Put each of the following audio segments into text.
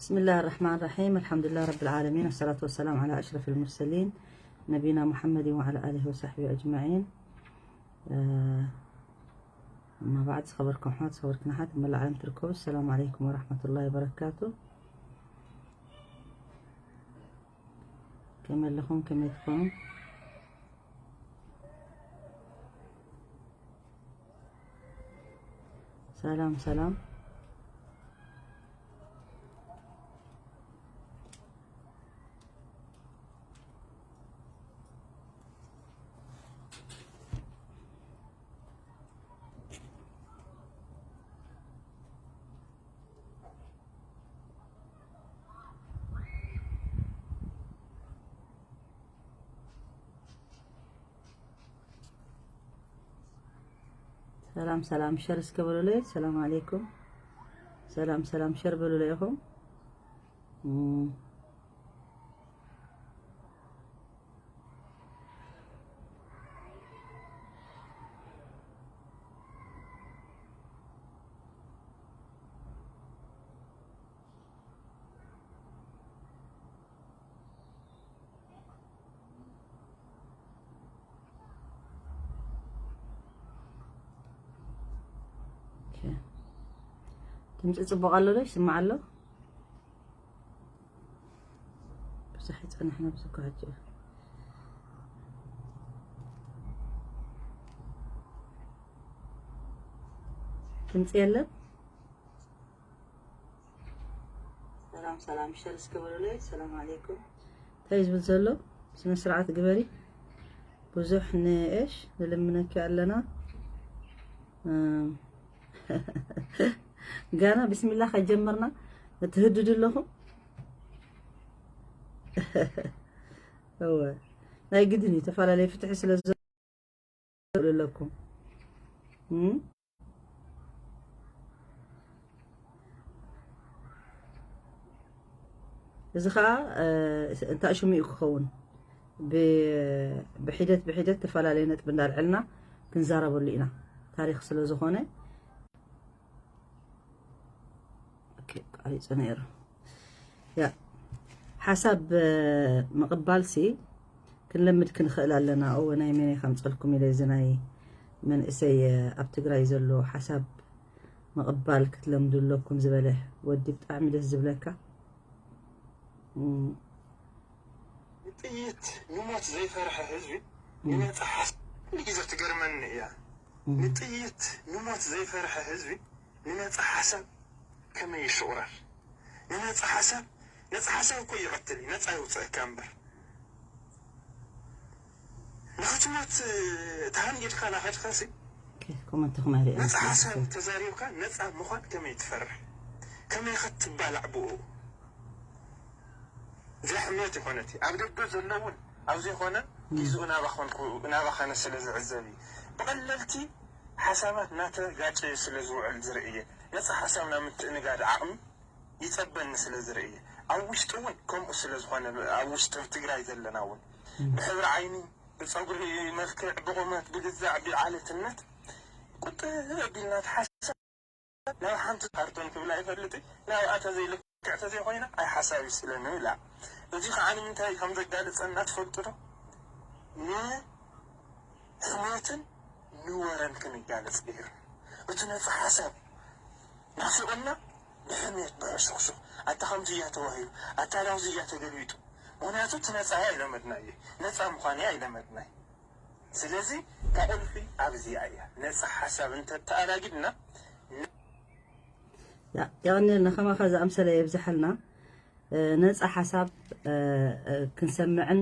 بسم الله الرحمن الرحيم. الحمد لله رب العالمين، والصلاة والسلام على أشرف المرسلين نبينا محمد وعلى آله وصحبه أجمعين. أما بعد، ዝኸበርኩም ኣሕዋት፣ ዝኸበርክን ኣሓት፣ መላእ ዓለም ትርከቡ፣ السلام عليكم ورحمة الله وبركاته. ከመይ ኣለኹም? ከመይ ትኾኑ? ሰላም ሰላም። ሰላም ሰላም፣ ሸር እስከ በሉለይ። ሰላም ዓለይኩም። ሰላም ሰላም፣ ሸር በሉለይ ኢኹም። እም። ኦኬ። ድምፂ ፅቡቕ ኣሎ ዶ? ይስማዕ ኣሎ? ብዙሕ ይፀንሕና፣ ብዙሕ ክሕጂ እዩ። ድምፂ የለን? ሰላም ሰላም፣ ሸር እስከ በሉለይ። ሰላም ዓለይኩም። እንታይ እዩ ዝብል ዘሎ? ስነ ስርዓት ግበሪ። ብዙሕ ንእሽ ንልምነኪ ኣለና። እም፣ ጋና ቢስሚላህ ከጀመርና እትህድዱ ኣለኹም። እወ፣ ናይ ግድን እዩ፣ ተፈላለየ ፍትሒ ስለ ዝብሉ ኣለኩም። እም? እዚ ኸኣ፣ እ፣ እንታይ ሽሙ እዩ ክኸውን? ብ-፣ ብሒደት ብሒደት ተፈላለየ ነጥቢ እንዳልዐልና ክንዛረበሉ ኢና። ታሪኽ ስለ ዝኾነ። ኦኬ፣ ቃሪጹ ነይሩ። ያ፣ ሓሳብ፣ እ፣ ምቕባልሲ ክንለምድ ክንኽእል ኣለና። እወ፣ ናይ መን ከምጸልኩም ኢለ፣ እዚ ናይ መንእሰይ፣ እ፣ ኣብ ትግራይ ዘሎ ሓሳብ ምቕባል ክትለምዱ ኣለኩም ዝበለ ወዲ ብጣዕሚ ደስ ዝብለካ። እም። ንጥይት ንሞት ዘይፈርሐ ህዝቢ፣ እም። ንነጻ ሓሳብ፣ ኩሉ ግዜ ትገርመኒ እያ። እም። ንጥይት ንሞት ዘይፈርሐ ህዝቢ ንነጻ ሓሳብ ከመይ ይሽቑረር? ንነጻ ሓሳብ፣ ነጻ ሓሳብ እኮ ይቐትል እዩ፣ ነጻ ይውጽኣካ እምበር። ንኽትሞት ተሃንጊድካ ናኸድካሲ፣ ኦኬ፣ ኮመንትኹም ኣይርእየን ነጻ ስለ ሓሳብ ዝፈ- ተዛሪብካ ነጻ ምዃን ከመይ ትፈርሕ? ከመይ ኸ ትባላዕ ብኡ? እዚኣ ሕሜት ይኾነት። ኣብ ደገ ዘሎ እውን ኣብ ዘይኮነ እም። ግዜኡ ናባ ኾንኩ፣ ናባ ኸነ ስለ ዝዕዘብ እዩ። ብቐለልቲ ሓሳባት ናተጋጨየ ስለ ዝውዕል ዝርኢ እየ። ነጻ ሓሳብ ናብ ምትእንጋድ ዓቕሚ ይጸበኒ ስለ ዝርኢ እየ። ኣብ ውሽጢ እውን ከምኡ ስለ ዝኾነ፣ ኣብ ውሽጢ ትግራይ ዘለና እውን እም። ብሕብሪ ዓይኒ፣ ብጸጉሪ መልክዕ፣ ብቑመት፣ ብግዛዕ፣ ብዓሌትነት ቁጥብ ኣቢልና ተሓሳብ ናብ ሓንቲ ካርቶን ክብላ ይፈልጥ፣ ናብኣ ተዘይልክዕ ተዘይኮይና ኣይሓሳብ ይስእለኒ ኢላ። እዚ ከዓ ንምንታይ ከም ዘጋልጸና ትፈልጡ ዶ? ንሕሜትን ንወረን ክንጋለጽ ገይሩ። እቲ ነጻ ሓሳብ ናፊቑና ብሕሜት ብሕሹኽሹኽ፣ ኣታ ከምዚ እያ ተዋሂሉ፣ ኣታ ናብዚ እያ ተገልቢጡ። ምኽንያቱ እቲ ነጻ እያ ኣይለመድናዮ፣ ነጻ ምዃን እያ ኣይለመድናይ። ስለዚ እታ ቁልፊ ኣብዚኣ እያ። ነጻ ሓሳብ እንተተኣናጊድና ያ፣ የቐንየልና፣ ከማኻ ዝኣምሰለ የብዝሓልና። እ፣ ነጻ ሓሳብ፣ እ፣ እ፣ ክንሰምዕን፣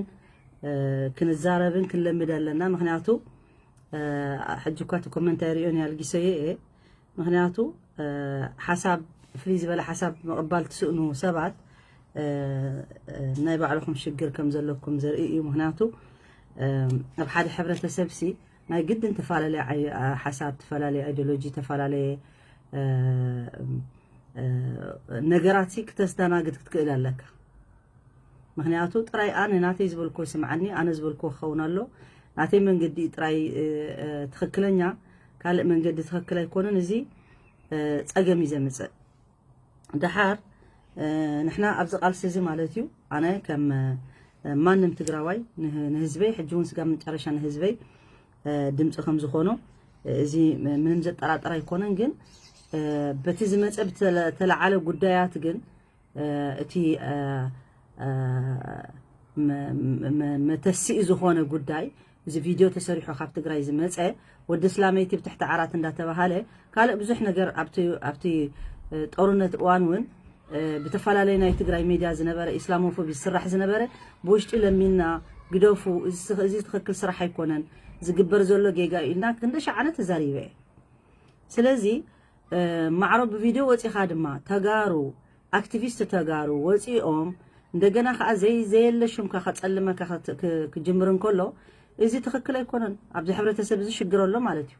እ፣ ክንዛረብን ክንለምድ ኣለና። ምኽንያቱ፣ እ፣ ሕጂ እኳ እቲ ኮመንት ኣይርእዮን እየ፣ ኣልጊሰዮ እየ። ምኽንያቱ፣ እ፣ ሓሳብ፣ ፍልይ ዝበለ ሓሳብ ምቕባል ትስእኑ ሰባት፣ እ፣ እ፣ ናይ ባዕልኹም ሽግር ከም ዘለኩም ዘርኢ እዩ። ምኽንያቱ፣ እ፣ ኣብ ሓደ ሕብረተሰብሲ ናይ ግድን ተፈላለየ ኣይ-፣ ኣ-፣ ሓሳብ፣ ተፈላለየ ኣይዲዮሎጂ፣ ተፈላለየ፣ እ፣ እ፣ ነገራትሲ ክተስተናግድ ክትክእል ኣለካ። ምኽንያቱ ጥራይ ኣነ ናተይ ዝበልክዎ ስምዓኒ፣ ኣነ ዝበልክዎ ክኸውን ኣሎ። ናተይ መንገዲ ጥራይ፣ እ፣ እ፣ ትኽክለኛ፣ ካልእ መንገዲ ትኽክል ኣይኮነን። እዚ፣ እ፣ ጸገም እዩ ዘምጽእ። ደሓር፣ ንሕና ኣብዚ ቃልሲ እዚ ማለት እዩ ኣነ ከም ማንም ትግራዋይ ንህዝበይ ሕጂ እውን ስጋ መጨረሻ ንህዝበይ ድምፂ ከም ዝኾኖ እዚ ምንም ዘጠራጠር ኣይኮነን። ግን በቲ ዝመፀ ብተለዓለ ጉዳያት ግን እቲ መተስኢ ዝኾነ ጉዳይ እዚ ቪድዮ ተሰሪሑ ካብ ትግራይ ዝመፀ ወዲ ስላመይቲ ብትሕቲ ዓራት እንዳተባሃለ ካልእ ብዙሕ ነገር ኣብቲ ጦርነት እዋን እውን ብተፈላለዩ ናይ ትግራይ ሚድያ ዝነበረ ኢስላሞፎቢ ዝስራሕ ዝነበረ ብውሽጢ ለሚና ግደፉ፣ እዚ ትኽክል ስራሕ ኣይኮነን፣ ዝግበር ዘሎ ጌጋ እዩ ኢልና ክንደሻዓነ ተዛሪበ እየ። ስለዚ ማዕሮ ብቪድዮ ወፂኻ ድማ ተጋሩ ኣክቲቪስት ተጋሩ ወፂኦም እንደገና ከዓ ዘይ ዘየለ ሽምካ ከፀልመካ ክጅምር እንከሎ እዚ ትኽክል ኣይኮነን። ኣብዚ ሕብረተሰብ እዚ ሽግር ኣሎ ማለት እዩ።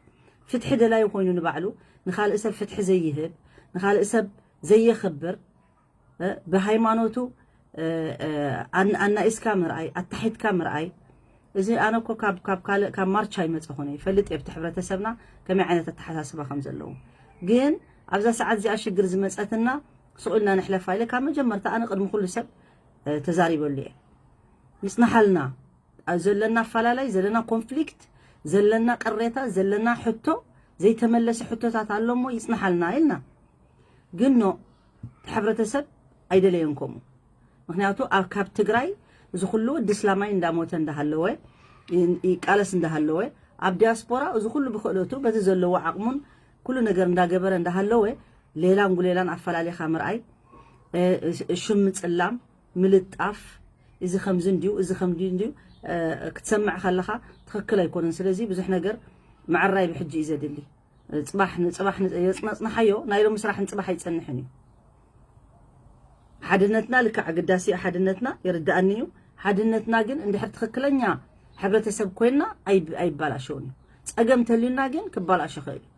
ፍትሒ ደላይ ኮይኑ ንባዕሉ ንካልእ ሰብ ፍትሒ ዘይህብ ንካልእ ሰብ ዘየኽብር ብሃይማኖቱ ኣናኢስካ ምርኣይ ኣታሒትካ ምርኣይ እዚ ኣነ እኮ ካብ ካብ ካልእ ካብ ማርቻ ይመፀኹነ ይፈልጥ እየ። ብቲ ሕብረተሰብና ከመይ ዓይነት ኣተሓሳስባ ከም ዘለዎ ግን ኣብዛ ሰዓት እዚኣ ሽግር ዝመፀትና ስቕ ኢልና ንሕለፋ ኢለ ካብ መጀመርታ ኣነ ቅድሚ ኩሉ ሰብ ተዛሪበሉ እየ። ይፅናሓልና ዘለና ኣፈላላይ ዘለና ኮንፍሊክት ዘለና ቅሬታ ዘለና ሕቶ ዘይተመለሰ ሕቶታት ኣሎ እሞ ይፅናሓልና ኢልና ግን ኖ ሕብረተሰብ ኣይደለየን ከምኡ። ምክንያቱ ኣብ ካብ ትግራይ እዚ ኩሉ ወዲ ስላማይ እንዳሞተ እንዳሃለወ ይቃለስ እንዳሃለወ ኣብ ዲያስፖራ እዚ ኩሉ ብክእለቱ በቲ ዘለዎ ዓቕሙን ኩሉ ነገር እንዳገበረ እንዳሃለወ ሌላን ጉሌላን ኣፈላሊኻ ምርኣይ ሽም ምፅላም ምልጣፍ እዚ ከምዚ እንድዩ እዚ ከምዚ እንድዩ ክትሰምዕ ከለኻ ትኽክል ኣይኮነን። ስለዚ ብዙሕ ነገር ምዕራይ ብሕጂ እዩ ዘድሊ። ፅባሕ ንፅባሕ የፅናፅናሓዮ ናይ ሎሚ ስራሕ ንፅባሕ ኣይፀንሕን እዩ። ሓድነትና ልክዕ ኣገዳሲ እዩ። ሓድነትና ይርዳእኒ እዩ። ሓድነትና ግን እንድሕር ትኽክለኛ ሕብረተሰብ ኮይንና ኣይባላሸውን እዩ። ፀገም ተልዩና ግን ክባላሾ ይኽእል እዩ።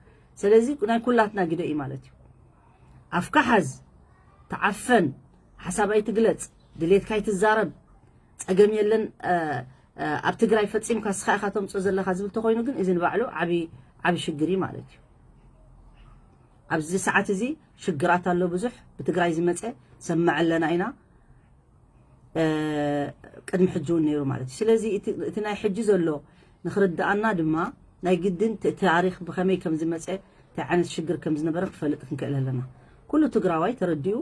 ስለዚ ናይ ኩላትና ግደ እዩ ማለት እዩ። ኣፍካ ሓዝ፣ ተዓፈን፣ ሓሳብ ኣይትግለፅ፣ ድሌትካ ኣይትዛረብ፣ ፀገም የለን። ኣብ ትግራይ ፈፂምካ ስኻ ኢኻ ተምፅኦ ዘለካ ዝብል ተኮይኑ ግን እዚ ንባዕሉ ዓብዪ ዓብዪ ሽግር እዩ ማለት እዩ። ኣብዚ ሰዓት እዚ ሽግራት ኣሎ ብዙሕ ብትግራይ ዝመፀ ሰምዕ ኣለና ኢና ቅድሚ ሕጂ እውን ነይሩ ማለት እዩ። ስለዚ እቲ ናይ ሕጂ ዘሎ ንክርድኣና ድማ ናይ ግድን ታሪክ ብከመይ ከም ዝመፀ እንታይ ዓይነት ሽግር ከም ዝነበረ ክፈልጥ ክንክእል ኣለና። ኩሉ ትግራዋይ ተረዲኡ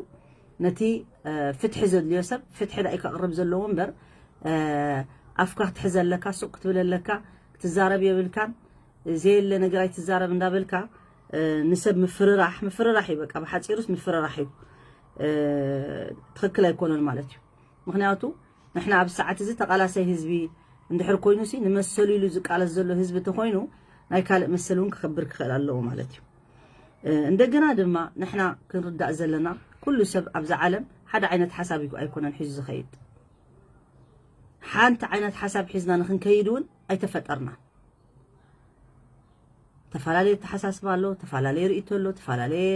ነቲ ፍትሒ ዘድልዮ ሰብ ፍትሒ ዳኢ ከቕርብ ዘለዎ እምበር ኣፍካ ክትሕዘ ኣለካ ሱቅ ክትብል ኣለካ ክትዛረብ የብልካን ዘየለ ነገር ኣይትዛረብ እንዳበልካ ንሰብ ምፍርራሕ ምፍርራሕ እዩ። በቃ ብሓፂሩስ ምፍርራሕ እዩ። ትኽክል ኣይኮነን ማለት እዩ። ምክንያቱ ንሕና ኣብ ሰዓት እዚ ተቓላሳይ ህዝቢ እንድሕር ኮይኑ ሲ ንመሰሉ ኢሉ ዝቃለስ ዘሎ ህዝቢ ተኮይኑ ናይ ካልእ መሰል እውን ክኸብር ክኽእል ኣለዎ ማለት እዩ። እንደገና ድማ ንሕና ክንርዳእ ዘለና ኩሉ ሰብ ኣብዛ ዓለም ሓደ ዓይነት ሓሳብ ኣይኮነን ሒዙ ዝኸይድ። ሓንቲ ዓይነት ሓሳብ ሒዝና ንክንከይድ እውን ኣይተፈጠርና። ተፈላለየ ኣተሓሳስባ ኣሎ፣ ተፈላለየ ርእይቶ ኣሎ፣ ተፈላለየ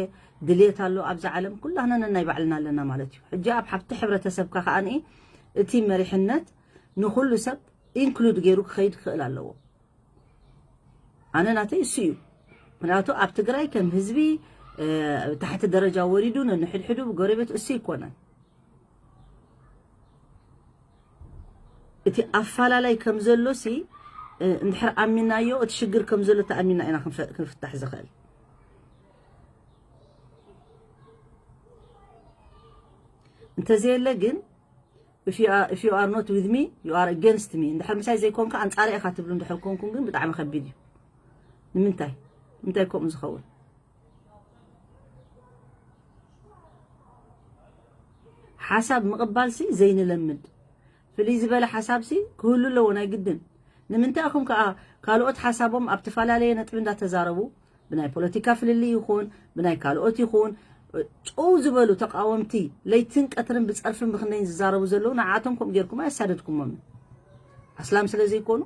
ድልየት ኣሎ። ኣብዛ ዓለም ኩላህና ነናይ ባዕልና ኣለና ማለት እዩ። ሕጂ ኣብ ሓብቲ ሕብረተሰብካ ከኣ እቲ መሪሕነት ንኩሉ ሰብ ኢንክሉድ ገይሩ ክኸይድ ክኽእል ኣለዎ። ኣነ ናተይ እሱ እዩ። ምክንያቱ ኣብ ትግራይ ከም ህዝቢ ታሕቲ ደረጃ ወሪዱ ነንሕድሕዱ ብጎረቤት እሱ ይኮነን። እቲ ኣፋላላይ ከም ዘሎ ሲ እንድሕር ኣሚናዮ እቲ ሽግር ከም ዘሎ ተኣሚና ኢና ክንፍታሕ ዝኽእል። እንተዘየለ ግን if you are not with me you are against me እንድሕር ምሳይ ዘይኮንካ ኣንፃረ ኢኻ ትብሉ እንድሕር ኮንኩም ግን ብጣዕሚ ከቢድ እዩ። ንምንታይ ንምንታይ ከምኡ ዝኸውን? ሓሳብ ምቕባል ሲ ዘይንለምድ ፍልይ ዝበለ ሓሳብ ሲ ክህሉ ኣለዎ ናይ ግድን። ንምንታይ ኢኹም ከዓ ካልኦት ሓሳቦም ኣብ ተፈላለየ ነጥቢ እንዳተዛረቡ ብናይ ፖለቲካ ፍልልይ ይኹን ብናይ ካልኦት ይኹን ጭው ዝበሉ ተቃወምቲ ለይትን ቀትርን ብፀርፍን ብክንደይን ዝዛረቡ ዘለዉ ንዓኣቶም ከምኡ ጌርኩም ኣየሳደድኩሞምን ኣስላም ስለ ዘይኮኑ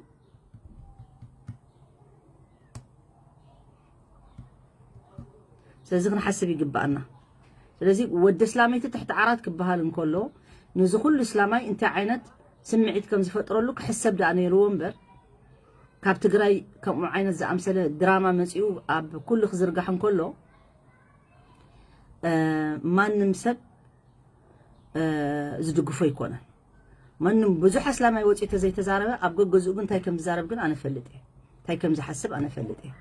ስለዚ ክንሓስብ ይግባኣና። ስለዚ ወዲ እስላመይቲ ትሕቲ ዓራት ክበሃል እንከሎ ነዚ ኩሉ እስላማይ እንታይ ዓይነት ስምዒት ከም ዝፈጥረሉ ክሕሰብ ደኣ ነይርዎ እምበር ካብ ትግራይ ከምኡ ዓይነት ዝኣምሰለ ድራማ መፂኡ ኣብ ኩሉ ክዝርጋሕ እንከሎ ማንም ሰብ ዝድግፎ ኣይኮነን። ማንም ብዙሕ ኣስላማይ ወፂኡ ተዘይተዛረበ ኣብ ገገዝኡ ግን እንታይ ከም ዝዛረብ ግን ኣነ ፈልጥ እየ። እንታይ ከም ዝሓስብ ኣነ ፈልጥ እየ።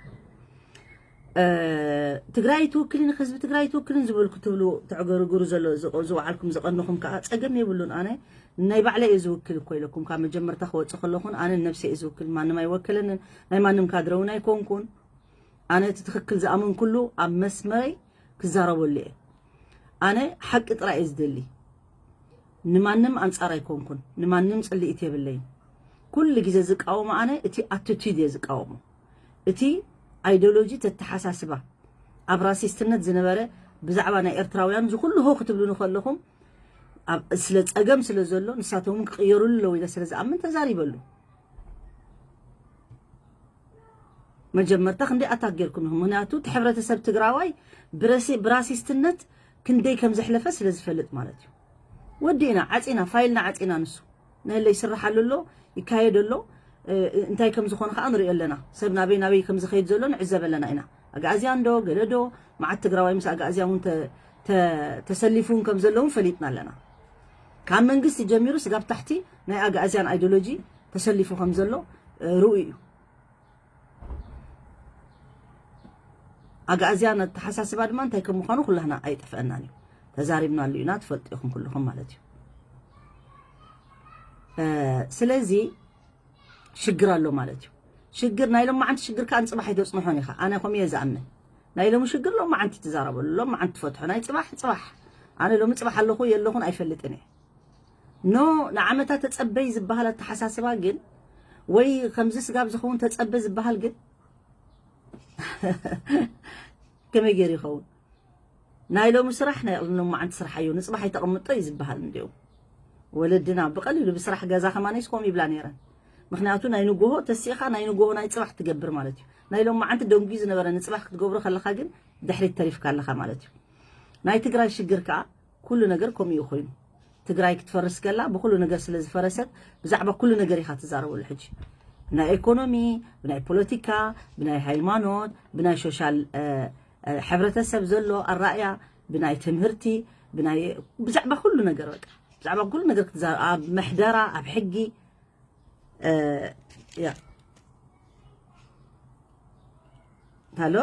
ትግራይ ትውክልን ህዝቢ ትግራይ ትውክልን ዝብል ክትብሉ ተዕገርግሩ ዘሎ ዝወዓልኩም ዝቐንኹም ከዓ ፀገም የብሉን። ኣነ ናይ ባዕለ እየ ዝውክል እኮ ኢለኩም ካብ መጀመርታ ክወፅእ ከለኹን ኣነ ነብሰ እየ ዝውክል፣ ማንም ኣይወከለንን። ናይ ማንም ካድረ እውን ኣይኮንኩን። ኣነ እቲ ትኽክል ዝኣመንኩሉ ኣብ መስመረይ ክዛረበሉ እየ። ኣነ ሓቂ ጥራይ እየ ዝደሊ። ንማንም ኣንጻር ኣይኮንኩን፣ ንማንም ጽልኢት የብለይን። ኩሉ ግዜ ዝቃወሞ ኣነ እቲ ኣቲቱድ እየ ዝቃወሞ። እቲ ኣይዲዮሎጂ ተተሓሳስባ ኣብ ራሲስትነት ዝነበረ ብዛዕባ ናይ ኤርትራውያን ዝኩሉ ሆ ክትብሉ ንከለኹም ስለ ጸገም ስለ ዘሎ ንሳቶም ክቅየሩሉ ኣለዉ ኢለ ስለ ዝኣምን ተዛሪበሉ። መጀመርታ ክንደይ ኣታክ ጌርኩም ኢኹም? ምክንያቱ እቲ ሕብረተሰብ ትግራዋይ ብራሲስትነት ክንደይ ከም ዘሕለፈ ስለ ዝፈልጥ ማለት እዩ። ወዲእና ዓፂና ፋይልና ዓፂና ንሱ ነለ ይስርሓሉ ኣሎ ይካየድ ኣሎ። እንታይ ከም ዝኾነ ከዓ ንሪኦ ኣለና። ሰብ ናበይ ናበይ ከም ዝኸይድ ዘሎ ንዕዘብ ኣለና ኢና። ኣግኣዝያን ዶ ገለ ዶ መዓት ትግራዋይ ምስ ኣግኣዝያን እውን ተሰሊፉ እውን ከም ዘለውን ፈሊጥና ኣለና። ካብ መንግስቲ ጀሚሩ ስጋብ ታሕቲ ናይ ኣግኣዝያን ኣይዲዮሎጂ ተሰሊፉ ከም ዘሎ ርኡ እዩ። ኣግኣዝያን ኣተሓሳስባ ድማ እንታይ ከም ምዃኑ ኩላህና ኣይጠፍአናን እዩ። ተዛሪብናሉ ኢና፣ ትፈልጡ ኢኹም ኩልኹም ማለት እዩ። ስለዚ ሽግር ኣሎ ማለት እዩ። ሽግር ናይ ሎማዓንቲ ሽግር ከዓ ንፅባሕ ኣይተፅንሖን ኢኻ። ኣነ ከምኡ እየ ዝኣምን። ናይ ሎሚ ሽግር ሎማዓንቲ ትዛረበሉ፣ ሎማዓንቲ ትፈትሖ። ናይ ፅባሕ ፅባሕ። ኣነ ሎሚ ፅባሕ ኣለኹ የለኹን ኣይፈልጥን እየ። ኖ ንዓመታ ተፀበይ ዝበሃል ኣተሓሳስባ ግን ወይ ከምዚ ስጋብ ዝኸውን ተፀበ ዝበሃል ግን ከመይ ገይሩ ይኸውን? ናይ ሎሚ ስራሕ ናይ ሎማዓንቲ ስራሕ እዩ። ንፅባሕ ኣይተቐምጦ እዩ ዝበሃል እንዲኡ። ወለድና ብቐሊሉ ብስራሕ ገዛ ከማነይስ ከምኡ ይብላ ነይረን። ምክንያቱ ናይ ንጎሆ ተሲእኻ ናይ ንጎሆ ናይ ፅባሕ ትገብር ማለት እዩ። ናይ ሎማዓንቲ ደንጉዩ ዝነበረ ንፅባሕ ክትገብሮ ከለኻ ግን ድሕሪት ተሪፍካ ኣለኻ ማለት እዩ። ናይ ትግራይ ሽግር ከዓ ኩሉ ነገር ከምኡ እዩ ኮይኑ። ትግራይ ክትፈርስ ከላ ብኩሉ ነገር ስለ ዝፈረሰት ብዛዕባ ኩሉ ነገር ኢኻ ትዛረበሉ ሕጂ። ብናይ ኢኮኖሚ፣ ብናይ ፖለቲካ፣ ብናይ ሃይማኖት፣ ብናይ ሶሻል ሕብረተሰብ ዘሎ ኣራእያ፣ ብናይ ትምህርቲ፣ ብናይ ብዛዕባ ኩሉ ነገር በቃ ብዛዕባ ኩሉ ነገር ክትዛረብ ኣብ ምሕደራ ኣብ ሕጊ ያ ሃሎ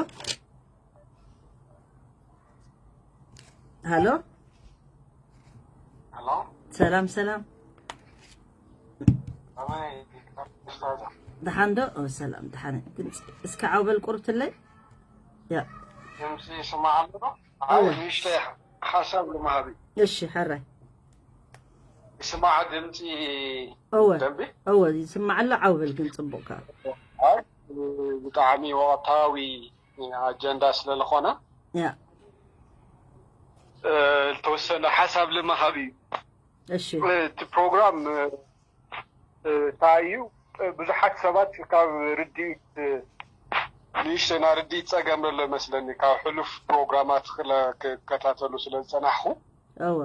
ሃሎ ሃሎ ሰላም ሰላም ኣበይ ኡስታዝ ደሓን ዶ ኦ ሰላም ደሓን ድምፂ እስኪ ዓውበል ቁርብትለይ ያ ድምፂ ይስማዕ ኣሎ ዶ? ኣይ ንእሽተይ ሓሳብ ንምሃብ እዩ። እሺ ሕራይ ይስማዕ ድምፂ እወ ደንቢ እወ ይስማዕ ኣሎ ዓውበል ግን ፅቡቅ ከ ኣይ ብጣዕሚ ወቅታዊ ኣጀንዳ ስለዝኾነ ያ ዝተወሰነ ሓሳብ ንምሃብ እዩ። እሺ እቲ ፕሮግራም እንታይ እዩ? ብዙሓት ሰባት ካብ ርድኢት ንእሽተና ርድኢት ፀገም ዘሎ ይመስለኒ ካብ ሕሉፍ ፕሮግራማት ክከታተሉ ስለ ዝፀናሕኩ እወ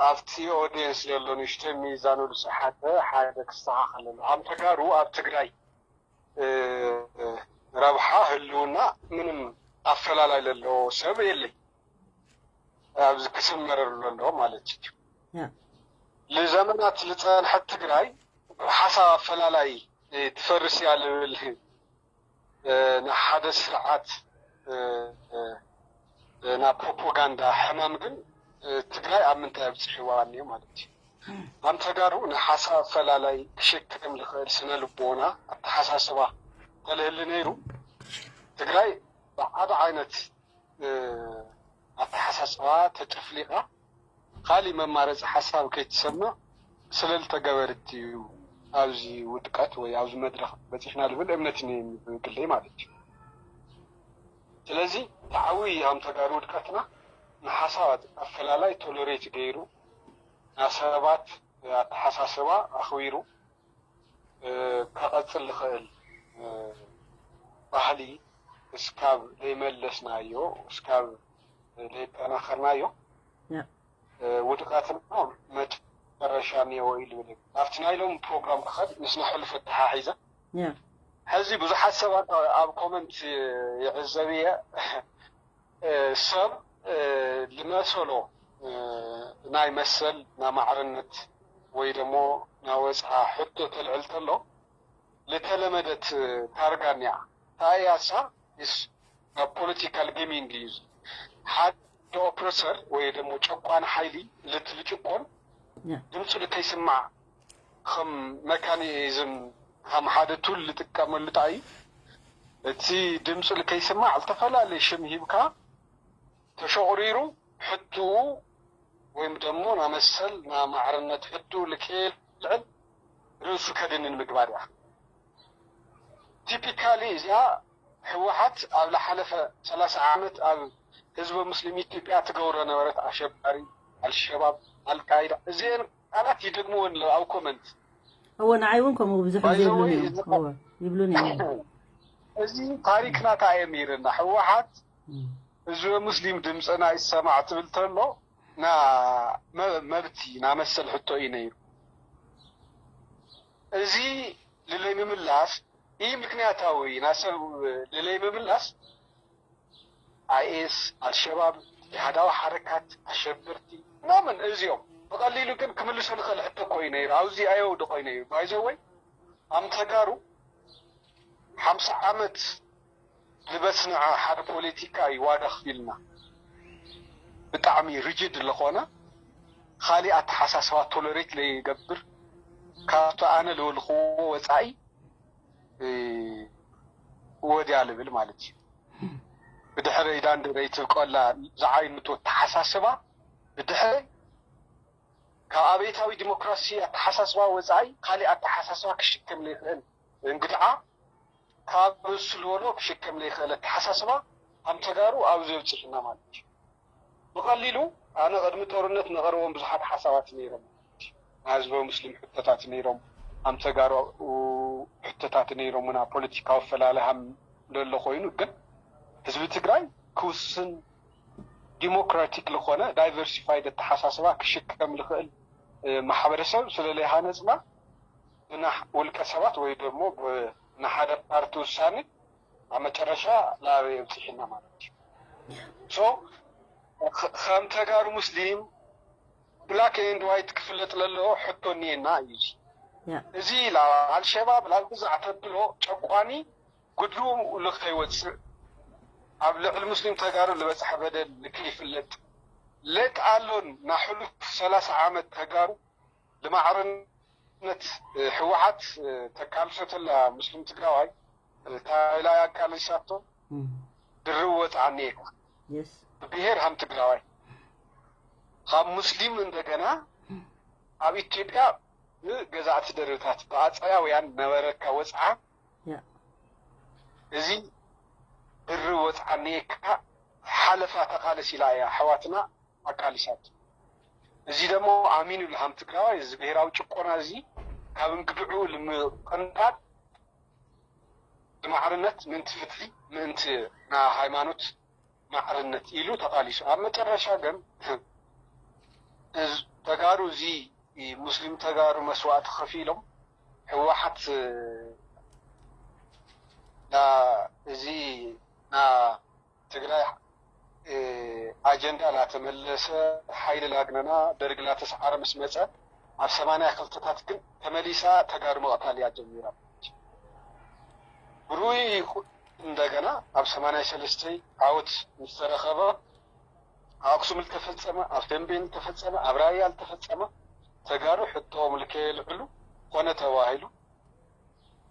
ኣብቲ ኦዲየንስ ዘሎ ንእሽተይ ሚዛኑ ዝሰሓተ ሓደ ክስተኻኸል ኣሎ። ኣብ ተጋሩ ኣብ ትግራይ ረብሓ ህልውና ምንም ኣፈላላይ ዘለዎ ሰብ የለይ። ኣብዚ ክስመረሉ ኣለዎ ማለት እዩ። ያ ንዘመናት ዝፀንሐት ትግራይ ሓሳብ ኣፈላላይ ትፈርስ እያ ዝብል ንሓደ ስርዓት ናብ ፕሮፓጋንዳ ሕማም ግን ትግራይ ኣብ ምንታይ ኣብፅሕዋ እኒኦ ማለት እዩ። ኣም ተጋሩ ንሓሳብ ኣፈላላይ ክሸከም ዝኽእል ስነ ልቦና ኣተሓሳስባ ተልህሊ ነይሩ ትግራይ ብሓደ ዓይነት ኣተሓሳስባ ተጨፍሊቓ ካሊእ መማረፂ ሓሳብ ከይትሰምዕ ስለልተገበረት እዩ ኣብዚ ውድቀት ወይ ኣብዚ መድረኽ በፂሕና ዝብል እምነት እኒአኒ ብግለይ ማለት እዩ። ስለዚ እቲ ዓብዪ ኣም ተጋሩ ውድቀትና ንሓሳባት ኣፈላላይ ቶለሬት ገይሩ ናብ ሰባት ኣተሓሳስባ ኣኽቢሩ ከቐፅል ዝኽእል ባህሊ እስካብ ዘይመለስናዮ እስካብ ዘይጠናኸርናዮ ያ ውድቀትና መጨረሻ እኒኦ ኢሉ ይብል። ኣብቲ ናይ ሎሚ ፕሮግራም ክኸድ ምስ ንሕሉፍ ኣተሓሒዘ ያ ሕዚ ብዙሓት ሰባት ኣብ ኮመንት ይዕዘብ እየ ሰብ ዝመሰሎ እ፣ ናይ መሰል፣ ናይ ማዕርነት ወይ ደሞ ናይ ወጽዓ ሕቶ ተልዕል ተሎ፣ ለተለመደት ታርጋ እኒኣ። ታያሳ ኢስ ናብ ፖለቲካል ጌሚንግ እዩ። ሓደ ኦፕረሰር ወይ ደሞ ጨቋን ሓይሊ ልት-፣ ልጭቆን ያ። ድምፁ ልከይስማዕ ከም መካኒዝም፣ ከም ሓደ ቱል ልጥቀመሉ ጣይ፣ እቲ ድምፁ ልከይስማዕ ዝተፈላለየ ሽም ሂብካ ተሸቑሪሩ ሕትኡ ወይም ደሞ ናመሰል ናማዕርነት ሕትኡ ልከየልዕል ርእሱ ከድንን ምግባር እያ። ቲፒካሊ እዚኣ ህወሓት ኣብ ለሓለፈ ሰላሳ ዓመት ኣብ ህዝበ ሙስሊም ኢትዮጵያ ትገብሮ ነበረት። ኣሸባሪ፣ ኣልሸባብ፣ ኣልቃይዳ፣ እዚአን ቃላት ይደግምወን ኣለዉ ኣብ ኮመንት። እወ፣ ንዓይ እውን ከምኡ ብዙሕ ግዜ ባይዘወይ ይብሉን እዮም። እዚ እወ፣ ይብሉን እዮም። እዚ ታሪክና እንታይ እዮም ይርና? ህወሓት እም። ህዝበ ሙስሊም ድምፅና ይሰማዕ ትብል ተሎ ና መ-፣ መብቲ ናመሰል ሕቶ እዩ ነይሩ። እዚ ልለይ ምምላስ ይህ ምክንያታዊ ናሰብ ልለይ ምምላስ ኣይኤስ፣ ኣልሸባብ፣ ጅሃዳዊ ሓረካት፣ ኣሸበርቲ ምናምን እዚኦም ብቐሊሉ ግን ክምልሶ ንኽእል ሕቶ እኮ እዩ ነይሩ። ኣብዚ ኣየው ድኾይ ነይሩ ባይዘወይ ኣም ተጋሩ ሓምሳ ዓመት ዝበስንዐ ሓደ ፖለቲካ እዩ ዋጋ ክፊልና። ብጣዕሚ ሪጅድ ዝኾነ፣ ካሊእ ኣተሓሳስባ ቶለሬት ለይገብር፣ ካብቲ ኣነ ልወልኽዎ ወፃኢ፣ እ፣ ወድያ ልብል ማለት እዩ። ብድሕረይ ዳንደረይ ትብቀላ ዝዓይነቱ ኣተሓሳስባ፣ ብድሕረይ ካብ ኣቤታዊ ዲሞክራሲ ኣተሓሳስባ ወፃኢ ካሊእ ኣተሓሳስባ ክሽከም ዘይኽእል እንግድዓ፣ ካብ እሱ ልወሎ ክሽከም ዘይኽእል ኣተሓሳስባ ኣም ተጋሩ ኣብዚ ኣብፂሕና ማለት እዩ። ብቐሊሉ ኣነ ቅድሚ ጦርነት ነቐርቦም ብዙሓት ሓሳባት ነይሮም። ናይ ህዝበ ሙስሊም ሕቶታት ነይሮም፣ ኣም ተጋሩ ሕቶታት ነይሮምና። ፖለቲካዊ ኣፈላለይ ሃም ደሎ ኮይኑ ግን ህዝቢ ትግራይ ክውስን ዲሞክራቲክ ዝኾነ ዳይቨርሲፋይድ ኣተሓሳስባ ክሽከም ልኽእል፣ እ፣ ማሕበረሰብ ስለ ዘይሃነፅና ብና-፣ ውልቀ ሰባት ወይ ደግሞ ብ-፣ ንሓደ ፓርቲ ውሳኔ ኣብ መጨረሻ ላበይ ኣብፂሕና ማለት እዩ። ሶ ከ-፣ ከም ተጋሩ ሙስሊም ብላክ ኤንድ ዋይት ክፍለጥ ለለዎ ሕቶ እኒኤና እዩ። እዚ ያ። እዚ ላ-፣ ኣልሸባብ ላብ ግዛዕ ተብሎ ጨቋኒ ጉድኡ ልኸይወፅእ ኣብ ልዕሊ ሙስሊም ተጋሩ ዝበፅሐ በደል ልከይፍለጥ ለት ኣሎን ናሕሉፍ ሰላሳ ዓመት ተጋሩ ልማዕርነት ህወሓት ተቃልሶ ተላ ሙስሊም ትግራዋይ ታይላይ ኣቃሊሳቶ እም። ድርብ ወፅዓ እኒኤካ የስ። ብብሄር ሃም ትግራዋይ ካብ ሙስሊም እንደገና ኣብ ኢትዮጵያ ብገዛእቲ ደርብታት ብኣፀያውያን ነበረካ ወፅዓ ያ። እዚ ድርብ ወፅዓ እኒኤካ ሓለፋ ተቃለስ ኢላ እያ ኣሕዋትና ኣቃሊሳቶ። እዚ ደሞ ኣሚኑ ለሃም ትግራዋይ እዚ ብሄራዊ ጭቆና እዚ ካብ እንግድዑ ልምቅንጣጥ ብማዕርነት ምእንቲ ፍትሒ ምእንቲ ና ሃይማኖት ማዕርነት ኢሉ ተቃሊሱ። ኣብ መጨረሻ ግን እዚ ተጋሩ እዚ ሙስሊም ተጋሩ መስዋእቲ ከፊሎም ህወሓት ና እዚ ና ትግራይ እ፣ ኣጀንዳ ላተመለሰ ሓይሊ ላግነና ደርግ ላተሰዓረ ምስ መፀ ኣብ ሰማንያ ክልተታት ግን ተመሊሳ ተጋሩ መቕታል እያ ጀሚራ። ብሩይ እንደገና ኣብ ሰማንያ ሰለስተ ዓወት ምስ ተረኸበ ኣብ ኣክሱም ዝተፈጸመ፣ ኣብ ተንቤን ዝተፈጸመ፣ ኣብ ራያ ዝተፈጸመ ተጋሩ ሕቶኦም ልከየልዕሉ ኮነ ተባሂሉ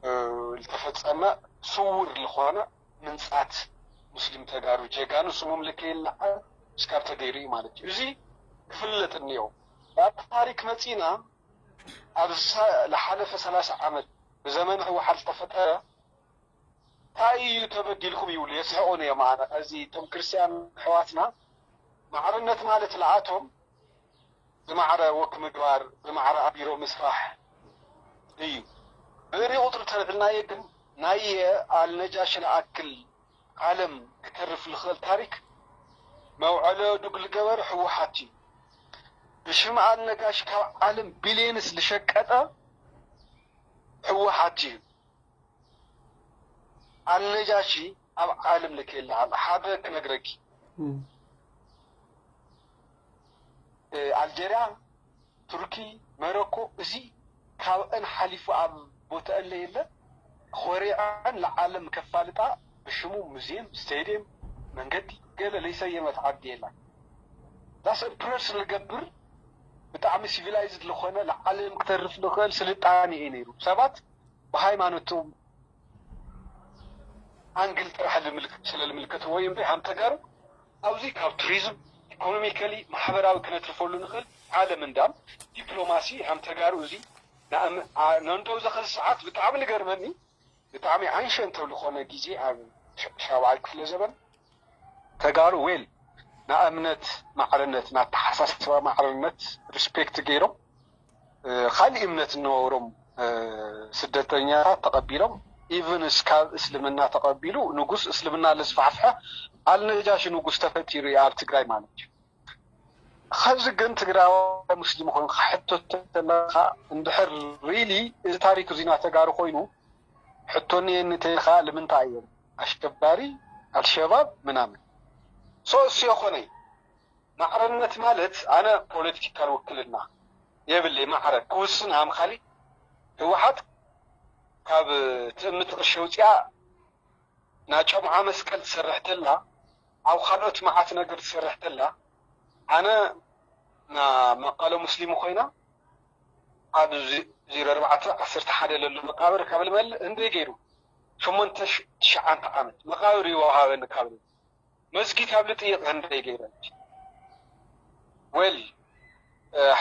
እ፣ ዝተፈጸመ ስውር ዝኾነ ምንጻት ሙስሊም ተጋሩ ጀጋኑ ስሞም ልከይልዓል እስካብ ተገይሩ እዩ ማለት እዩ። እዚ ክፍለጥ እኒኦ። ኣብ ታሪክ መጺና ኣብ ሳ-፣ ዝሓለፈ ሰላሳ ዓመት ብዘመን ህወሓት ዝተፈጠረ እንታይ እዩ ተበዲልኩም ይብሉ የስሕቑን እዮም። ኣነ እዚ እቶም ክርስትያን ኣሕዋትና ማዕርነት ማለት ለኣቶም ብማዕረ ወክ ምግባር ብማዕረ ኣቢሮ ምስፋሕ እዩ። ብእሪ ቁፅሪ ተልዕልናየ ግን ናየ ኣልነጃሽ ለኣክል ዓለም ክተርፍ ልኽእል ታሪክ መውዐለ ዱግ ልገበር ህወሓት እዩ። ብሽም ኣልነጋሽ ካብ ዓለም ቢልየንስ ልሸቀጠ ህወሓት እዩ። ኣልነጃሺ ኣብ ዓለም ልክ የለ ሓደ ክነግረኪ እም። ኣልጀርያ፣ ቱርኪ፣ መረኮ፣ እዚ ካብአን ሓሊፉ ኣብ ቦታአን ለየለ፣ ኮሪዐን ለዓለም ከፋልጣ ብሽሙ ሙዚየም፣ ስቴድየም፣ መንገዲ ገለ ለይሰየመት ዓዲ የላን። ዳስ ፕረስ ልገብር ብጣዕሚ ሲቪላይዝድ ልኾነ ለዓለም ክተርፍ ልኽእል ስልጣኔ እዩ ነይሩ። ሰባት ብሃይማኖቶም ኣንግል ጥራሕ ልምልክ- ስለ ልምልከትዎ እዩ እምበር ሃም ተጋሩ ኣብዚ ካብ ቱሪዝም ኢኮኖሚካሊ ማሕበራዊ ክነትርፈሉ ንኽእል ዓለም እንዳም ዲፕሎማሲ ሃም ተጋሩ እዚ ንኣም- ኣ- ነንዶ ዘኸዚ ሰዓት ብጣዕሚ ልገርመኒ ብጣዕሚ ኣንሸንት ኣብ ዝኾነ ግዜ ኣብ ሸ- ሻብዓይ ክፍለ ዘበን ተጋሩ ዌል ንእምነት ማዕርነት ንኣተሓሳስባ ማዕርነት ሪስፔክት ገይሮም ካልእ እምነት እነበሮም ስደተኛታት ተቐቢሎም ኢቭን እስካብ እስልምና ተቐቢሉ ንጉስ እስልምና ለስፋሕፍሐ ኣልነጃሺ ንጉስ ተፈጢሩ እዩ ኣብ ትግራይ ማለት እዩ። ኸዚ ግን ትግራዋይ ሙስሊም ኮይኑ ክሕቶ ተለካ እንድሕር ሪሊ እዚ ታሪክ እዚ ናተጋሩ ኮይኑ ሕቶኒ የንተይኻ ልምንታይ እዮም ኣሸባሪ ኣልሸባብ ምናምን ሶ እሱ የኾነይ ማዕረነት ማለት ኣነ ፖለቲካል ውክልና የብለይ ማዕረ ክውስን ሃምካሊ ህወሓት ካብ ትእምት ቅርሺ ውፅኣ ናጨምዓ መስቀል ትሰርሕ ተላ ኣብ ካልኦት መዓት ነገር ትሰርሕ ተላ ኣነ ና መቃለ ሙስሊም ኮይና ኣብ ዜሮ ኣርባዕተ ዓሰርተ ሓደ ለሎ መቃብር ካብ ልመል እንደ ገይሩ ሸሞንተ ትሽዓንተ ዓመት መቃብር ይወሃበኒ ካብ መስጊድ ኣብ ልጥይቕ እንደ ገይረ well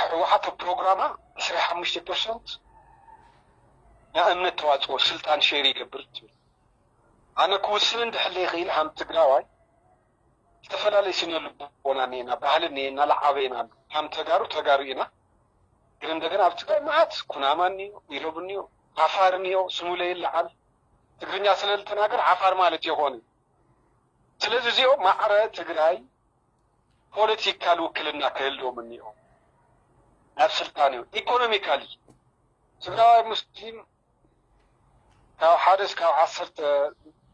ህወሓት ፕሮግራማ ዕስራ ሓሙሽተ ፐርሰንት ንእምነት ተዋፅኦ ስልጣን ሼር ይገብር ትብል ኣነ ክውስን እንድሕለ ይኽእል ሃም ትግራዋይ ዝተፈላለየ ስነ ልቦና እኒኤና ባህሊ እኒኤና ለዓበ ኢና ኣሎ ሃም ተጋሩ ተጋሩ ኢና ግን እንደገና ኣብ ትግራይ መዓት ኩናማ እኒዮ ኢሮብ እኒዮ ዓፋር እኒዮ ስሙ ለይለዓል ትግርኛ ስለልተናገር ዓፋር ማለት የኾነ ስለዚ እዚኦም ማዕረ ትግራይ ፖለቲካል ውክልና ክህልዎም እኒኦ ናብ ስልጣን እዩ ኢኮኖሚካሊ ትግራዋይ ሙስሊም ካብ ሓደ እስካብ ዓሰርተ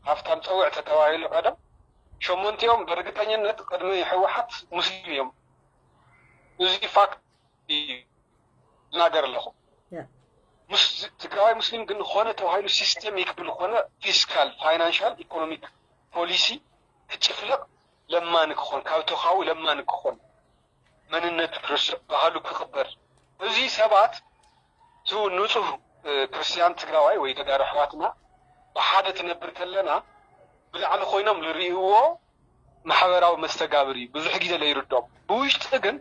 ሃፍታም ፀውዕተ ተባሂሉ ቀደም ሸሞንቲኦም ብርግጠኝነት ቅድሚ ህወሓት ሙስሊም እዮም እዚ ፋክት እዩ ዝናገር ኣለኹ ትግራዋይ ሙስሊም ግን ኾነ ተባሂሉ ሲስተሚክ ብልኾነ ፊስካል ፋይናንሻል ኢኮኖሚክ ፖሊሲ ክጭፍለቕ ለማኒ ክኾን ካብ ተኻዊ ለማኒ ክኾን መንነቱ ክርስዕ ባህሉ ክኽበር እዚ ሰባት ቱ ንፁህ ክርስትያን ትግራዋይ ወይ ተጋሩ ኣሕዋትና ብሓደ ትነብር ከለና ብላዕሊ ኮይኖም ዝርእይዎ ማሕበራዊ መስተጋብር እዩ ብዙሕ ግዜ ለይርዶም ብውሽጢ ግን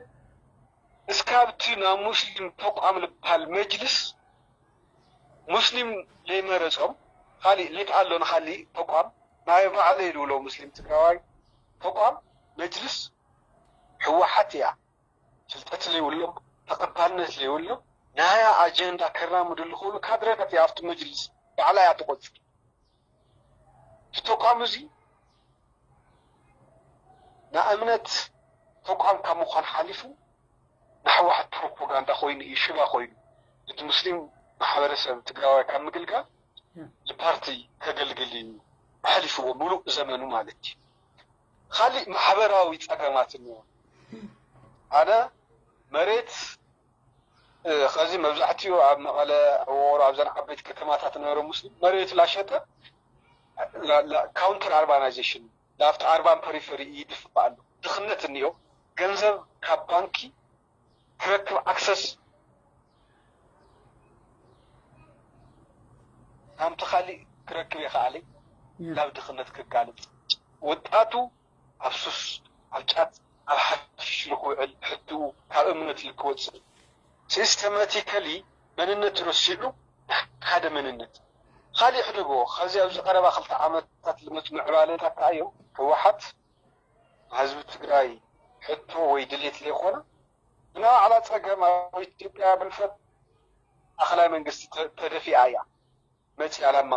እስካብቲ ናብ ሙስሊም ተቋም ዝበሃል መጅልስ ሙስሊም ለይመረፆም ካሊእ ሌት ኣሎ ንካሊእ ተቋም ናይ ባዕለይ ዝብሎ ሙስሊም ትግራዋይ ተቋም መጅልስ ህወሓት እያ ፍልጠት ለይብሎም ተቐባልነት ለይብሎም ናያ ኣጀንዳ ከራምዱ ዝኽእሉ ካድረታት እያ ኣብቲ መጅልስ ባዕላ እያ ትቆፅር እቲ ተቋም እዚ ንእምነት ተቋም ካብ ምዃን ሓሊፉ ንሕወሓት ፕሮፓጋንዳ ኮይኑ እዩ ሽባ ኮይኑ እቲ ሙስሊም ማሕበረሰብ ትግራዋይ ካብ ምግልጋል ንፓርቲ ከገልግል እዩ ኣሕሊፍዎ ሙሉእ ዘመኑ ማለት እዩ ካሊእ ማሕበራዊ ፀገማት እኒኦ ኣነ መሬት ከዚ መብዛሕትኡ ኣብ መቐለ ወሮ ኣብዘን ዓበይቲ ከተማታት ነበረ ሙስሊም መሬት ላሸጠ ካውንተር ኣርባናይዜሽን ላብቲ ኣርባን ፐሪፈሪ ይድፍእ ኣሎ ድኽነት እኒኦ ገንዘብ ካብ ባንኪ ክረክብ ኣክሰስ ናምቲ ካሊእ ክረክብ የኸኣለይ ናብ ድኽነት ክጋልፅ ወጣቱ ኣብ ሱስ ኣብ ጫት ኣብ ሓሽሽ ንክውዕል ሕትኡ ካብ እምነት ልክወፅእ ሲስተማቲካሊ መንነቱ ረሲዑ ሓደ መንነት ካሊእ ሕደጎ ካብዚ ኣብዚ ቀረባ ክልተ ዓመታት ልመፁ ምዕባለታት ከዓዮም ህወሓት ህዝቢ ትግራይ ሕቶ ወይ ድሌት ለይኮነ ብናባዕላ ፀገም ኣብ ኢትዮጵያ ብልፈት ማእኸላይ መንግስቲ ተደፊኣ እያ መፂኣ ናብ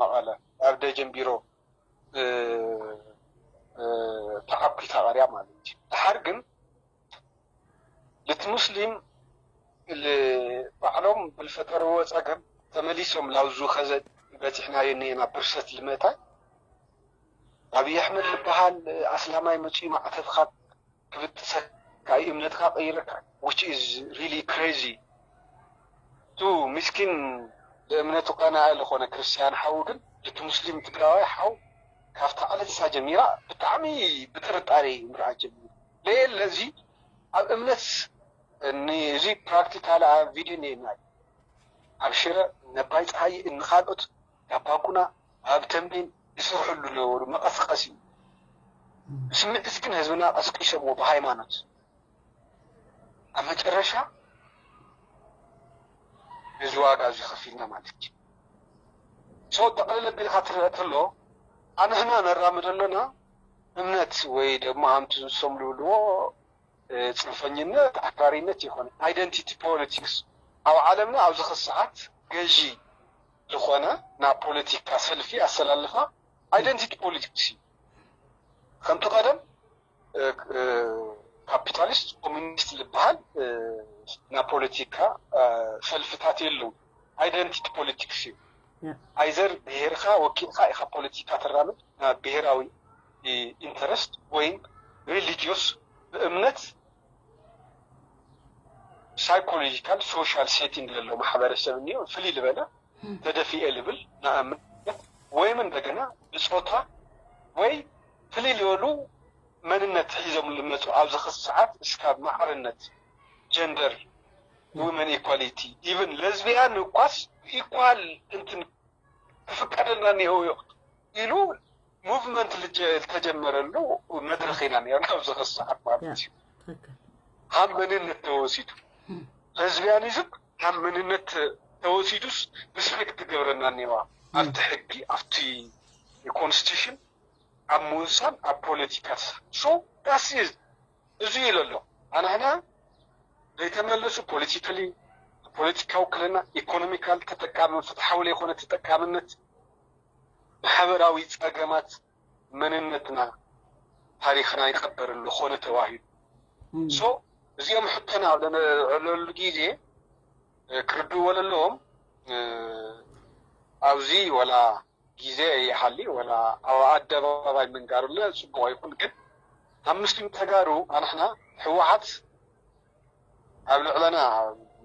መቐለ ኣብ ደጀን ቢሮ ተዓኲታ ቀርያ ማለት እዩ ድሓር ግን ልቲ ሙስሊም ባዕሎም ብልፈጠርዎ ፀገም ተመሊሶም ላውዙ ከዘ በፂሕናዮ እኒኤና ብርሰት ልመታይ ኣብይ ኣሕመድ ዝበሃል ኣስላማይ መፂኡ ማዕተብካ ክብጥሰካ ካብ እምነትካ ቀይረካ፣ which is really crazy። ቱ ምስኪን ብእምነቱ ቀናኢ ዝኾነ ክርስቲያን ሓው ግን እቲ ሙስሊም ትግራዋይ ሓው ካብታ ዕለት እሳ ጀሚራ ብጣዕሚ ብጥርጣሬ ምርኣት ጀሚሩ። ለየለ እዚ ኣብ እምነት እዚ ፕራክቲካል ኣብ ቪድዮ እኒኤና። ኣብ ሽረ ነባይ ፀሃይ እንካልኦት ያባኩና ኣብ ተንቤን ይስርሕሉ ነበሩ መቐስቀሲ። ብስምዒት ግን ህዝብና ቀስቂሶምዎ ብሃይማኖት። ኣብ መጨረሻ እዚ ዋጋ እዚ ከፊልና ማለት እዩ። ሶ ጠቕልል ኣቢልካ ትረአ ተሎ ኣንሕና ነራምዶ ኣለና እምነት ወይ ደግሞ ሃምቲ ዝሶም ልብልዎ ጽንፈኝነት ኣክራሪነት ይኾነ ኣይደንቲቲ ፖለቲክስ ኣብ ዓለምና ኣብዚ ክሰዓት ገዢ ዝኾነ ናብ ፖለቲካ ሰልፊ ኣሰላልፋ ኣይደንቲቲ ፖለቲክስ እዩ። ከምቲ ቀደም ካፒታሊስት ኮሚኒስት ዝበሃል ናብ ፖለቲካ ሰልፍታት የለው። ኣይደንቲቲ ፖለቲክስ እዩ። ኣይዘር ብሄርካ ወኪልካ ኢካ ፖለቲካ ተራምድ ናብ ብሄራዊ ኢንተረስት ወይም ሪሊጂዮስ ብእምነት ሳይኮሎጂካል ሶሻል ሴቲንግ ዘሎ ማሕበረሰብ እኒኦ ፍልይ ዝበለ ተደፊኤ ልብል ንእምነት ወይም እንደገና ብፆታ ወይ ፍልይ ዝበሉ መንነት ሒዞም ልመፁ ኣብዚ ክስ ሰዓት እስካብ ማዕርነት ጀንደር ዊመን ኢኳሊቲ ኢቨን ለዝቢያን እኳስ ኢኳል እንትን ክፍቀደልና እኒኦ ኢሉ ሙቭመንት ዝተጀመረሉ መድረክ ኢና ነርና ኣብዚ ክስ ሰዓት ማለት እዩ። ካብ መንነት ተወሲዱ ለዝቢያኒዝም ካብ መንነት ተወሲዱስ ሪስፔክት ትገብረና እኒዋ ኣብቲ ሕጊ ኣብቲ ኮንስቲቱሽን ኣብ ምውሳን ኣብ ፖለቲካ ሶ ዳስ እዚ ኢለ ኣሎ ኣንሕና ዘይተመለሱ ፖለቲካሊ ፖለቲካዊ ክልና ኢኮኖሚካል ተጠቃሚ ፍትሓዊ ዘይኮነ ተጠቃምነት ማሕበራዊ ጸገማት መንነትና ታሪኽና ይቐበር ኣሎ ኮነ ተባሂሉ ሶ እዚኦም ሕቶና ኣብ ለነልዕለሉ ግዜ ክርድእዎ ለለዎም ኣብዚ ወላ ግዜ ይሃሊ ወላ ኣብ ኣደባባይ ምንጋሩለ ጽቡቕ ይኹን ግን ኣብ ሙስሊም ተጋሩ ኣንሕና ህወሓት ኣብ ልዕለና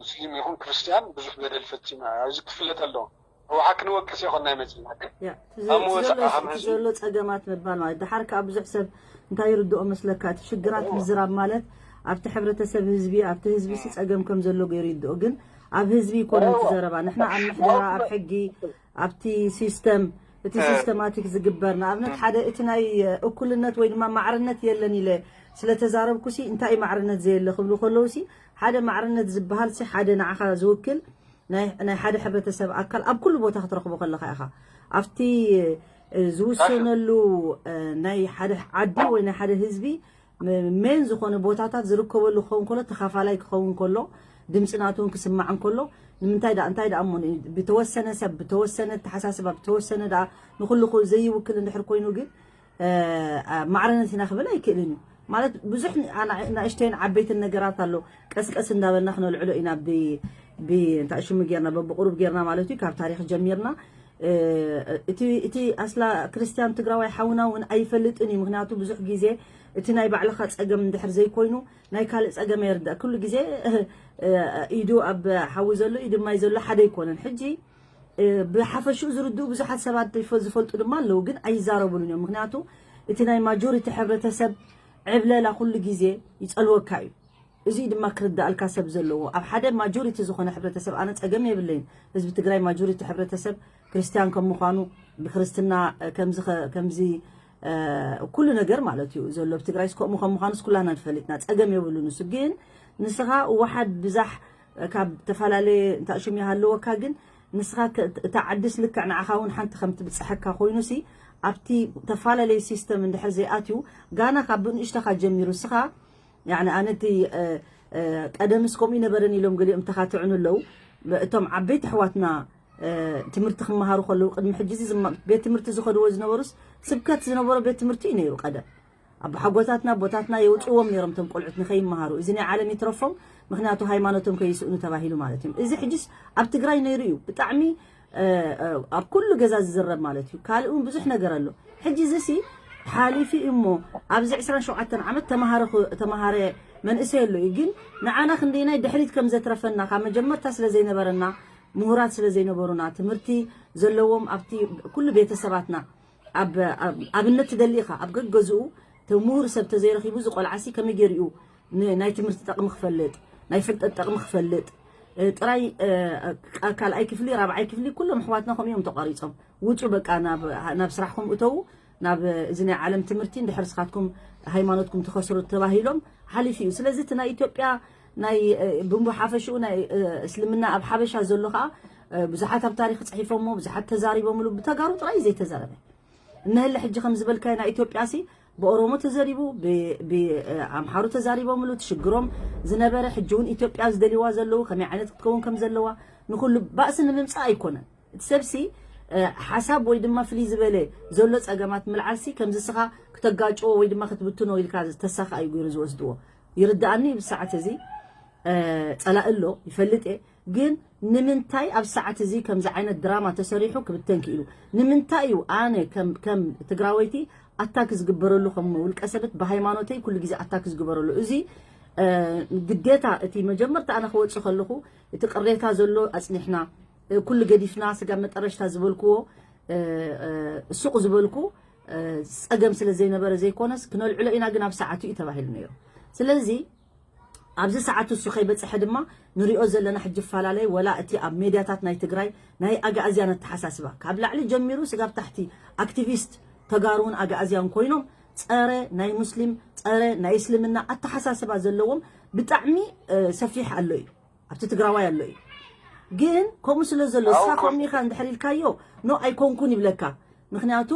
ሙስሊም ይኹን ክርስትያን ብዙሕ በደል ፈፂማ ኣብዚ ክፍለጥ ኣለዎ። ህወሓት ክንወቅስ ይኾን ናይ መፅና ግን ዘሎ ፀገማት ምባል ማለት ድሓር ከዓ ብዙሕ ሰብ እንታይ ይርድኦ መስለካ እቲ ሽግራት ምዝራብ ማለት ኣብቲ ሕብረተሰብ ህዝቢ ኣብቲ ህዝቢ ሲ ፀገም ከም ዘሎ ገይሩ ይድኦ ግን ኣብ ህዝቢ ይኮነ ዘረባ ንሕና ኣብ ምሕደራ ኣብ ሕጊ ኣብቲ ሲስተም እቲ ሲስተማቲክ ዝግበር ንኣብነት ሓደ እቲ ናይ እኩልነት ወይ ድማ ማዕርነት የለን ኢለ ስለተዛረብኩ ሲ እንታይ ማዕርነት ዘየለ ክብሉ ከለዉ ሲ ሓደ ማዕርነት ዝበሃል ሲ ሓደ ንዓኻ ዝውክል ናይ ሓደ ሕብረተሰብ ኣካል ኣብ ኩሉ ቦታ ክትረኽቦ ከለኻ ኢኻ ኣብቲ ዝውሰነሉ ናይ ሓደ ዓዲ ወይ ናይ ሓደ ህዝቢ ሜን ዝኾነ ቦታታት ዝርከበሉ ክኸውን ከሎ ተኻፋላይ ክኸውን ከሎ ድምፂ ናትውን ክስማዕ እንከሎ ንምንታይ ዳ እንታይ ዳ እሞ ብተወሰነ ሰብ ብተወሰነ ተሓሳስባ ብተወሰነ ዳ ንኩሉ ዘይውክል እንድሕር ኮይኑ ግን ማዕረነት ኢና ክብል ኣይክእልን እዩ ማለት ብዙሕ ናእሽተይን ዓበይትን ነገራት ኣሎ ቀስቀስ እንዳበልና ክነልዕሎ ኢና እንታይ ሽሙ ጌርና በብቁሩብ ጌርና ማለት እዩ ካብ ታሪክ ጀሚርና እቲ ኣስላ ክርስትያን ትግራዋይ ሓውና እውን ኣይፈልጥን እዩ ምክንያቱ ብዙሕ ግዜ እቲ ናይ ባዕልካ ፀገም እንድሕር ዘይኮይኑ ናይ ካልእ ፀገም የርዳእ ኩሉ ግዜ ኢዱ ኣብ ሓዊ ዘሎ ኢዱ ማይ ዘሎ ሓደ ኣይኮነን ሕጂ ብሓፈሽኡ ዝርድኡ ብዙሓት ሰባት ዝፈልጡ ድማ ኣለዉ ግን ኣይዛረቡሉን እዮም ምክንያቱ እቲ ናይ ማጆሪቲ ሕብረተሰብ ዕብለላ ኩሉ ግዜ ይፀልወካ እዩ እዚ ድማ ክርዳእልካ ሰብ ዘለዎ ኣብ ሓደ ማጆሪቲ ዝኾነ ሕብረተሰብ ኣነ ፀገም የብለይን ህዝቢ ትግራይ ማጆሪቲ ሕብረተሰብ ክርስትያን ከም ምዃኑ ብክርስትና ከምዚ ኩሉ ነገር ማለት እዩ ዘሎ ኣብ ትግራይ ከምኡ ከም ምዃኑስ ኩላና ንፈልጥና ፀገም የብሉን እሱ ግን ንስኻ ዋሓድ ብዛሕ ካብ ተፈላለየ እንታይ ሽም ይሃለወካ ግን ንስኻ እታ ዓድስ ልክዕ ንዓኻ እውን ሓንቲ ከም ትብፅሐካ ኮይኑሲ ኣብቲ ተፈላለየ ሲስተም እንድሕር ዘይኣትዩ ጋና ካብ ብንእሽተኻ ጀሚሩ እስኻ ያኒ ኣነ እቲ ቀደምስ ከምኡ ይነበረን ኢሎም ገሊኦም ተኻትዑን ኣለዉ እቶም ዓበይቲ ኣሕዋትና ትምህርቲ ክመሃሩ ከለዉ ቅድሚ ሕጂ ቤት ትምህርቲ ዝኸድዎ ዝነበሩስ ስብከት ዝነበሮ ቤት ትምህርቲ እዩ ነይሩ ቀደም ኣቦሓጎታትና ኣቦታትና የውፅዎም ነይሮም እቶም ቆልዑት ንኸይመሃሩ እዚ ናይ ዓለም ይትረፎም ምክንያቱ ሃይማኖቶም ከይስእኑ ተባሂሉ ማለት እዩ እዚ ሕጅስ ኣብ ትግራይ ነይሩ እዩ ብጣዕሚ ኣብ ኩሉ ገዛ ዝዝረብ ማለት እዩ ካልእ እውን ብዙሕ ነገር ኣሎ ሕጂ እዚ ሲ ሓሊፉ እዩ እሞ ኣብዚ ዕስራን ሸውዓተን ዓመት ተማሃረ ክተማሃረ መንእሰይ ኣሎ እዩ። ግን ንዓና ክንደይናይ ድሕሪት ከም ዘትረፈና ካብ መጀመርታ ስለ ዘይነበረና፣ ምሁራት ስለ ዘይነበሩና፣ ትምህርቲ ዘለዎም ኣብቲ ኩሉ ቤተሰባትና ኣብ ኣብነት ትደሊ ኢኻ። ኣብ ገገዝኡ እቲ ምሁር ሰብ ተዘይረኺቡ ዝቆልዓሲ ከመይ ገይሩ እዩ ናይ ትምህርቲ ጠቕሚ ክፈልጥ፣ ናይ ፍልጠት ጠቕሚ ክፈልጥ? ጥራይ ካልኣይ ክፍሊ፣ ራብዓይ ክፍሊ ኩሎም ኣሕዋትና ከምኡ እዮም ተቋሪጾም። ውጹ በቃ ናብ ስራሕኩም እተዉ፣ ናብ እዚ ናይ ዓለም ትምህርቲ፣ እንድሕር ስኻትኩም ሃይማኖትኩም ትኸስሩ ተባሂሎም ሓሊፉ እዩ። ስለዚ እቲ ናይ ኢትዮጵያ ናይ ብንቡ ሓፈሽኡ ናይ እስልምና ኣብ ሓበሻ ዘሎ ከዓ ብዙሓት ኣብ ታሪክ ፅሒፎሞ፣ ብዙሓት ተዛሪቦምሉ፣ ብተጋሩ ጥራይ ዘይተዛረበ እነህለ ሕጂ ከም ዝበልካዮ ናይ ኢትዮጵያ ሲ ብኦሮሞ ተዘሪቡ፣ ብኣምሓሩ ተዛሪቦምሉ፣ ትሽግሮም ዝነበረ፣ ሕጂ እውን ኢትዮጵያ ዝደልዋ ዘለዉ ከመይ ዓይነት ክትከውን ከም ዘለዋ ንኩሉ ባእሲ ንምምፃእ ኣይኮነን። እቲ ሰብሲ ሓሳብ ወይ ድማ ፍልይ ዝበለ ዘሎ ፀገማት ምልዓልሲ ከምዚ ስኻ ክተጋጭዎ ወይ ድማ ክትብትኖ ኢልካ ተሳኻ እዩ ገይሩ ዝወስድዎ። ይርድኣኒ ብሰዓት እዚ ፀላእ ኣሎ ይፈልጥ እየ። ግን ንምንታይ ኣብ ሰዓት እዚ ከምዚ ዓይነት ድራማ ተሰሪሑ ክብተን ክኢሉ? ንምንታይ እዩ ኣነ ከም ከም ትግራወይቲ ኣታክ ዝግበረሉ፣ ከም ውልቀ ሰበት ብሃይማኖተይ ኩሉ ግዜ ኣታክ ዝግበረሉ? እዚ ግዴታ እቲ መጀመርታ ኣነ ክወፅእ ከለኹ እቲ ቅሬታ ዘሎ ኣፅኒሕና ኩሉ ገዲፍና ስጋብ መጠረሽታ ዝበልክዎ ሱቕ ዝበልኩ ፀገም ስለ ዘይነበረ ዘይኮነስ ክነልዕሎ ኢና፣ ግን ኣብ ሰዓቱ እዩ ተባሂሉ ነይሩ። ስለዚ ኣብዚ ሰዓት እሱ ከይበፅሐ ድማ ንሪኦ ዘለና ሕጂ ፈላለይ ወላ እቲ ኣብ ሜድያታት ናይ ትግራይ ናይ ኣጋእዝያን ኣተሓሳስባ ካብ ላዕሊ ጀሚሩ ስጋብ ታሕቲ ኣክቲቪስት ተጋሩን ኣጋእዝያን ኮይኖም ፀረ ናይ ሙስሊም ፀረ ናይ እስልምና ኣተሓሳስባ ዘለዎም ብጣዕሚ ሰፊሕ ኣሎ እዩ። ኣብቲ ትግራዋይ ኣሎ እዩ። ግን ከምኡ ስለ ዘሎ እስኻ ከምኡ ኢኻ እንድሕር ኢልካዮ ኖ ኣይኮንኩን ይብለካ። ምክንያቱ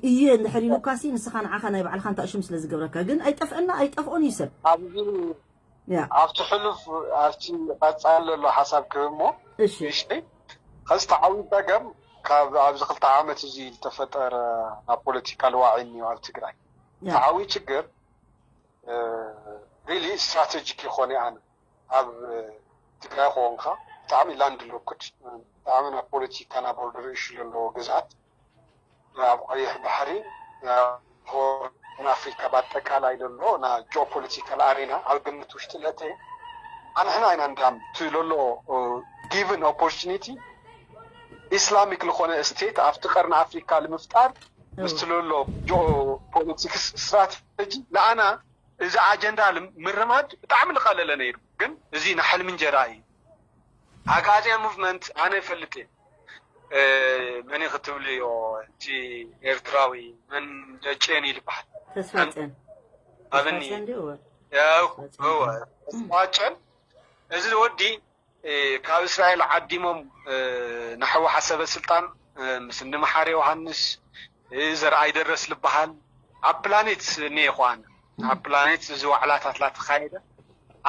እየ እንድሕር ኢሉካሲ ንስኻ ንዓኻ ናይ ባዕልኻ እንታእሽም ስለ ዝገብረካ ግን ኣይጠፍአና ኣይጠፍኦን እዩ ሰብ። ኣብቲ ሕሉፍ ኣብቲ ቀፃሊ ዘሎ ሓሳብ ክህብ እሞ እሺ ከዚ ተዓዊ ፀገም ካብ ኣብዚ ክልተ ዓመት እዚ ዝተፈጠረ ናብ ፖለቲካል ዋዒ እኒዮ ኣብ ትግራይ ተዓዊ ችግር ሪሊ ስትራቴጂክ ይኾነ ኣነ ኣብ ትግራይ ከኾንካ ብጣዕሚ ላንድ ሎክድ ብጣዕሚ ናብ ፖለቲካ ናብ ቦርደር እሹ ዘለዎ ግዝኣት ኣብ ቀይሕ ባሕሪ ሆርን ኣፍሪካ ብኣጠቃላይ ዘሎ ና ጂኦፖለቲካል ኣሬና ኣብ ግምት ውሽጢ ለተ ኣንሕና ኢና እንዳም እቲ ለሎ ጊቭን ኦፖርቹኒቲ ኢስላሚክ ዝኾነ ስቴት ኣብቲ ቀርኒ ኣፍሪካ ንምፍጣር ምስቲ ለሎ ጂኦፖለቲክስ ስትራቴጂ ንኣና እዚ ኣጀንዳ ምርማድ ብጣዕሚ ዝቐለለ ነይሩ። ግን እዚ ንሕልሚ እንጀራ እዩ። ኣጋዚያ ሙቭመንት ኣነ ይፈልጥ እየ። መን ክትብልዮ እቲ ኤርትራዊ መን ደጨን ይልበሃል። ተስፋጨን ኣብኒ ተስፋጨን እዚ ወዲ ካብ እስራኤል ዓዲሞም ንሕወሓት ሰበ ስልጣን ምስ እንመሓር ዮሃንስ ዘርኣይ ደረስ ልበሃል ኣብ ፕላኔት እኒኤ ኳን ኣብ ፕላኔት እዚ ዋዕላታት ላተኻየደ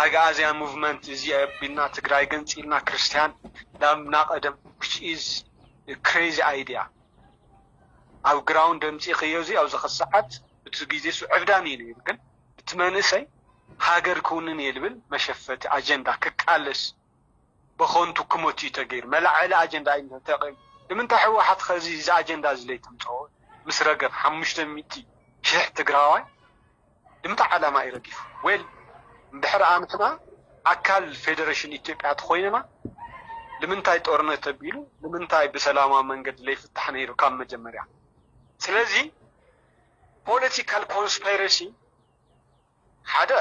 ኣግኣዝያ ሙቭመንት እዚ ኣቢልና ትግራይ ገንፂልና ክርስቲያን ዳምና ቀደም which is crazy idea ኣብ ግራውንድ ደምፂ ክዮ እዚ ኣብዚ ክሰዓት እቲ ግዜ ሱ ዕብዳን እዩ ነይሩ ግን እቲ መንእሰይ ሃገር ክውንን እየ ልብል መሸፈቲ ኣጀንዳ ክቃለስ በኸንቱ ክሞት እዩ ተገይሩ መላዕሊ ኣጀንዳ እዩ ተጠቂሙ ንምንታይ ህወሓት ከዚ እዚ ኣጀንዳ እዚ ለይተምፀኦ ምስ ረገብ ሓሙሽተ ሚእቲ ሽሕ ትግራዋይ ንምንታይ ዓላማ እዩ ረጊፉ ዌል እንድሕር ኣንሕና ኣካል ፌደሬሽን ኢትዮጵያ ተኮይንና ንምንታይ ጦርነት ተቢሉ ንምንታይ ብሰላማዊ መንገዲ ለይፍታሕ ነይሩ ካብ መጀመርያ ስለዚ ፖለቲካል ኮንስፓይረሲ ሓደ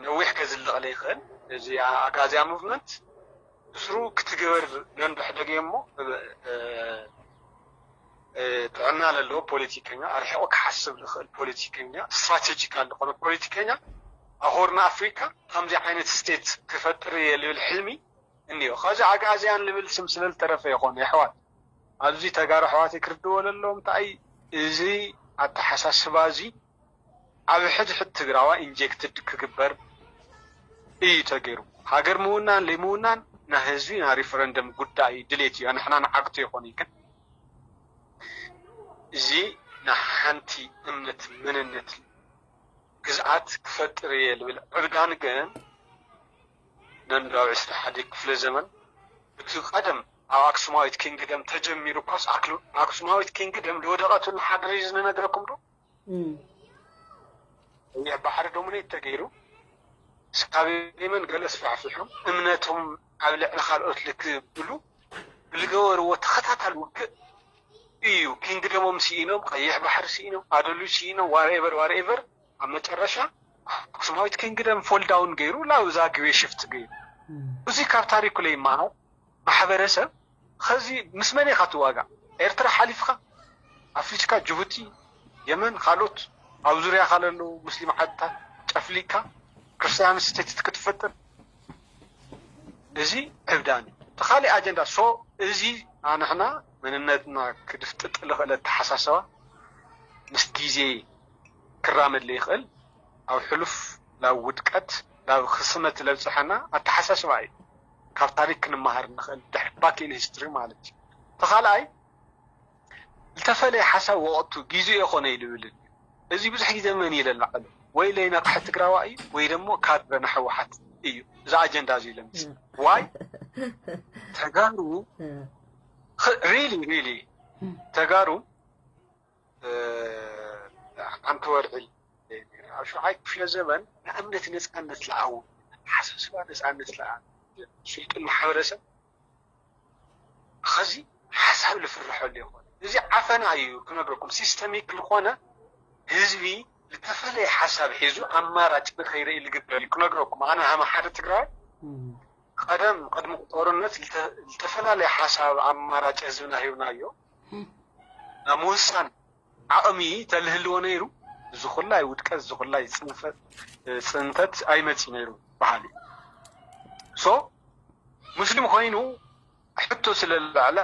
ነዊሕ ከዝልቕ ለይኽእል እዚ ኣጋዝያ ሙቭመንት ብስሩ ክትግበር ነንዶ ሕደግ እሞ ጥዕና ለለዎ ፖለቲከኛ ኣርሒቑ ክሓስብ ዝኽእል ፖለቲከኛ ስትራቴጂካል ዝኾነ ፖለቲከኛ ኣሆርና ኣፍሪካ ከምዚ ዓይነት ስቴት ክፈጥር እየ ልብል ሕልሚ እኒኦ ከዚ ኣጋዝያን ልብል ስም ስለዝተረፈ ይኾነ የሕዋት ኣብዚ ተጋሩ ኣሕዋተይ ክርድእዎ ለለዎም እንታይ እዚ ኣተሓሳስባ እዚ ኣብ ሕድሕድ ትግራዋይ ኢንጀክትድ ክግበር እዩ ተገይሩ። ሃገር ምውናን ለይምውናን ናይ ህዝቢ ናይ ሪፈረንደም ጉዳይ እዩ፣ ድሌት እዩ፣ ንሕና ንዓግቶ ይኾን እዩ ግን እዚ ናይ ሓንቲ እምነት መንነት ግዝኣት ክፈጥር እየ ልብል ዕብዳን ግን ነንዶ ኣብ ዕስራ ሓደ ክፍለ ዘመን እቲ ቀደም ኣብ ኣክሱማዊት ኪንግደም ተጀሚሩ እኳስ ኣክሱማዊት ኪንግደም ዝወደቐትሉ ሓድሪ እዩ ዝንነግረኩም ዶ? ቀይሕ ባሕሪ ዶሚኔት ተገይሩ፣ ስካብ የመን ገለ ስፋሕፊሖም እምነቶም ኣብ ልዕሊ ካልኦት ልክብሉ ብዝገበርዎ ተኸታታሊ ውግእ እዩ። ኪንግደሞም ስኢኖም፣ ቀይሕ ባሕሪ ስኢኖም፣ ኣደሉ ስኢኖም፣ ዋርኤቨር ዋርኤቨር፣ ኣብ መጨረሻ ኣክሱማዊት ኪንግደም ፎል ዳውን ገይሩ ናብ ዛግዌ ሽፍት ገይሩ። እዚ ካብ ታሪኩ ለይመሃር ማሕበረሰብ ኸዚ ምስ መን ኢኻ ትዋጋእ? ኤርትራ ሓሊፍካ ኣፍሪካ፣ ጅቡቲ፣ የመን፣ ካልኦት ኣብ ዙርያኻ ለለዉ ሙስሊም ዓድታት ጨፍሊቅካ ክርስትያን ስቴት ክትፈጥር፣ እዚ ዕብዳን እዩ። እቲ ካሊእ ኣጀንዳ ሶ እዚ ኣንሕና መንነትና ክድፍጥጥ ልኽእል ኣተሓሳሰባ ምስ ግዜ ክራመድ ለይኽእል ኣብ ሕሉፍ ናብ ውድቀት ናብ ክስመት ለብፅሐና ኣተሓሳስባ እዩ። ካብ ታሪክ ክንመሃር ንኽእል ድሕር ባክ ኢን ሂስትሪ ማለት እዩ። ተኻልኣይ ዝተፈለየ ሓሳብ ወቕቱ ግዜኡ የኾነ እዩ ልብል እዩ። እዚ ብዙሕ ግዜ መን እዩ ለላዕሉ ወይ ለይነቕሐ ትግራዋ እዩ ወይ ደግሞ ካድረ ንሕወሓት እዩ። እዚ ኣጀንዳ እዚ ለምስ ዋይ ተጋሩ ሪሊ ሪሊ ተጋሩ ሓንቲ ወርሒ ኣብ ሸውዓይ ክፍለ ዘመን ንእምነት ነፃነት ለኣው ሓሳስባ ነፃነት ለኣ ስልጡን ማሕበረሰብ ኸዚ ሓሳብ ልፍርሐሉ ይኾነ እዚ ዓፈና እዩ ክነግረኩም ሲስተሚክ ዝኾነ ህዝቢ ዝተፈለየ ሓሳብ ሒዙ ኣማራጭ ንኸይርኢ ልግበር እዩ ክነግረኩም ኣነ ሃመ ሓደ ትግራይ ቀደም ቅድሚ ጦርነት ዝተፈላለየ ሓሳብ ኣማራጭ ህዝብና ሂብናዮ ናብ ምውሳን ዓቕሚ ተልህልዎ ነይሩ ዝኹላይ ውድቀት ዝኹላይ ፅንተት ኣይመፅ ነይሩ በሃል እዩ ሶ ሙስሊም ኮይኑ ሕቶ ስለለዕለ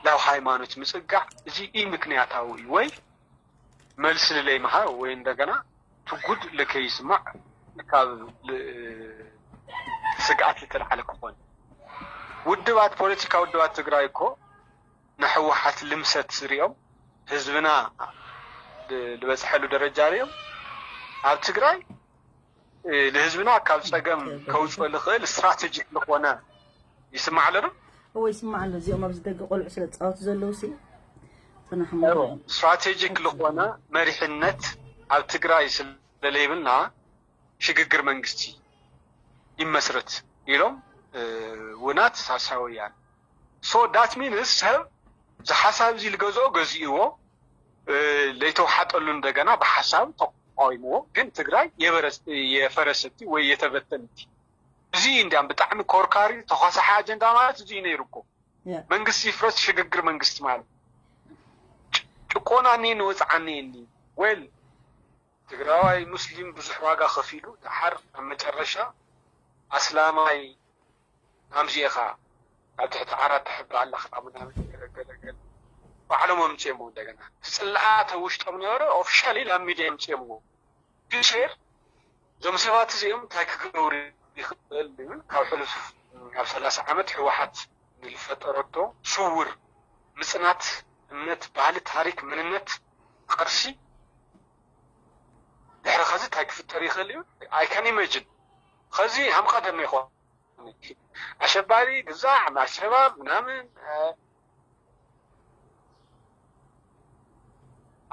ናብ ሃይማኖት ምፅጋዕ እዚ ኢ ምክንያታዊ እዩ ወይ መልሲ ልለይ መሃር ወይ እንደገና ትጉድ ልከይስማዕ ካብ ስግኣት ልተልዓለ ክኾን ውድባት ፖለቲካ ውድባት ትግራይ እኮ ንሕወሓት ልምሰት ሪኦም ህዝብና ልበፅሐሉ ደረጃ ሪኦም ኣብ ትግራይ ልህዝብና ካብ ፀገም ከውፅኦ ልኽእል ስትራቴጂክ ዝኾነ ይስማዕ ኣለዶ እወ ይስማዕ ኣሎ እዚኦም ኣብዚ ደገ ቆልዑ ስለ ዝፃወቱ ዘለዉ ሲ ስትራቴጂክ ዝኾነ መሪሕነት ኣብ ትግራይ ስለለይብልና ሽግግር መንግስቲ ይመስረት ኢሎም ውናት ሳሳውያን so that means ሰብ ዝሓሳብ እዚ ልገዝኦ ገዚእዎ ለይተውሓጠሉ እንደገና ብሓሳብ ተቋዊምዎ ግን ትግራይ የፈረሰቲ ወይ የተበተንቲ እዚ እንዲያም ብጣዕሚ ኮርካሪ ተኳሳሒ ኣጀንዳ ማለት እዚ ነይሩ እኮ መንግስቲ ይፍረስ ሽግግር መንግስቲ ማለት ጭቆና እኒኒ ወፅዓ እኒኒ well ትግራዋይ ሙስሊም ብዙሕ ዋጋ ከፊሉ ደሓር ኣብ መጨረሻ ኣስላማይ ኣምዚእኻ ኣብ ትሕቲ ዓራት ትሕቢ ኣለኻ ምናምን ገለገለገለ ባዕሎም ኣምፅኦሞ እንደገና እቲ ፅላኣት ኣብ ውሽጦም ነበረ ኦፊሻሊ ናብ ሚድያ ኣምፅኦሞ ግን ሼር እዞም ሰባት እዚኦም እንታይ ክገብሩ ይኽእል ይብል ካብ ሕሉፍ ኣብ ሰላሳ ዓመት ህወሓት ንልፈጠረቶ ስውር ምፅናት እምነት ባህሊ ታሪክ መንነት ቅርሲ ድሕሪ ኸዚ እንታይ ክፍጠር ይኽእል እዩ I can imagine ኸዚ ሃም ቀደም ይኾን ኣሸባሪ ግዛዕ ኣልሸባብ ምናምን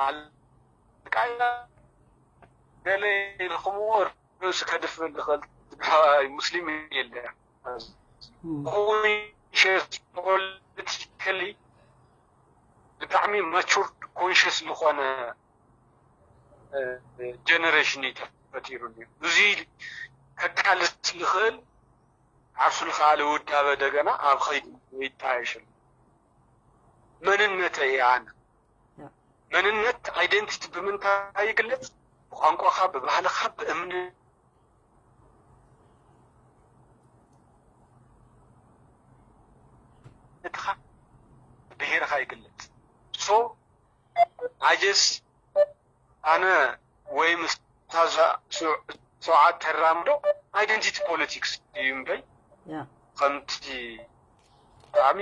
ኣልቃይዳ ገለ ኢልኩምዎ ርእሱ ከድፍን ዝኽእል ትግራዋይ ሙስሊም የለ ኮንሽስ ፖለቲካሊ ብጣዕሚ ማቹርድ ኮንሽስ ዝኾነ ጀነሬሽን እዩ ተፈጢሩ እዩ እዚ ከቃልስ ዝኽእል ዓርሱ ዝኸኣለ ውዳበ ደገና ኣብ ኸይዲ ይጣየሽ ኣሎ መንነተይ እየ ኣነ መንነት identity ብምንታይ ይግለፅ ብቋንቋኻ ብባህልኻ ብእምነትኻ ብሄርኻ ይግለፅ so I just ኣነ ወይ ምስ ታዛ ሰውዓት ተራምዶ identity politics እዩ እምበይ ከምቲ ብጣዕሚ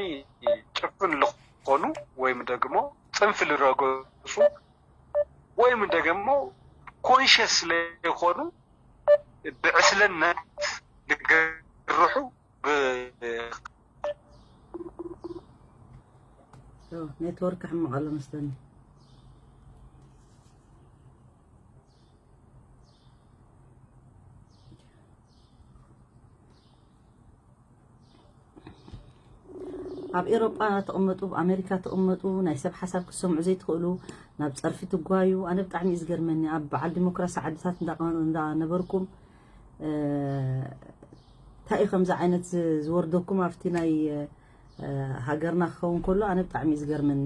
ጭፍን ዝኾኑ ወይም ደግሞ ፅንፍ ልረገፁ ወይም ደግሞ conscious ስለይኾኑ ብዕስለነት ልግርሑ ኔትወርክ ሕማቕ ኣሎ መስለኒ ኣብ ኤሮጳ ትቕመጡ፣ ኣብ ኣሜሪካ ትቕመጡ፣ ናይ ሰብ ሓሳብ ክትሰምዑ ዘይትኽእሉ፣ ናብ ጸርፊ ትጓዩ። ኣነ ብጣዕሚ እዩ ዝገርመኒ። ኣብ በዓል ዲሞክራሲ ዓድታት እንዳ-፣ እንዳነበርኩም፣ እ፣ እንታይ እዩ ከምዚ ዓይነት ዝ-፣ ዝወርደኩም ኣብቲ ናይ፣ እ፣ ሃገርና ክኸውን ከሎ ኣነ ብጣዕሚ እዩ ዝገርመኒ።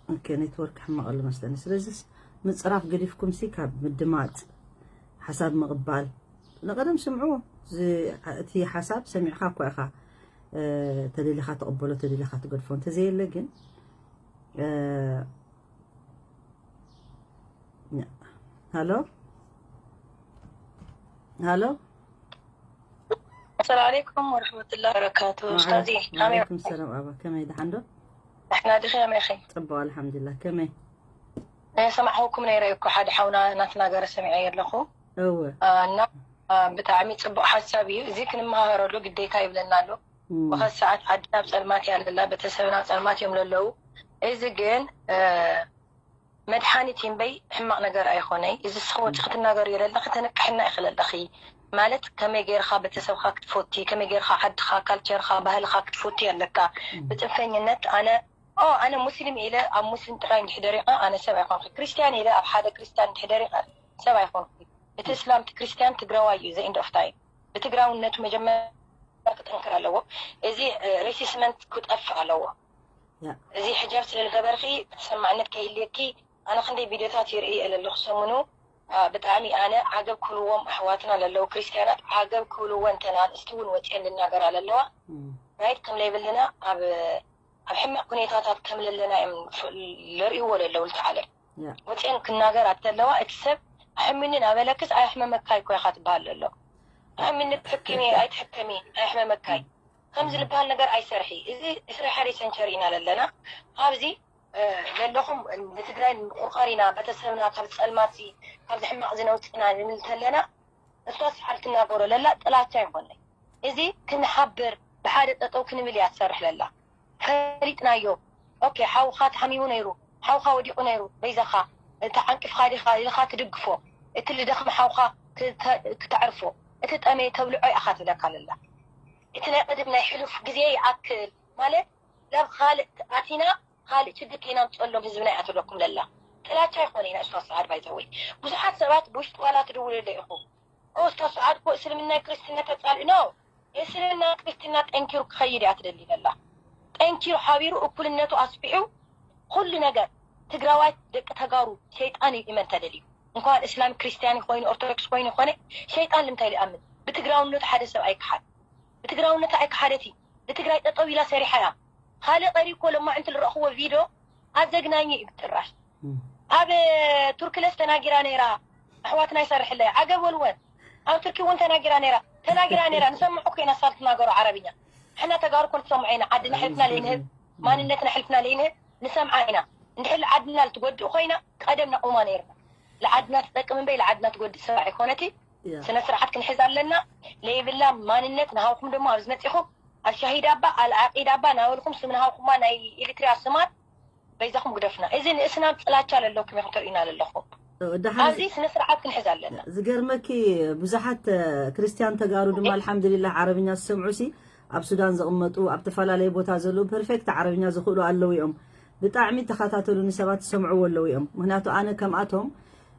ኦኬ፣ ኔትወርክ ሕማቕ ኣሎ መስለኒ። ስለዚስ ምጽራፍ ገዲፍኩም ሲ ካብ ምድማጽ ሓሳብ ምቕባል ንቐደም ስምዑ። ዝ-፣ እቲ ሓሳብ ሰሚዕካ እኳ ኢኻ፣ እ፣ ተደሊኻ ትቕበሎ፣ ተደሊኻ ትገድፎ። እንተዘየለ ግን፣ እ፣ ሃሎ፣ ሃሎ። السلام عليكم ورحمة الله وبركاته. أستاذي، عامل ወዓለይኩም ሰላም ኣባ፣ ከመይ ደሓን ዶ? احنا دخيل يا أخي. ጽቡቕ ኣልሓምዱሊላህ። ከመይ? ሰማዕኹም ነይረ እኮ ሓደ ሓውና እናተናገረ ሰሚዐ ኣለኹ። እወ። አ፣ እና፣ አ፣ ብጣዕሚ ጽቡቕ ሓሳብ እዩ። እዚ ክንመሃረሉ ግዴታ ይብለና ኣሎ። እም። ወኸ ሰዓት ዓድና ኣብ ጸልማት እያ ለላ፣ ቤተሰብና ኣብ ጸልማት እዮም ለለዉ። እዚ ግን፣ እ፣ መድሓኒት እምበይ ሕማቕ ነገር ኣይኾነይ። እዚ ንስኺ ወጺኺ ትናገርዮ ዘለኺ ተነቅሕና ኢኺ ለለኺ። ማለት ከመይ ገይርኻ ቤተሰብኻ ክትፎቲ፣ ከመይ ገይርኻ ዓድኻ፣ ካልቸርኻ፣ ባህልኻ ክትፎቲ ኣለካ። እም። ብጽንፈኝነት ኣነ፣ ኦ፣ ኣነ ሙስሊም ኢለ ኣብ ሙስሊም ጥራይ እንድሕር ደሪቐ ኣነ ሰብ ኣይኮንኩ። ክርስትያን ኢለ ኣብ ሓደ ክርስትያን እንድሕር ደሪቐ ሰብ ኣይኮንኩ። እቲ እስላም እቲ ክርስትያን ትግራዋይ እዩ፣ the end of time። ብትግራውነቱ መጀመርያ ክጠንክር ኣለዎ። እዚ፣ እ፣ ሬሲስመንት ክጠፍእ ኣለዎ። ያ። እዚ ሕጃብ ስለ ዝገበርኺ ተሰማዕነት ከይልየኪ። ኣነ ክንደይ ቪድዮታት ይርኢ እየ ለለኹ ሰሙኑ። አ፣ ብጣዕሚ ኣነ ዓገብ ክብልዎም ኣሕዋትና ለለዉ ክርስትያናት ዓገብ ክብልወን፣ እተን ኣንስቲ እውን ወፅየን ልናገራ ለለዋ እም። ራይት ከም ለይብልና ኣብ፣ ኣብ ሕማቕ ኩኔታታት ከም ለለና እዮም ፍ-፣ ለርእይዎ ለለዉ ልቲ ዓለም። ያ። ወፅየን ክናገራ ተለዋ እቲ ሰብ ኣሕምኒ ናበለክስ ኣየሕመመካይ እኮ ኢኻ ትበሃል ለሎ። ኣሕምኒ ትሕከሚ ኣይትሕከሚ ኣየሕመመካይ። ከምዚ ዝበሃል ነገር ኣይሰርሒ። እዚ ዕስራ ሓደ ሰንቸሪ ኢና ለለና። ኣብዚ፣ እ፣ ለለኹም ንትግራይ ንቁርቆር ኢና፣ ቤተሰብና ካብ ጸልማት፣ ካብዚ ሕማቕ እዚ ነውፅና ንብል ተለና፣ እሷ ሰዓል ትናገሮ ለላ ጥላቻ ይኾነ። እዚ ክንሓብር፣ ብሓደ ጠጠው ክንብል እያ ትሰርሕ ለላ። ፈሊጥናዮ። ኦኬ፣ ሓውኻ ተሓሚሙ ነይሩ፣ ሓውኻ ወዲቑ ነይሩ፣ በይዛኻ፣ ተዓንቂፍኻ ዲኻ ኢልኻ ትድግፎ። እቲ ልደኽመ ሓውኻ ክተ-፣ ክተዕርፎ። እቲ ጠመየ ተብልዖ ኢኻ ትብለካ ለላ። እቲ ናይ ቀደም ናይ ሕሉፍ ግዜ ይኣክል ማለት፣ ናብ ካልእ ኣቲና፣ ካልእ ችግር ከይናምፀሎም ህዝብና እያ ትብለኩም ለላ። ጥላቻ ይኾነ ኢና እሷ ሰዓድ ባይዘወይ። ብዙሓት ሰባት ብውሽጢ ዋላ ትድውልለ ኢኹም። ኦ፣ እሷ ሰዓድ እኮ እስልምና ክርስትና ተፃልእ ነው። እስልምና ክርስትና ጠንኪሩ ክኸይድ እያ ትደሊ ለላ። ጠንኪሩ ሓቢሩ እኩልነቱ ኣስፊሑ ኩሉ ነገር ትግራዋይ ደቂ ተጋሩ ሸይጣን እዩ ኢመን ተደልዩ። እንኳን እስላም ክርስቲያን ኮይኑ ኦርቶዶክስ ኮይኑ ይኾነ ሸይጣን ልምታይ ይኣምን። ብትግራውነቱ ሓደ ሰብ ኣይክሓድ። ብትግራውነታ ኣይክሓደት እዩ። ንትግራይ ጠጠው ኢላ ሰሪሓ እያ። ካልእ ቀሪ እኮ ለማዕንቲ ዝረእኽዎ ቪድዮ ኣዘግናኝ እዩ ብጭራሽ። እም። ኣብ ቱርክለስ ተናጊራ ነይራ። ኣሕዋትና ይሰርሕለይ። ዓገብ በልወን። ኣብ ቱርኪ እውን ተናጊራ ነይራ። ተናጊራ ነይራ። ንሰምዖ እኮ ኢና ሳል ትናገሮ ዓረብኛ። ሕና ተጋሩ እኮ ንሰምዖ ኢና። ዓድና ሕልፍና ለይንህብ፣ ማንነትና ሕልፍና ለይንህብ ንሰምዓ ኢና። እንድሕር ዓድና ልትጎድእ ኮይና ቀደም ነቑማ ነይርና። ለዓድና ትጠቅም እምበይ ለዓድና ትጎድእ ሰብ ኣይኮነቲ። ያ። ስነ ስርዓት ክንሕዝ ኣለና። ለይብላ ማንነት ንሃውኩም ደሞ ኣብዚ መጺኹም ኣልሻሂድ ኣባ ኣልዓቂድ ኣባ ናበልኩም ስም ንሃውኩማ ናይ ኤሪትሪያ ስማት በይዛኹም ግደፉና። እዚ ንእስናም ጥላቻ ለለኩም ኢኹም ተርእዩና ለለኹም። ደሓን ኣብዚ ስነ ስርዓት ክንሕዝ ኣለና። ዝገርመኪ ብዙሓት፣ እ፣ ክርስትያን ተጋሩ ድማ ኣልሓምዱሊላህ ዓረብኛ ዝሰምዑ ሲ ኣብ ሱዳን ዝቕመጡ ኣብ ተፈላለየ ቦታ ዘለዉ ፐርፌክት ዓረብኛ ዝኽእሉ ኣለዉ እዮም። ብጣዕሚ ተኸታተሉኒ ሰባት ዝሰምዕዎ ኣለዉ እዮም። ምኽንያቱ ኣነ ከምኣቶም፣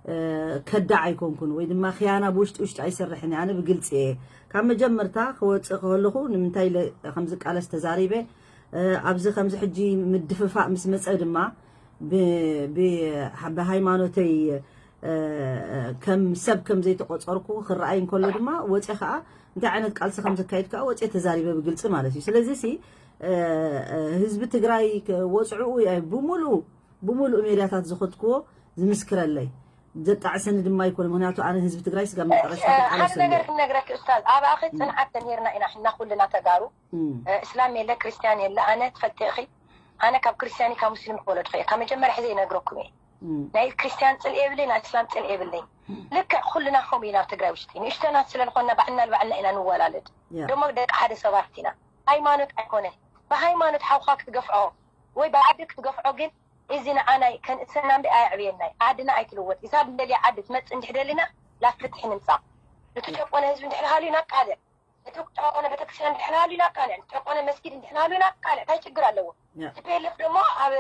እ፣ ከዳዕ ኣይኮንኩን ወይ ድማ ኽያና ብውሽጢ ውሽጢ ኣይሰርሕን እየ። ኣነ ብግልፂ እየ። ካብ መጀመርታ ክወፅእ ከለኹ ንምንታይ ኢለ ከም ዝቃለስ ተዛሪበ። እ፣ ኣብዚ ከምዚ ሕጂ ምድፍፋእ ምስ መፀ ድማ ብ-፣ ብ-፣ ብሃይማኖተይ፣ እ፣ ከም ሰብ ከም ዘይተቆፀርኩ ክረኣይ እንከሎ ድማ ወፂአ ከዓ እንታይ ዓይነት ቃልሲ ከም ዘካይድ ከዓ ወፂአ ተዛሪበ ብግልፂ ማለት እዩ። ስለዚ ሲ፣ እ፣ እ፣ ህዝቢ ትግራይ ከ-፣ ወፅዕኡ የ-፣ ብምሉኡ፣ ብምሉኡ ሜድያታት ዝኸድክዎ ዝምስክረለይ። ዘጣዕሰኒ ድማ ኣይኮነ። ምኽንያቱ ኣነ ህዝቢ ትግራይ ስጋብ መጨረሻ ሓደ ክቃለሰሉ ነገር እየ። ክነግረክ ኡስታዝ፣ ኣብ ኣኺ ፅንዓት ተምሂርና ኢና ሕና ኩልና ተጋሩ። እም፣ እ፣ እስላም የለ ክርስትያን የለ። ኣነ ትፈልጢ ኢኺ፣ ኣነ ካብ ክርስትያን ካብ ሙስሊም ክወለድኩ እየ። ካብ መጀመርያ ሕዘ ይነግረኩም እየ። እም፣ ናይ ክርስትያን ፅልኢ የብለይ፣ ናይ እስላም ፅልኢ የብለይ። ልክዕ ኩልና ከምኡ ኢና ኣብ ትግራይ ውሽጢ። ንእሽተናት ስለ ዝኾንና ባዕልና ንባዕልና ኢና ንወላለድ። ያ። ደሞ ደቂ ሓደ ሰባት ኢና። ሃይማኖት ኣይኮነን። ብሃይማኖት ሓውካ ክትገፍዖ ወይ ብዓዲ ክትገፍዖ ግን እዚ ንዓናይ ከንእሰና እምበይ ኣየዕብየናይ። ዓድና ኣይትልወጥ። ኢሳብ እንደልያ ዓዲ ትመፅእ እንድሕር ደሊና ላፍትሒ ንምፃእ። ንተጨቆነ ህዝቢ እንድሕር ሃልዩ ናቃልዕ። እቲ ተቋቋነ ቤተክርስትያን እንድሕና ሃልዩ ናብ ካልዕ፣ ተቋቋነ መስጊድ እንድሕና ሃልዩ ናብ ካልዕ፣ እንታይ ችግር ኣለዎ? ያ። ቲ ፒ ኤል ኤፍ ደሞ ኣብ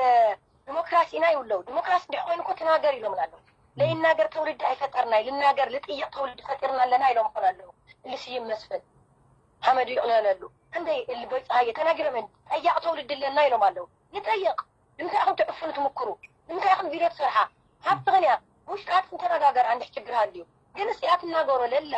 ዲሞክራሲ ኢና ይብለው። ዲሞክራሲ እንድሕ ኮይኑ እኮ ተናገር ኢሎምና ኣለዉ። ለይናገር ትውልዲ ኣይፈጠርናይ፣ ልናገር ልጥይቕ ትውልዲ ፈጢርና ኣለና ኢሎም እኮ ኣለዉ። እሊ ስዩም መስፍን ሓመዱ ይቕለለሉ። እንደ እሊ ቦይ ፀሃየ ተናጊሮም እዮም። ጠያቕ ትውልዲ ኣለና ኢሎም ኣለዉ። ንጠይቕ። ንምንታይ ኢኹም ትዕፍኑ ትምክሩ? ንምንታይ ኢኹም ቪድዮ ትሰርሓ? ሃብትኽን እያ። ውሽጣትክን ተነጋገር፣ እንድሕ ችግር ሃልዩ። ግን እዚኣ ትናገሮ ለላ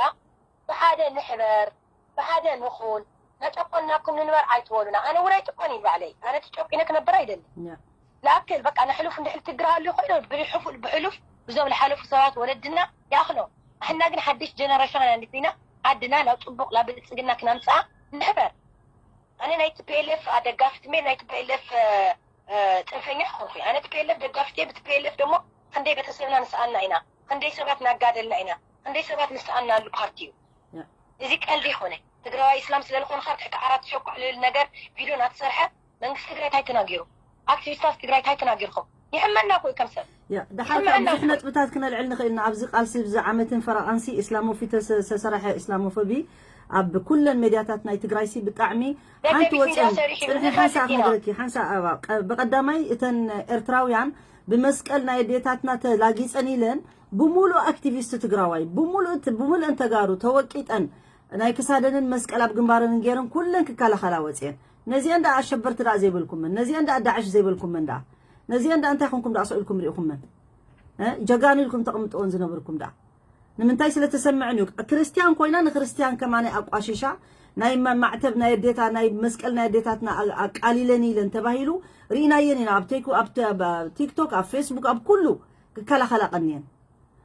ብሓደ ንሕበር፣ ብሓደ ንኹን፣ ነጨቆናኩም ንንበር ኣይትበሉና። ኣነ እውን ኣይጭቆን እዩ ባዕለይ። ኣነ ተጨቂነ ክነብር ኣይደልን። ያ። ለኣክል በቃ ንሕሉፍ እንድሕል ትግራሃሉ ኮይኑ ብሕፉ- ብሕሉፍ ብዞም ዝሓለፉ ሰባት ወለድና ይኣኽሎ። ኣሕና ግን ሓድሽ ጀነሬሽን ኣንዲት ኢና ዓድና ናብ ፅቡቕ ናብ ብልፅግና ክነምፅኣ ንሕበር። ኣነ ናይ ቲ ፒ ኤል ኤፍ ደጋፊት እምበር ናይ ቲ ፒ ኤል ኤፍ ፅንፈኛ ክኾንኩ እየ። ኣነ ቲ ፒ ኤል ኤፍ ደጋፊት እየ። ብቲ ፒ ኤል ኤፍ ደሞ ክንደይ ቤተሰብና ንስኣና ኢና፣ ክንደይ ሰባት ናጋደልና ኢና፣ ክንደይ ሰባት ንስኣናሉ ፓርቲ እዩ። ያ። እዚ ቀልዲ ይኾነ ትግራዋይ እስላም ስለልኾንካ ትሕቲ ዓራት ሸኳዕ ልብል ነገር ቪድዮ ናተሰርሐ መንግስቲ ትግራይ እንታይ ተናጊሩ? ኣክቲቪስታት ትግራይ እንታይ ተናጊርኩም? ይሕመና እኮ እዩ ከም ሰብ። ያ፣ ደሓር ካብ ብዙሕ ነጥብታት ክነልዕል ንኽእል ኢና። ኣብዚ ቃልሲ ብዚ ዓመትን ፈረቓንሲ እስላሞፊ ተሰ- ዝተሰርሐ እስላሞፎቢ ኣብ ኩለን ሜድያታት ናይ ትግራይሲ ብጣዕሚ ሓንቲ ደደቢት ሚድያ ወፅን ሰሪሑ ፅንሒ ንፈልጥ ሓንሳእ ኢና። ክነግረኪ ሓንሳእ ኣባ- ቀ- ብቐዳማይ እተን ኤርትራውያን ብመስቀል ናይ ኣዴታትና ተላጊፀን ኢለን ብምሉእ ኣክቲቪስት ትግራዋይ ብምሉእ ት- ብምሉእን ተጋሩ ተወቂጠን ናይ ክሳደንን መስቀል ኣብ ግንባረንን ገይረን ኩለን ክከላኸላ ወፅየን። ነዚአን ደኣ ኣሸበርቲ ደኣ ዘይበልኩመን፣ ነዚአን ደኣ ዳዕሽ ዘይበልኩመን ደኣ፣ ነዚአን ደኣ እንታይ ኮንኩም ደኣ ስኢልኩም ሪእኩመን? እ? ጀጋኑ ኢልኩም ተቕምጥወን ዝነበርኩም ደኣ ንምንታይ ስለ ተሰምዐን እዩ? ክርስትያን ኮይና ንክርስትያን ከማን ኣቋሽሻ ናይ ማ- ማዕተብ ናይ ኣዴታ ናይ መስቀል ናይ ኣዴታትና ኣ- ኣቃሊለን ኢለን ተባሂሉ ርኢናየን ኢና። ኣብ ቴክ- ኣብ ተ- ኣብ ቲክቶክ ኣብ ፌስቡክ ኣብ ኩሉ ክከላኸላ ቀንየን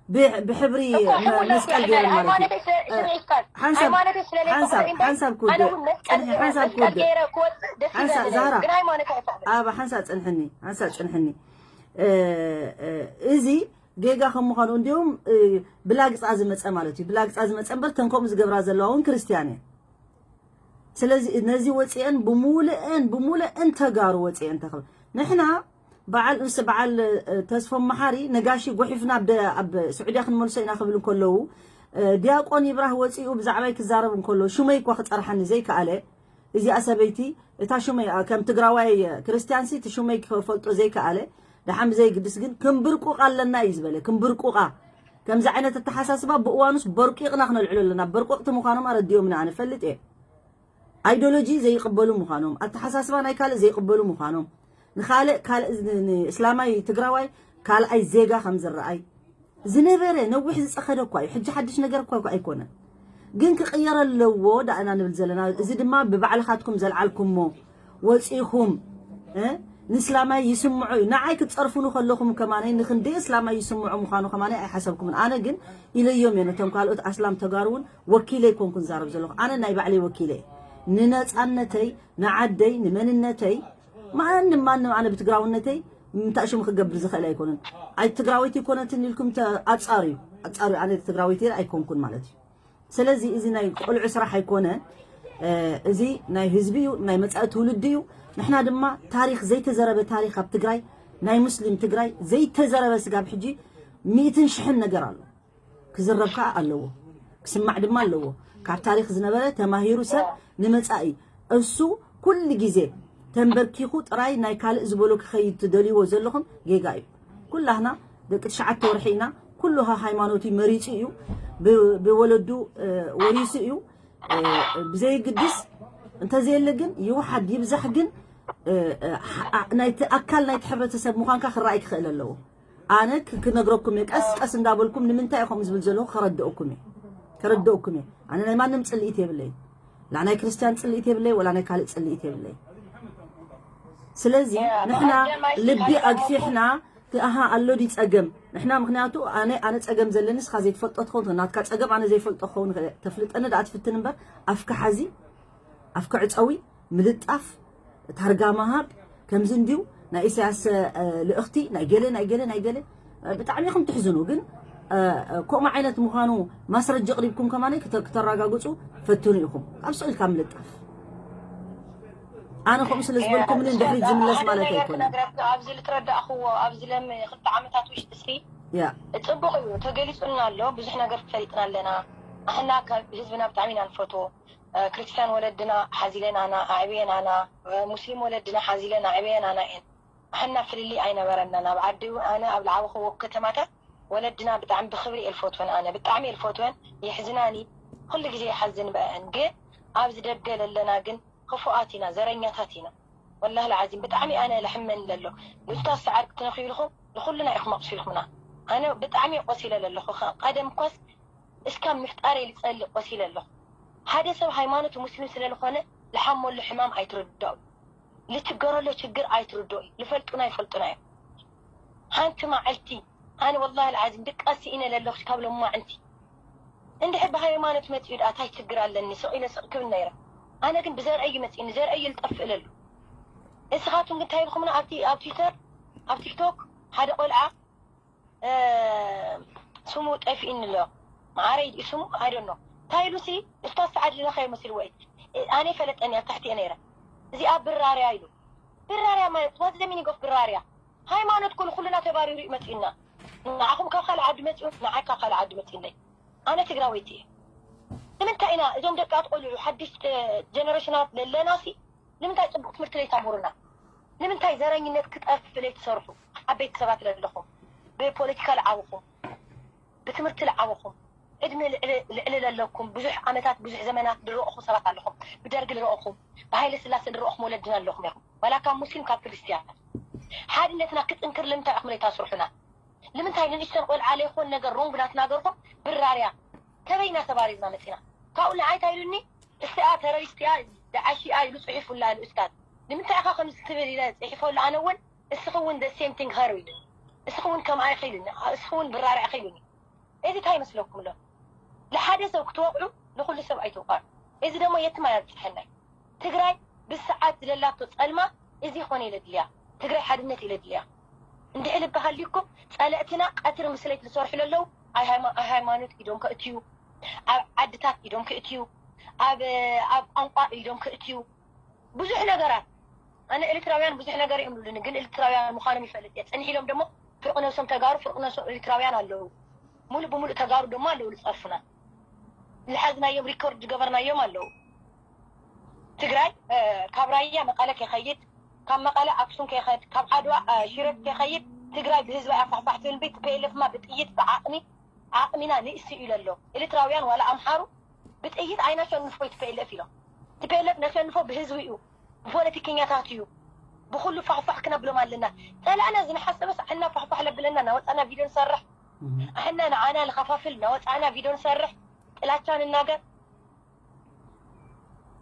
ብ- ብሕብሪ እኮ መ- ሕሙና መስቀል እኮ ገይረን ማለት እዩ። ሃይማኖተይ ስለ- ስለ ይፍቀድ። ሓንሳብ ሃይማኖተይ ስለ ሓንሳብ ዘይፈቅድ እምበር ሓንሳብ ኣነ ክውድእ እውን መስቀል ፅንሒ ሓንሳብ መስቀል ክውድእ ገይረ ክወፅእ ደስ ሓንሳብ ይብለኒ። ዛህራ ግን ሃይማኖተይ ኣይፈቅድን። ኣባ ሓንሳብ ፅንሕኒ ሓንሳብ ፅንሕኒ እ፣ እ፣ እዚ ጌጋ ከም ምዃኑ እንዲሁም እ፣ ብላግፃ ዝመፀ ማለት እዩ። ብላግፃ ዝመፀ እምበር ተን ከምኡ ዝገብራ ዘለዋ እውን ክርስትያን እየን። ስለዚ ነዚ ወፂአን ብሙሉአን ብሙሉአን ተጋሩ ወፂአን ተኽብል ንሕና በዓል ንስ በዓል እ፣ ተስፎም መሓሪ ነጋሺ ጎሒፍና ኣብ ደ- ኣብ ስዑድያ ክንመልሶ ኢና ክብል እንከለዉ እ፣ ዲያቆን ይብራህ ወፂኡ ብዛዕባይ ክዛረብ እንከሎ ሽመይ እኳ ክፀርሓኒ ዘይከኣለ እዚኣ ሰበይቲ እታ ሽመይ ኣ- ከም ትግራዋይ እ፣ ክርስትያንሲ እቲ ሽመይ ክፈልጦ ዘይከኣለ ደሓን ብዘይግድስ ግን ክንብርቁቕ ኣለና እዩ ዝበለ ክንብርቁቓ ከምዚ ዓይነት ኣተሓሳስባ ብእዋኑስ በርቂቕና ክነልዕሎ ኣለና በርቆቕቲ ምዃኖም ኣረዲኦምና ኣነ ፈልጥ እየ ኣይዶሎጂ ዘይቕበሉ ምዃኖም ኣተሓሳስባ ናይ ካልእ ዘይቕበሉ ምዃኖም ንኻልእ ካልእ ን- ንእስላማይ ትግራዋይ ካልኣይ ዜጋ ከም ዝረኣይ ዝነበረ ነዊሕ ዝፀኸደ እኳ እዩ ሕጂ ሓድሽ ነገር እኳ እኳ ኣይኮነን ግን ክቕየር ኣለዎ ዳእና ንብል ዘለና እዚ ድማ ብባዕልኻትኩም ዘልዓልኩሞ ወፂኹም እ? ንእስላማይ ይስምዖ እዩ ንዓይ ክትፀርፉኑ ከለኹም ከማነይ ንክንደይ እስላማይ ይስምዖ ምዃኑ ከማነይ ኣይሓሰብኩምን ኣነ ግን ኢለዮም እየ ነቶም ካልኦት ኣስላም ተጋሩ እውን ወኪለ ይኮንኩ ዝዛረብ ዘለኹ ኣነ ናይ ባዕለይ ወኪለ እየ ንነፃነተይ ንዓደይ ንመንነተይ ማንም ማንም ኣነ ብትግራውነተይ ምንታይ ሽሙ ክገብር ዝኽእል ኣይኮነን ኣይ ትግራወይቲ ይኮነትን ኢልኩም ኣፃርዩ ኣፃርዩ ኣነ ትግራወይቲ ኣይኮንኩን ማለት እዩ ስለዚ እዚ ናይ ቆልዑ ስራሕ ኣይኮነ እዚ ናይ ህዝቢ እዩ ናይ መፃኢ ትውልዲ እዩ ንሕና ድማ ታሪክ ዘይተዘረበ ታሪክ ኣብ ትግራይ ናይ ሙስሊም ትግራይ ዘይተዘረበ ስጋብ ሕጂ ሚእትን ሽሕን ነገር ኣሎ ክዝረብ ከዓ ኣለዎ ክስማዕ ድማ ኣለዎ ካብ ታሪክ ዝነበረ ተማሂሩ ሰብ ንመፃኢ እሱ ኩሉ ግዜ ተንበርኪኹ ጥራይ ናይ ካልእ ዝበሎ ክኸይድ ትደልይዎ ዘለኹም ጌጋ እዩ ኩላህና ደቂ ትሽዓተ ወርሒ ኢና ኩሉ ሃይማኖቱ መሪፁ እዩ ብወለዱ ወሪሱ እዩ ብዘይግድስ እንተዘየለ ግን ይውሓድ ይብዛሕ ግን ናይቲ ኣካል ናይቲ ሕብረተሰብ ምዃንካ ክረኣይ ክኽእል ኣለዎ ኣነ ክነግረኩም እየ ቀስ ቀስ እንዳበልኩም ንምንታይ ኢኹም ዝብል ዘለኹ ከረድአኩም እየ ከረድአኩም እየ ኣነ ናይ ማንም ፅልኢት የብለይ ላ ናይ ክርስትያን ፅልኢት የብለይ ወላ ናይ ካልእ ፅልኢት የብለይ ስለዚ ንሕና ልቢ ኣግፊሕና ኣሃ ኣሎ ድዩ ፀገም ንሕና ምክንያቱ ኣነ ኣነ ፀገም ዘለኒ ንስኻ ዘይትፈልጦ ትኸውን ናትካ ፀገም ኣነ ዘይፈልጦ ክኸውን ይኽእል ተፍልጠኒ ደኣ ትፍትን እምበር ኣፍካ ሓዚ ኣፍካ ዕፀዊ ምልጣፍ ታርጋ ምሃብ ከምዚ እንድዩ ናይ ኢሳያስ ልእኽቲ ናይ ገለ ናይ ገለ ናይ ገለ ብጣዕሚ ኢኹም ትሕዝኑ ግን ከምኡ ዓይነት ምዃኑ ማስረጃ ኣቕሪብኩም ከማነይ ክተ- ክተረጋግፁ ፈትኑ ኢኹም ካብ ስቕ ኢልካ ምልጣፍ ኣነ ከምኡ ስለ ዝበልኩምኒ ንድሕሪት ዝምለስ ማለት ኣይኮነን ክነግረካ ኣብዚ ልትረዳእኽዎ ኣብዚ ለም ክልተ ዓመታት ውሽጢ እስሪ ያ ፅቡቅ እዩ ተገሊፁልና ኣሎ ብዙሕ ነገር ፈሊጥና ኣለና ኣሕና ካብ ህዝብና ብጣዕሚ ኢና ንፈትዎ እ፣ ክርስትያን ወለድና ሓዚለናና ኣዕብየናና፣ እ፣ ሙስሊም ወለድና ሓዚለን ኣዕብየናና እየን። ኣሕና ፍልልይ ኣይነበረናን። ኣብ ዓዲ ኣነ ኣብ ዝዓበኹዎ ከተማታት ወለድና ብጣዕሚ ብኽብሪ እየ ዝፈትወን። ኣነ ብጣዕሚ እየ ዝፈትወን። የሕዝናኒ፣ ኩሉ ግዜ ይሓዝን በአን። ግን ኣብዚ ደገ ለለና ግን ክፉኣት ኢና፣ ዘረኛታት ኢና። ወላሂ ልዓዚም ብጣዕሚ ኣነ ለሕመኒ ለሎ። ንኡስታዝ ሰዓድ ክትነኽዩ ኢልኩም ንኹልና ኢኹም ኣቑሲልኩምና። ኣነ ብጣዕሚ ቆሲለ ለለኹ። ከ-፣ ቀደም እኳስ እስካብ ምፍጣረይ ልጸልእ ቆሲለ ኣለኹ። ሓደ ሰብ ሃይማኖት ሙስሊም ስለ ዝኾነ ልሓመሉ ሕማም ኣይትርዳኡ። ልችገረሎ ችግር ኣይትርዳኡ። ልፈልጡና ይፈልጡና እዮም። ሓንቲ መዓልቲ ኣነ ወላሂ ልዓዚም ድቃስ ስኢነ ለለኹ ካብ ሎማዕንቲ። እንድሕር ብሃይማኖት መጺኡ ደኣ ታይ ችግር ኣለኒ? ስቕ ኢለ ስቕ ክብል ነይረ። ኣነ ግን ብዘርእይ መጺእኒ፣ ዘርእይ ልጠፍእ ለሉ። እስኻትኩም ግን ታይ ኢልኩምና ኣብቲ፣ ኣብ ትዊተር፣ ኣብ ቲክቶክ ሓደ ቆልዓ፣ እ፣ ስሙ ጠፊእኒ ኣሎ። መዓረይ ድዩ ስሙ? I don't know። ታይ ኢሉ ሲ፣ እስታዝ ሰዓድ ዝነኸዮ መሲልዎ እዩ። እ፣ ኣነ ይፈለጠኒ፣ ኣብ ታሕቲ እየ ነይረ። እዚኣ ብራርያ ኢሉ። ብራርያ ማለት፣ what the meaning of ብራርያ? ሃይማኖት ኩሉ፣ ኩሉና ተባሪሩ እዩ መጺኡና። ንዓኹም ካብ ካልእ ዓዲ መጺኡ፣ ንዓይ ካብ ካልእ ዓዲ መጺኡለይ። ኣነ ትግራወይቲ እየ። ንምንታይ ኢና እዞም ደቃት ቆልዑ፣ ሓድሽ፣ እ፣ ጀነሬሽናት ለለና ሲ፣ ንምንታይ ጽቡቕ ትምህርቲ ለይታምህሩና? ንምንታይ ዘረኝነት ክጠፍእ ለይትሰርሑ? ዓበይቲ ሰባት ለለኹም፣ ብፖለቲካ ልዓበኹም፣ ብትምህርቲ ልዓበኹም፣ ዕድመ ልዕሊ፣ ልዕሊ ለለኩም፣ ብዙሕ ዓመታት፣ ብዙሕ ዘመናት ዝረእኹም ሰባት ኣለኹም። ብደርጊ ዝረእኹም፣ ብሃይለ ስላሴ ዝረእኹም ወለድና ኣለኹም ኢኹም። ዋላ ካብ ሙስሊም፣ ካብ ክርስትያን። ሓድነትና ክጥንክር ንምንታይ ኢኹም ለይታስርሑና? ንምንታይ ንንእሽተን ቆልዓ ለይኾን ነገር ሮንግ ናትናገርኩም ብራርያ? ከበይ ኢና ተባሪርና መጺና? ካብኡ ንዓይ እንታይ ኢሉኒ? እዚኣ ተረሪስት እያ፣ ደዓሽ እያ ኢሉ ጽሒፉላ ንኡስታዝ። ንምንታይ ኢኻ ከምዚ ትብል ኢለ ጽሒፈሉ ኣነ እውን፣ እስኺ እውን the same thing her ኢሉኒ። እስኺ እውን ከምኣ ኢኺ ኢሉኒ። እስኺ እውን ብራርያ ኢኺ ኢሉኒ። እዚ እንታይ ይመስለኩም ኣሎ? ንሓደ ሰብ ክትወቕዑ ንኹሉ ሰብ ኣይትውቃዑ። እዚ ደሞ የትም ኣየብጽሐና እዩ። ትግራይ ብሰዓት ዝለላቶ ጸልማ እዚ ይኾነ ኢለ ድልያ። ትግራይ ሓድነት ኢለ ድልያ። እንድሕር ልቢ ሃልዩኩም ጸለእትና ቀትሪ ምስ ለይቲ ዝሰርሑ ለለዉ ኣብ ሃይማ-፣ ኣብ ሃይማኖት ኢዶም ከእትዩ፣ ኣብ ዓድታት ኢዶም ከእትዩ፣ ኣብ፣ ኣብ ቋንቋ ኢዶም ከእትዩ፣ ብዙሕ ነገራት። ኣነ ኤርትራውያን ብዙሕ ነገር እዮም ዝብሉኒ፣ ግን ኤርትራውያን ምዃኖም ይፈልጥ እየ። ጽንሕ ኢሎም ደሞ ፍርቂ ነብሶም ተጋሩ፣ ፍርቂ ነብሶም ኤርትራውያን ኣለዉ። ሙሉእ ብሙሉእ ተጋሩ ደሞ ኣለዉ ዝጸርፉና። ዝሓዝናዮም ሪኮርድ ዝገበርናዮም ኣለዉ። ትግራይ፣ እ፣ ካብ ራያ መቐለ ከይኸይድ፣ ካብ መቐለ ኣክሱም ከይኸድ፣ ካብ ዓድዋ፣ እ፣ ሽረ ከይኸይድ፣ ትግራይ ብህዝባ እያ ፋሕፋሕ ትብል እምቢ፣ ቲ ፒ ኤል ኤፍ ማ ብጥይት፣ ብዓቕሚ፣ ዓቕሚና ንእሲ እዩ ኢሉ ኣሎ። ኤርትራውያን ዋላ ኣምሓሩ ብጥይት ኣይነሸንፎ ቲ ፒ ኤል ኤፍ ኢሎም። ቲ ፒ ኤል ኤፍ ነሸንፎ ብህዝቢ እዩ፣ ብፖለቲከኛታት እዩ፣ ብኹሉ ፋሕፋሕ ክነብሎም ኣለና። ጸላእና ዝንሓሰበስ ኣሕና ፋሕፋሕ ለብለና፣ ናወጻና ቪድዮ ንሰርሕ። ኣሕና ንዓና ንኸፋፍል፣ ናወጻና ቪድዮ ንሰርሕ፣ ጥላቻ ንናገር።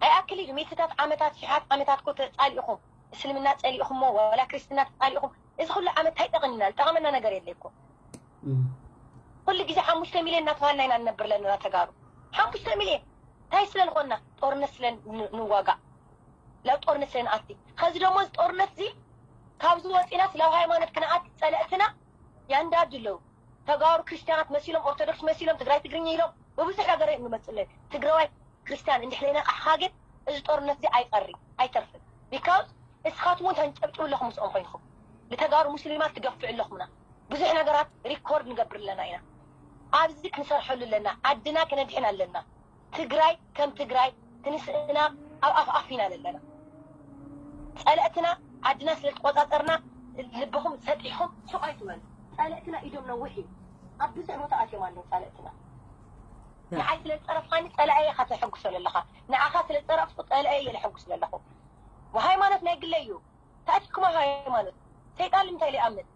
ኣይኣክል እዩ፣ ሚእትታት ዓመታት፣ ሽሓት ዓመታት እኮ ተጻሊእኹም፣ እስልምና ጸሊእኹሞ፣ ዋላ ክርስትና ተጻሊእኹም። እዚ ኩሉ ዓመት እንታይ ጠቐኒና? ዝጠቐመና ነገር የለ እኮ። ኩሉ ግዜ ሓሙሽተ ሚልዮን እናተባልና ኢና ንነብር ለለና ተጋሩ። ሓሙሽተ ሚልዮን እንታይ ስለ ዝኾንና? ጦርነት ስለ ን-፣ ንዋጋእ። ላብ ጦርነት ስለ ንኣቲ። ኸዚ ደሞ እዚ ጦርነት እዚ ካብዚ ወፂና ስለ ሃይማኖት ክነኣት ጸለእትና ያንዳድ ኣለዉ። ተጋሩ ክርስቲያናት መሲሎም፣ ኦርቶዶክስ መሲሎም፣ ትግራይ ትግርኛ ኢሎም፣ ብብዙሕ ነገር እዮም ዝመፅእ ኣለዉ። ትግራዋይ ክርስቲያን እንድሕር ዘይነቃሕኻ ግን እዚ ጦርነት እዚ ኣይቐሪ፣ ኣይተርፍን። ቢካውስ እስኻትኩም እውን ተንጨብጭቡ ኣለኹም ምስኦም ኮይንኹም። ንተጋሩ ሙስሊማት ትገፍዑ ኣለኹምና። ብዙሕ ነገራት ሪኮርድ ንገብር ኣለና ኢና። ኣብዚ ክንሰርሐሉ ኣለና። ዓድና ክነድሕን ኣለና። ትግራይ ከም ትግራይ ትንስእና ኣብ ኣፍ ኣፍ ኢና ዘለና። ጸለእትና ዓድና ስለ ተቆጻጸርና ልብኹም ሰጢሕኩም ሱቕ ኣይትበሉ። ጸለእትና ኢዶም ነዊሕ እዩ። ኣብ ብዙሕ ቦታ ኣትዮም ኣለዉ ጸለእትና። ንዓይ ስለ ዝጸረፍካኒ ጸላኤ ኢኻ ተሐጉሶ ዘለኻ። ንዓኻ ስለ ዝጸረፍኩ ጸላኤ እየ ዘሐጉስ ዘለኹ። ሃይማኖት ናይ ግለይ እዩ። ታእቲኩማ ሃይማኖት። ሰይጣን ንምንታይ ዘይኣምን?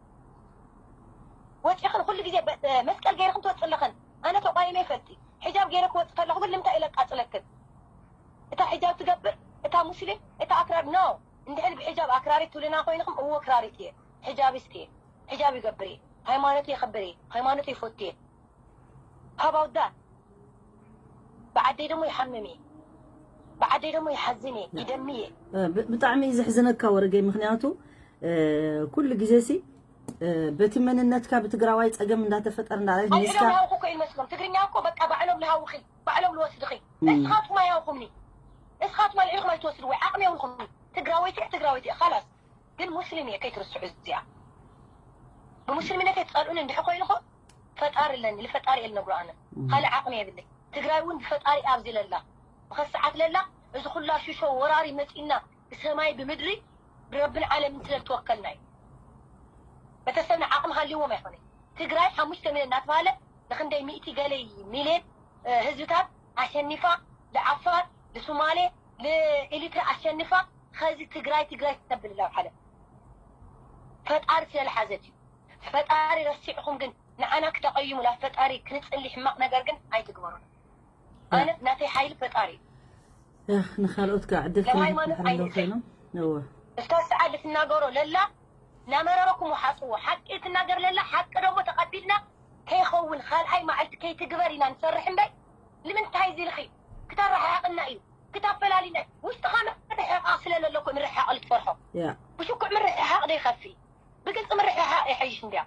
ወጺኽን ኩሉ ግዜ በ-፣ መስቀል ገይርኽን ትወጽእ ኣለኽን። ኣነ ተቋይመ ይፈልጥ። ሒጃብ ገይረ ክወጽእ ከለኹ ግን ንምንታይ ኢለ ኣቃጽለክን? እታ ሒጃብ ትገብር፣ እታ ሙስሊም፣ እታ ኣክራር፣ ኖ። እንድሕር ብሒጃብ ኣክራሪት ትብልና ኮይንኹም፣ እወ ኣክራሪት እየ። ሒጃቢስት እየ። ሒጃብ ይገብር እየ። ሃይማኖት የኽብር እየ። ሃይማኖት ይፈቱ እየ። How about that? ብዓደይ ደሞ ይሓምም እየ። ብዓደይ ደሞ ይሓዝን እየ። ይደሚ እየ። እ፣ ብ-፣ ብጣዕሚ እዩ ዘሕዝነካ ወረገይ፣ ምኽንያቱ፣ እ፣ ኩሉ ግዜ ሲ፣ እ፣ በቲ መንነትካ ብትግራዋይ ጸገም እንዳተፈጠረ እንዳረኣይት ኒስካ ዝሃውኹ እኮ ይመስሎም። ትግርኛ እኮ በቃ ባዕሎም ዝሃውኺ፣ ባዕሎም ዝወስድኺ። እም። እስኻትኩም ኣይሃውኹምኒ። እስኻትኩም ኣልዒልኩም ኣይትወስድዎ። ዓቕሚ የብልኩም። ትግራወይቲ እየ፣ ትግራወይቲ እየ። ኻላስ። ግን ሙስሊም እየ፣ ከይትርስዑ እዚኣ። ብሙስሊምነተይ ትጸልኡኒ እንድሕር ኮይንኹም፣ ፈጣሪ ኣለኒ፣ ልፈጣሪ እየ ልነግሮ ኣነ። እም። ካልእ ዓቕሚ የብለይ። ትግራይ እውን ብፈጣሪ ኣብዚ ለላ። ብኸ ሰዓት ለላ እዚ ኩላ ሽሾ ወራሪ መፂና ብሰማይ ብምድሪ ብረብን ዓለምን ስለ ዝተወከልና እዩ። በተሰብና ዓቕሚ ሃልዎም ኣይኮነ። ትግራይ ሓሙሽተ ሚልዮን እናተባሃለ ንክንደይ ሚእቲ ገለይ ሚልዮን ህዝብታት ኣሸኒፋ፣ ንዓፋር፣ ንሱማሌ፣ ንኤሊትራ ኣሸኒፋ። ከዚ ትግራይ ትግራይ ተብል ናብ ዓለም ፈጣሪ ስለዝሓዘት እዩ። ፈጣሪ ረሲዕኹም ግን ንዓና ክተቐይሙ ናብ ፈጣሪ ክንፅሊ ሕማቕ ነገር ግን ኣይትግበሩን። ኣነ ናተይ ሓይሊ ፈጣሪ እዩ። ንካልኦት ከዓ ዕድል ለሃይማኖት ክህብ ኣይንእሰይ። ኮይኖም እወ እስካ ሰዓት ልትናገሮ ለላ እናመረረኩም ውሓፅዎ። ሓቂ ትናገር ለላ ሓቂ ደግሞ ተቐቢልና ከይኸውን ካልኣይ መዓልቲ ከይትግበር ኢና ንሰርሕ እምበር ንምንታይ ዝልኺ ክተረሓሓቕና እዩ ክተፈላሊና እዩ። ውሽጥኻ ምርሕሓቕ ስለለለኮ ምርሕሓቕ ልትፈርሖ ያ ብሽኩዕ ምርሕሓቕ ዶ ይኸፍእ? ብግልፂ ምርሕሓቕ ይሐይሽ እንድያ።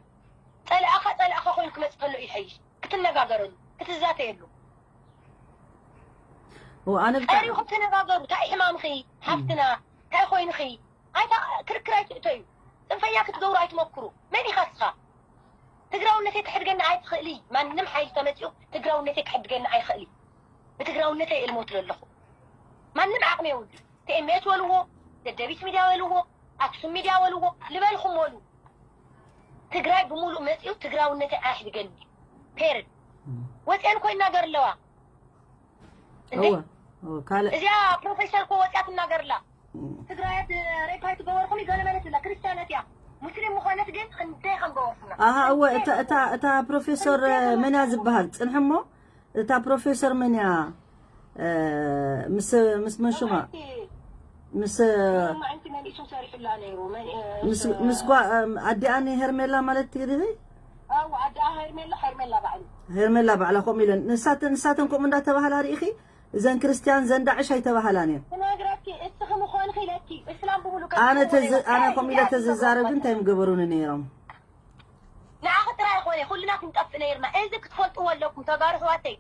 ፀላእኻ ፀላእኻ ኮይኑ ክመፅእ ከሎ እዩ ይሐይሽ። ክትነጋገረሉ ክትዛተየሉ እወ ኣነ ብጣዕሚ ቀሪኹም ተነጋገሩ። እንታይ ሕማምኺ ሓፍትና እንታይ ኮይንኺ? ኣይታ ክርክር ኣይትእተዩ። ፅንፈኛ ክትገብሩ ኣይትመክሩ። መን ኢኻ እስኻ? ትግራውነተይ ክሕድገኒ ኣይትኽእሊ። ማንም ሓይሊ ተመፂኡ ትግራውነተይ ክሕድገኒ ኣይኽእሊ። ብትግራውነተይ እየ ልሞት ዘለኹ። ማንም ዓቕሚ የብሉ። ቲኤምኤስ በልዎ፣ ደደቢት ሚድያ በልዎ፣ ኣክሱም ሚድያ በልዎ፣ ልበልኹም በሉ። ትግራይ ብምሉእ መፂኡ ትግራውነተይ ኣያሕድገኒ። ፔርድ ወፅየን ኮይና ገር ኣለዋ እንዴ? እወ እወ ካልእ እዚኣ ፕሮፌሰር እኮ ወፅያ ትናገርላ። ትግራያት ሬፕ ኣይትገበርኹም ገለ መለት ላ ክርስቲያነት እያ። ሙስሊም ምኾነት ግን ክንደይ ከም ገበርኩና ኣሃ እወ እታ እታ እታ ፕሮፌሰር መን እያ ዝበሃል ፅንሕ እሞ እታ ፕሮፌሰር መን እያ እ፣ ምስ ምስ መን ሽማ ምስ ማዕንቲ መሊሱ ሰሪሑላ ነይሩ። መን- እ፣ ምስ ምስ ጓ- እ፣ ኣዲኣ ኒ ሄርሜላ ማለት ትግሪኺ ኣው ኣዲኣ ሄርሜላ ሄርሜላ ባዕሉ ሄርሜላ ባዕላ ከምኡ ኢለን ንሳተን ንሳተን ከምኡ እንዳተባህላ ርኢኺ እዘን ክርስትያን ዘን ዳዕሽ ኣይተባህላን እየን ትነግረኪ እስኺ ምኾንኺ ኢለኪ እስላም ብምሉ ኣነ ተዝ- ኣነ ከምኡ ኢለ ተዝዛረብ ግን እንታይ ምገበሩኒ ነይሮም ንዓኺ ጥራይ ይኾነ ኩልና ክንጠፍእ ነይርና። እዚ ክትፈልጥዎ ኣለኩም ተጋሩ ኣሕዋተይ።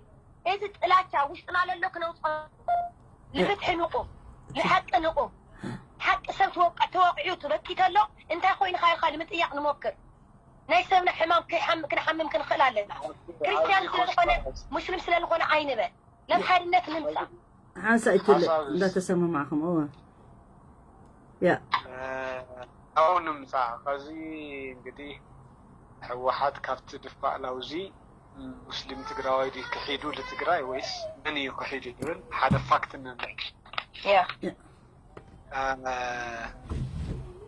እዚ ጥላቻ ውሽጥና ለሎ ክነውፅኦ ንፍትሒ ንቁም፣ ንሓቂ ንቁም። ሓቂ ሰብ ተወቅ- ተወቂዑ ተበኪ ተሎ እንታይ ኮይንካ ኢልካ ንምጥያቕ ንሞክር። ናይ ሰብና ሕማም ከይሓም- ክንሓምም ክንኽእል ኣለና። ክርስትያን ስለዝኾነ ሙስሊም ስለዝኾነ ኣይንበል። ናብ ሓድነት ንምፃእ። ሓንሳእ ይትልእ ሓሳብ እንዳተሰማማዕኹም እወ ያ ኣው ንምፃእ ከዚ እንግዲህ ህወሓት ካብቲ ድፋዕ ላውዚ ሙስሊም ትግራዋይ ድዩ ክሒዱ ልትግራይ ወይስ መን እዩ ክሒዱ ዝብል ሓደ ፋክት ንብል ያ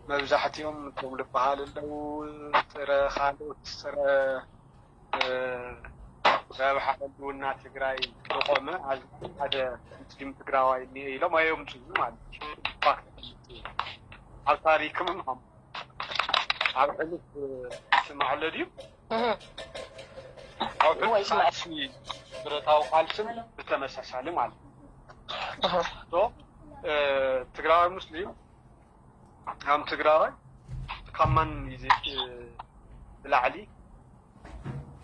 መብዛሕትኦም እቶም ዝበሃል ኣለዉ ጥረ ካልኦት ጥረ ረብሓ ህልውና ትግራይ ዝቆመ ኣብ ሓደ ሙስሊም ትግራዋይ እኒአ ኢሎም ኣየምፅኡ ማለት እዩ። ፋክት ኣብ ታሪክም ምሃም ኣብ ሕሉፍ ስማዕ ኣሎ ድዩ? ኣብ ሕሉፍ ቃልሲ ብረታዊ ቃልስን ብተመሳሳሊ ማለት እዩ። ትግራዋይ ሙስሊም ከም ትግራዋይ ካብ ማን ብላዕሊ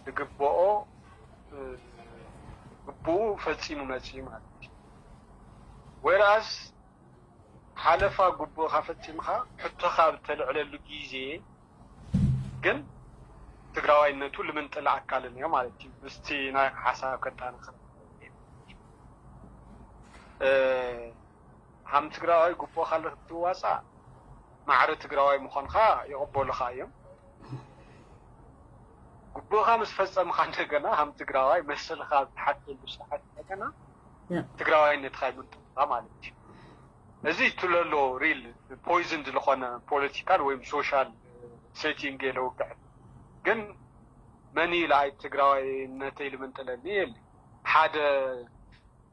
ዝግብኦ ግቡኡ ፈፂሙ መፅኡ ማለት እዩ። ወይራስ ሓለፋ ግቡእካ ፈፂምካ ሕቶካ ብተልዕለሉ ግዜ ግን ትግራዋይነቱ ልምንጥል ኣካልን እዮ ማለት እዩ። ምስቲ ናይ ሓሳብ ከጣንክር ሃም ትግራዋይ ግቡእካ ክትዋፃእ ማዕረ ትግራዋይ ምዃንካ ይቕበሉኻ እዮም። ግቡእካ ምስ ፈፀምካ እንደገና ሃም ትግራዋይ መሰልካ ኣብ ትሓተሉ ሰዓት እንደገና ትግራዋይነትካ ይምንጥልካ ማለት እዩ። እዚ ትለሎ ሪል ፖይዝን ዝኾነ ፖለቲካል ወይም ሶሻል ሴቲንግ የለውግዕን ግን መን ኢለ ኣይ ትግራዋይነተይ ልምንጥለኒ የለ ሓደ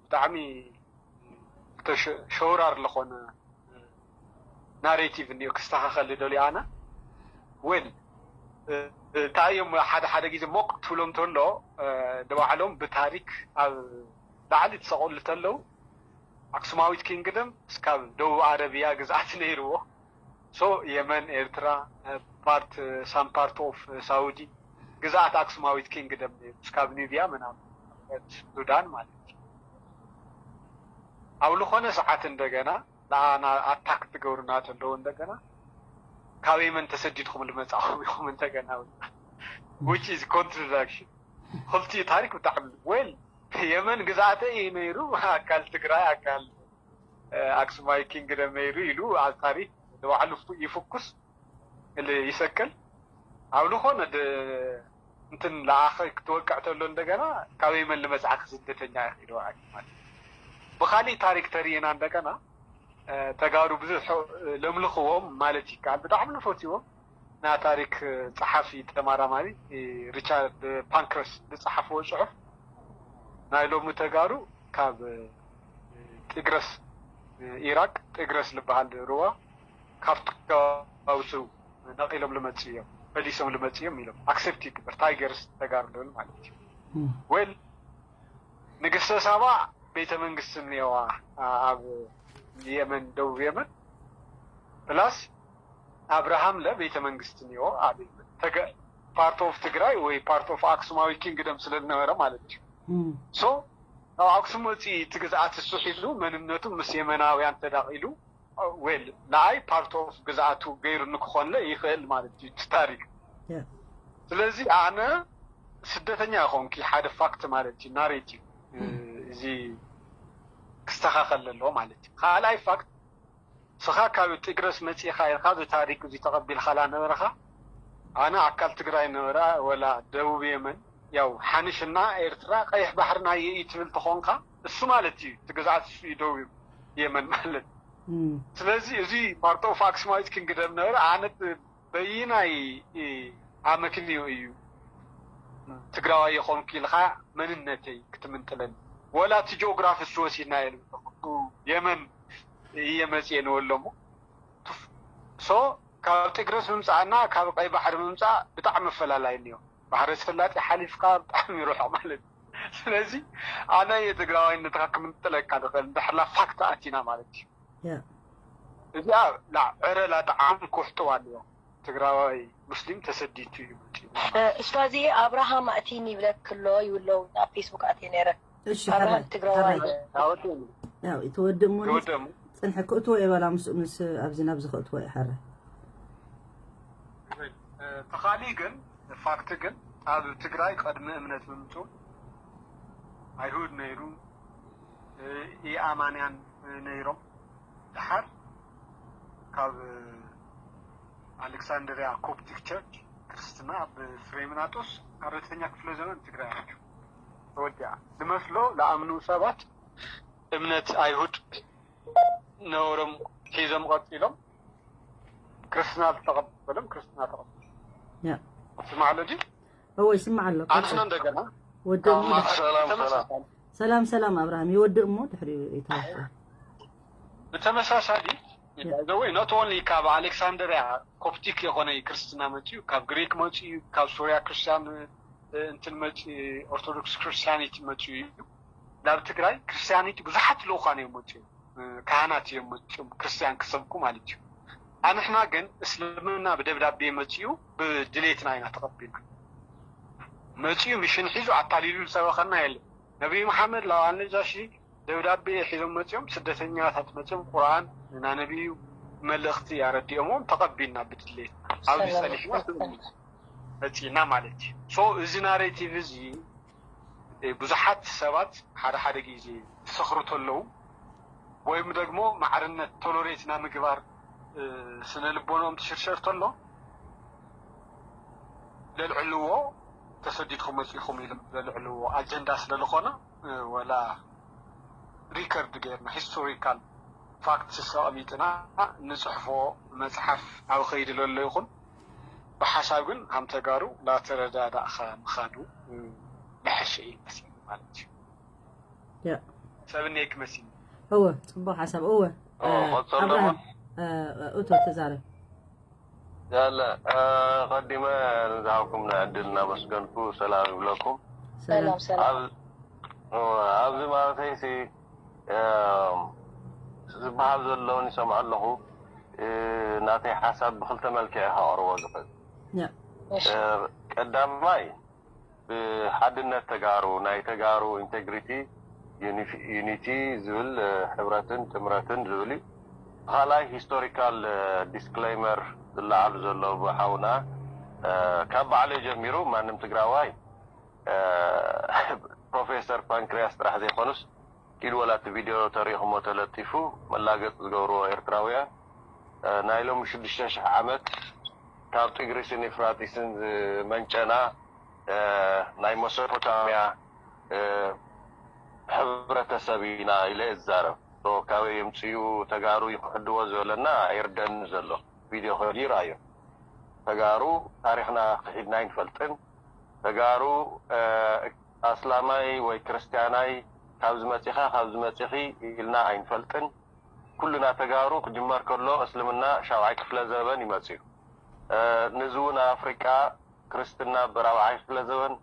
ብጣዕሚ ሸውራር ዝኾነ ናሬቲቭ እኒኦ ክስተኻኸል ደልዩ ኣነ ወል እንታይ እዮም ሓደ ሓደ ግዜ ሞቅ ትብሎም ተሎ ንባዕሎም ብታሪክ ኣብ ላዕሊ ትሰቕሉ ተለው ኣክሱማዊት ኪንግደም እስካብ ደቡብ ኣረብያ ግዝኣት ነይርዎ ሶ የመን ኤርትራ ፓርት ሳም ፓርት ኦፍ ሳውዲ ግዝኣት ኣክሱማዊት ኪንግደም ነይሩ እስካብ ኒብያ ምናምን ሱዳን ማለት እዩ ኣብ ዝኾነ ሰዓት እንደገና ንኣና ኣታክ ትገብሩና ተለዉ እንደገና ካብ የመን ተሰዲድኩም ልመፃኹም ኢኹም እንደገና which is contradiction ክልቲኡ ታሪክ ብጣዕሚ well የመን ግዛተይ እዩ ነይሩ፣ ኣካል ትግራይ፣ ኣካል ኣክሱማዊ ኪንግደም ነይሩ ኢሉ ኣብ ታሪክ ንባዕሉ ይፍኩስ ይሰቅል። ኣብ ዝኾነ እንትን ለኣኸ ክትወቅዕ ተሎ እንደገና ካብ የመን ልመፅዓክ ስደተኛ ኢኺ ማለት። ብካሊእ ታሪክ ተሪእና እንደገና ተጋሩ ብዙሕ ለምልኽዎም ማለት ይከኣል። ብጣዕሚ ንፈትዎም። ና ታሪክ ጸሓፊ ተመራማሪ ሪቻርድ ፓንክረስ ዝጸሓፍዎ ጽሑፍ ናይ ሎሚ ተጋሩ ካብ ጢግረስ ኢራቅ ጢግረስ ዝበሃል ሩባ ካብቲ ከባቢቱ ነቒሎም ልመጽኡ እዮም፣ ፈሊሶም ልመጽኡ እዮም ኢሎም ኣክሰፕት ይግበር። ታይገርስ ተጋሩ ልብል ማለት እዩ። ወል ንግስተ ሳባ ቤተ መንግስቲ እኒኦዋ ኣብ የመን፣ ደቡብ የመን። ፕላስ ኣብርሃም ለ ቤተ መንግስቲ እኒኦ ኣብ የመን። ፓርት ኦፍ ትግራይ ወይ ፓርት ኦፍ ኣክሱማዊ ኪንግደም ስለ ዝነበረ ማለት እዩ። ሶ ኣብ ኣክሱም መፂ እቲ ግዝኣት እሱ ሒዙ መንነቱ ምስ የመናውያን ተዳቂሉ፣ ዌል ንኣይ ፓርት ኦፍ ግዝኣቱ ገይሩ ንክኾንለ ይኽእል ማለት እዩ እቲ ታሪክ። ስለዚ ኣነ ስደተኛ ይኾንኪ ሓደ ፋክት ማለት እዩ፣ ናሬቲቭ እዚ ክስተኻኸል ኣለዎ ማለት እዩ። ካልኣይ ፋክት ስኻ ካብ ጢግረስ መፂኻ ኢልካ እዚ ታሪክ እዚ ተቐቢልካ ላ ነበረኻ። ኣነ ኣካል ትግራይ ነበራ ወላ ደቡብ የመን ያው ሓንሽና ኤርትራ ቀይሕ ባሕሪ ናይ እዩ ትብል ተኾንካ እሱ ማለት እዩ እቲ ግዝኣት እሱ እዩ ደቡብ የመን ማለት። ስለዚ እዚ ፓርት ኦፍ ኣክሱማዊት ኪንግደም ነበረ። ኣነ በይናይ ኣመክንዮ እዩ ትግራዋይ የኾንኩ ኢልካ መንነተይ ክትምንጥለኒ። ወላ እቲ ጂኦግራፊ እሱ ወሲድና የመን እየ መፅየ ንበሎ እሞ ሶ ካብ ጢግረስ ምምፃእና ካብ ቀይ ባሕሪ ምምፃእ ብጣዕሚ ኣፈላላይ እኒኦ። ባሕረ ሰላጤ ሓሊፍካ ብጣዕሚ ይርሖ ማለት እዩ። ስለዚ ኣነ የትግራዋይነትካ ክምንጥለካ ንኽእል እንድሕላ ፋክት ኣቲና ማለት እዩ። እዚኣ ላዕረ ላጣዓም ክውሕጥዋ ኣለዎ። ትግራዋይ ሙስሊም ተሰዲቱ እዩ መፂኡ። ኡስታዝ ኣብርሃም ኣእቲኒ ይብለክ ኣሎ ይብለው ኣብ ፌስቡክ ኣትየ ነይረ። እሺ ኣብርሃም ትግራዋይ። ትወድእ እሞ ጽንሐ ክእትዎ የበላ ምስ ምስ ኣብዚ ናብዚ ክእትዎ ይሓረ። ተኻሊ ግን ፋክት ግን ኣብ ትግራይ ቅድሚ እምነት ምምፁ ኣይሁድ ነይሩ፣ ኢኣማንያን ነይሮም። ደሓር ካብ ኣሌክሳንድሪያ ኮፕቲክ ቸርች ክርስትና ብፍሬምናጦስ ኣረተኛ ክፍለ ዘመን ትግራይ ኣትዩ ተወዲኣ። ዝመስሎ ለኣምኑ ሰባት እምነት ኣይሁድ ነበሮም ሒዞም ቀፂሎም ክርስትና ዝተቐበሎም ክርስትና ተቐበሉ። ስማዕ ኣሎ ድዩ? እወ ይስማዕ ኣሎ። ኣንስና እንደገና ወደሞ ሰላም ሰላም ኣብርሃም ይወድእ እሞ ድሕሪኡ ይተዋወ ብተመሳሳሊ ዘወይ not only ካብ ኣሌክሳንድሪያ ኮፕቲክ የኾነ ክርስትና መፅዩ፣ ካብ ግሪክ መፅዩ፣ ካብ ሱርያ ክርስቲያን እንትን መፅ ኦርቶዶክስ ክርስቲያኒቲ መፅዩ እዩ። ናብ ትግራይ ክርስቲያኒቲ ብዙሓት ልኡኻን እዮም መፅዮም፣ ካህናት እዮም መፅዮም ክርስቲያን ክሰብኩ ማለት እዩ። ኣንሕና ግን እስልምና ብደብዳቤ መፅዩ ብድሌትና ኢና ተቐቢልና። መፅዩ ሚሽን ሒዙ ኣታሊሉ ዝሰበኸና የለን። ነቢይ መሓመድ ላው ኣልነጃሺ ደብዳቤ ሒዞም መፅዮም፣ ስደተኛታት መፅዮም ቁርኣን እና ነቢዩ መልእኽቲ ኣረዲኦምዎም ተቐቢልና ብድሌት ኣብዚ ጸኒሕና መፂና ማለት እዩ። ሶ እዚ ናሬቲቭ እዚ ብዙሓት ሰባት ሓደ ሓደ ግዜ ዝሰኽሩ ተለዉ ወይም ደግሞ ማዕርነት ቶሎሬት ናይ ምግባር ስነ ልቦኖም ትሽርሸር ተሎ ለልዕልዎ ተሰዲድኩም መፂኹም ኢሎም ለልዕልዎ ኣጀንዳ ስለ ዝኾነ ወላ ሪከርድ ገይርና ሂስቶሪካል ፋክትስ ኣቐሚጥና ንፅሕፎ መፅሓፍ ኣብ ኸይዲ ለሎ ይኹን ብሓሳብ ግን ሃም ተጋሩ ላተረዳዳእኻ ምኻዱ ልሐሸ እዩ መሲሉ ማለት እዩ። ሰብ እኒሄ ክመሲል እወ ፅቡቅ ሓሳብ እወ ቀፀሎም እቶ ተዛረብ ያለ ቀዲመ ንዝሃብኩም ዕድል እናመስገንኩ ሰላም ይብለኩም። ሰላም ሰላም። ኣብዚ ማለተይ ሲ ዝበሃል ዘለውን ይሰምዖ ኣለኹ። ናተይ ሓሳብ ብክልተ መልክዕ ከቕርቦ ዝኽእል ቀዳማይ ብሓድነት ተጋሩ ናይ ተጋሩ ኢንቴግሪቲ ዩኒቲ ዝብል ሕብረትን ጥምረትን ዝብል እዩ። ብካልኣይ ሂስቶሪካል ዲስክሌይመር ዝለዓሉ ዘሎ ብሓውና ካብ ባዕለይ ጀሚሩ ማንም ትግራዋይ ፕሮፌሰር ፓንክርያስ ጥራሕ ዘይኮኑስ፣ ኪድ ወላ እቲ ቪድዮ ተሪእኹሞ ተለጢፉ፣ መላገፂ ዝገብርዎ ኤርትራውያን፣ ናይ ሎሚ ሽዱሽተ ሽሕ ዓመት ካብ ጢግሪስን ኤፍራጢስን ዝመንጨና ናይ መሶፖታምያ ሕብረተሰብ ኢና ኢለ እዛረብ። ካበይ የምፅኡ ተጋሩ ይክሕድዎ ዝበለና ኣይርደን ዘሎ። ቪድዮ ከዲ ይርኣዮ። ተጋሩ ታሪኽና ክሒድና ኣይንፈልጥን። ተጋሩ ኣስላማይ ወይ ክርስትያናይ፣ ካብዚ መፂኻ ካብዚ መፂኺ ኢልና ኣይንፈልጥን። ኩልና ተጋሩ ክጅመር ከሎ እስልምና ሻብዓይ ክፍለ ዘበን ይመፅኡ። ንዚ እውን ኣብ ኣፍሪቃ ክርስትና ብራብዓይ ክፍለ ዘበን፣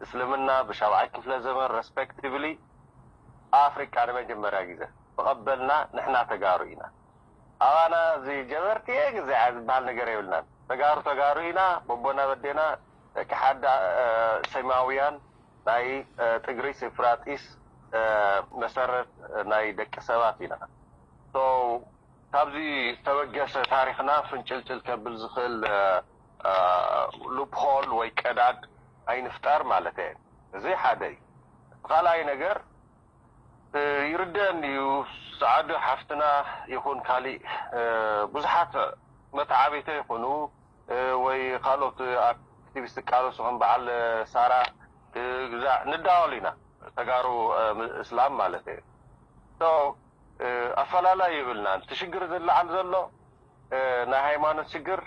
እስልምና ብሻብዓይ ክፍለ ዘበን respectively፣ ኣፍሪቃ ንመጀመርያ ግዜ ተቐበልና። ንሕና ተጋሩ ኢና። ኣባና እዚ ጀበርቲ ግዜ ዝበሃል ነገር የብልናን። ተጋሩ ተጋሩ ኢና። በቦና በዴና ደቂ ሓደ ሰማውያን ናይ ጥግሪስ ኤፍራጢስ መሰረት ናይ ደቂ ሰባት ኢና። ካብዚ ዝተበገሰ ታሪኽና ፍንጭልጭል ከብል ዝኽእል ሉፕሆል ወይ ቀዳድ ኣይንፍጠር ማለት እየ። እዚ ሓደ እዩ። ካልኣይ ነገር ይርደአኒ እዩ። ሰዓዱ ሓፍትና ይኹን ካሊእ ብዙሓት መተዓቢተ ይኹኑ ወይ ካልኦት ኣክቲቪስት ቃለሱ ከም በዓል ሳራ ግዛዕ ንዳወል ኢና። ተጋሩ እስላም ማለት እዩ። ኣፈላላይ ይብልናን። እቲ ሽግር ዝለዓል ዘሎ ናይ ሃይማኖት ሽግር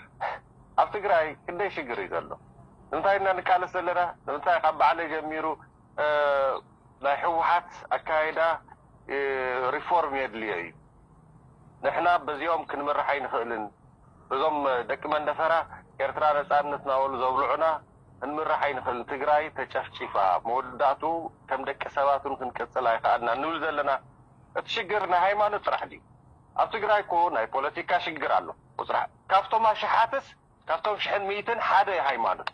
ኣብ ትግራይ ክንደይ ሽግር እዩ ዘሎ? ንምንታይ ኢና ንቃለስ ዘለና? ንምንታይ ካብ ባዕለይ ጀሚሩ ናይ ህወሓት ኣካይዳ ሪፎርም የድልዮ እዩ። ንሕና በዚኦም ክንምራሕ ኣይንኽእልን። እዞም ደቂ መንደፈራ ኤርትራ ነፃነት ናበሉ ዘብልዑና ክንምራሕ ኣይንኽእልን። ትግራይ ተጨፍጪፋ፣ መወዳእቱ ከም ደቂ ሰባት እውን ክንቅፅል ኣይኸኣልና ንብል ዘለና። እቲ ሽግር ናይ ሃይማኖት ጥራሕ ድዩ? ኣብ ትግራይ እኮ ናይ ፖለቲካ ሽግር ኣሎ። ቁፅራ ካብቶም ኣሽሓትስ ካብቶም ሽሕን ሚእትን ሓደ ሃይማኖት።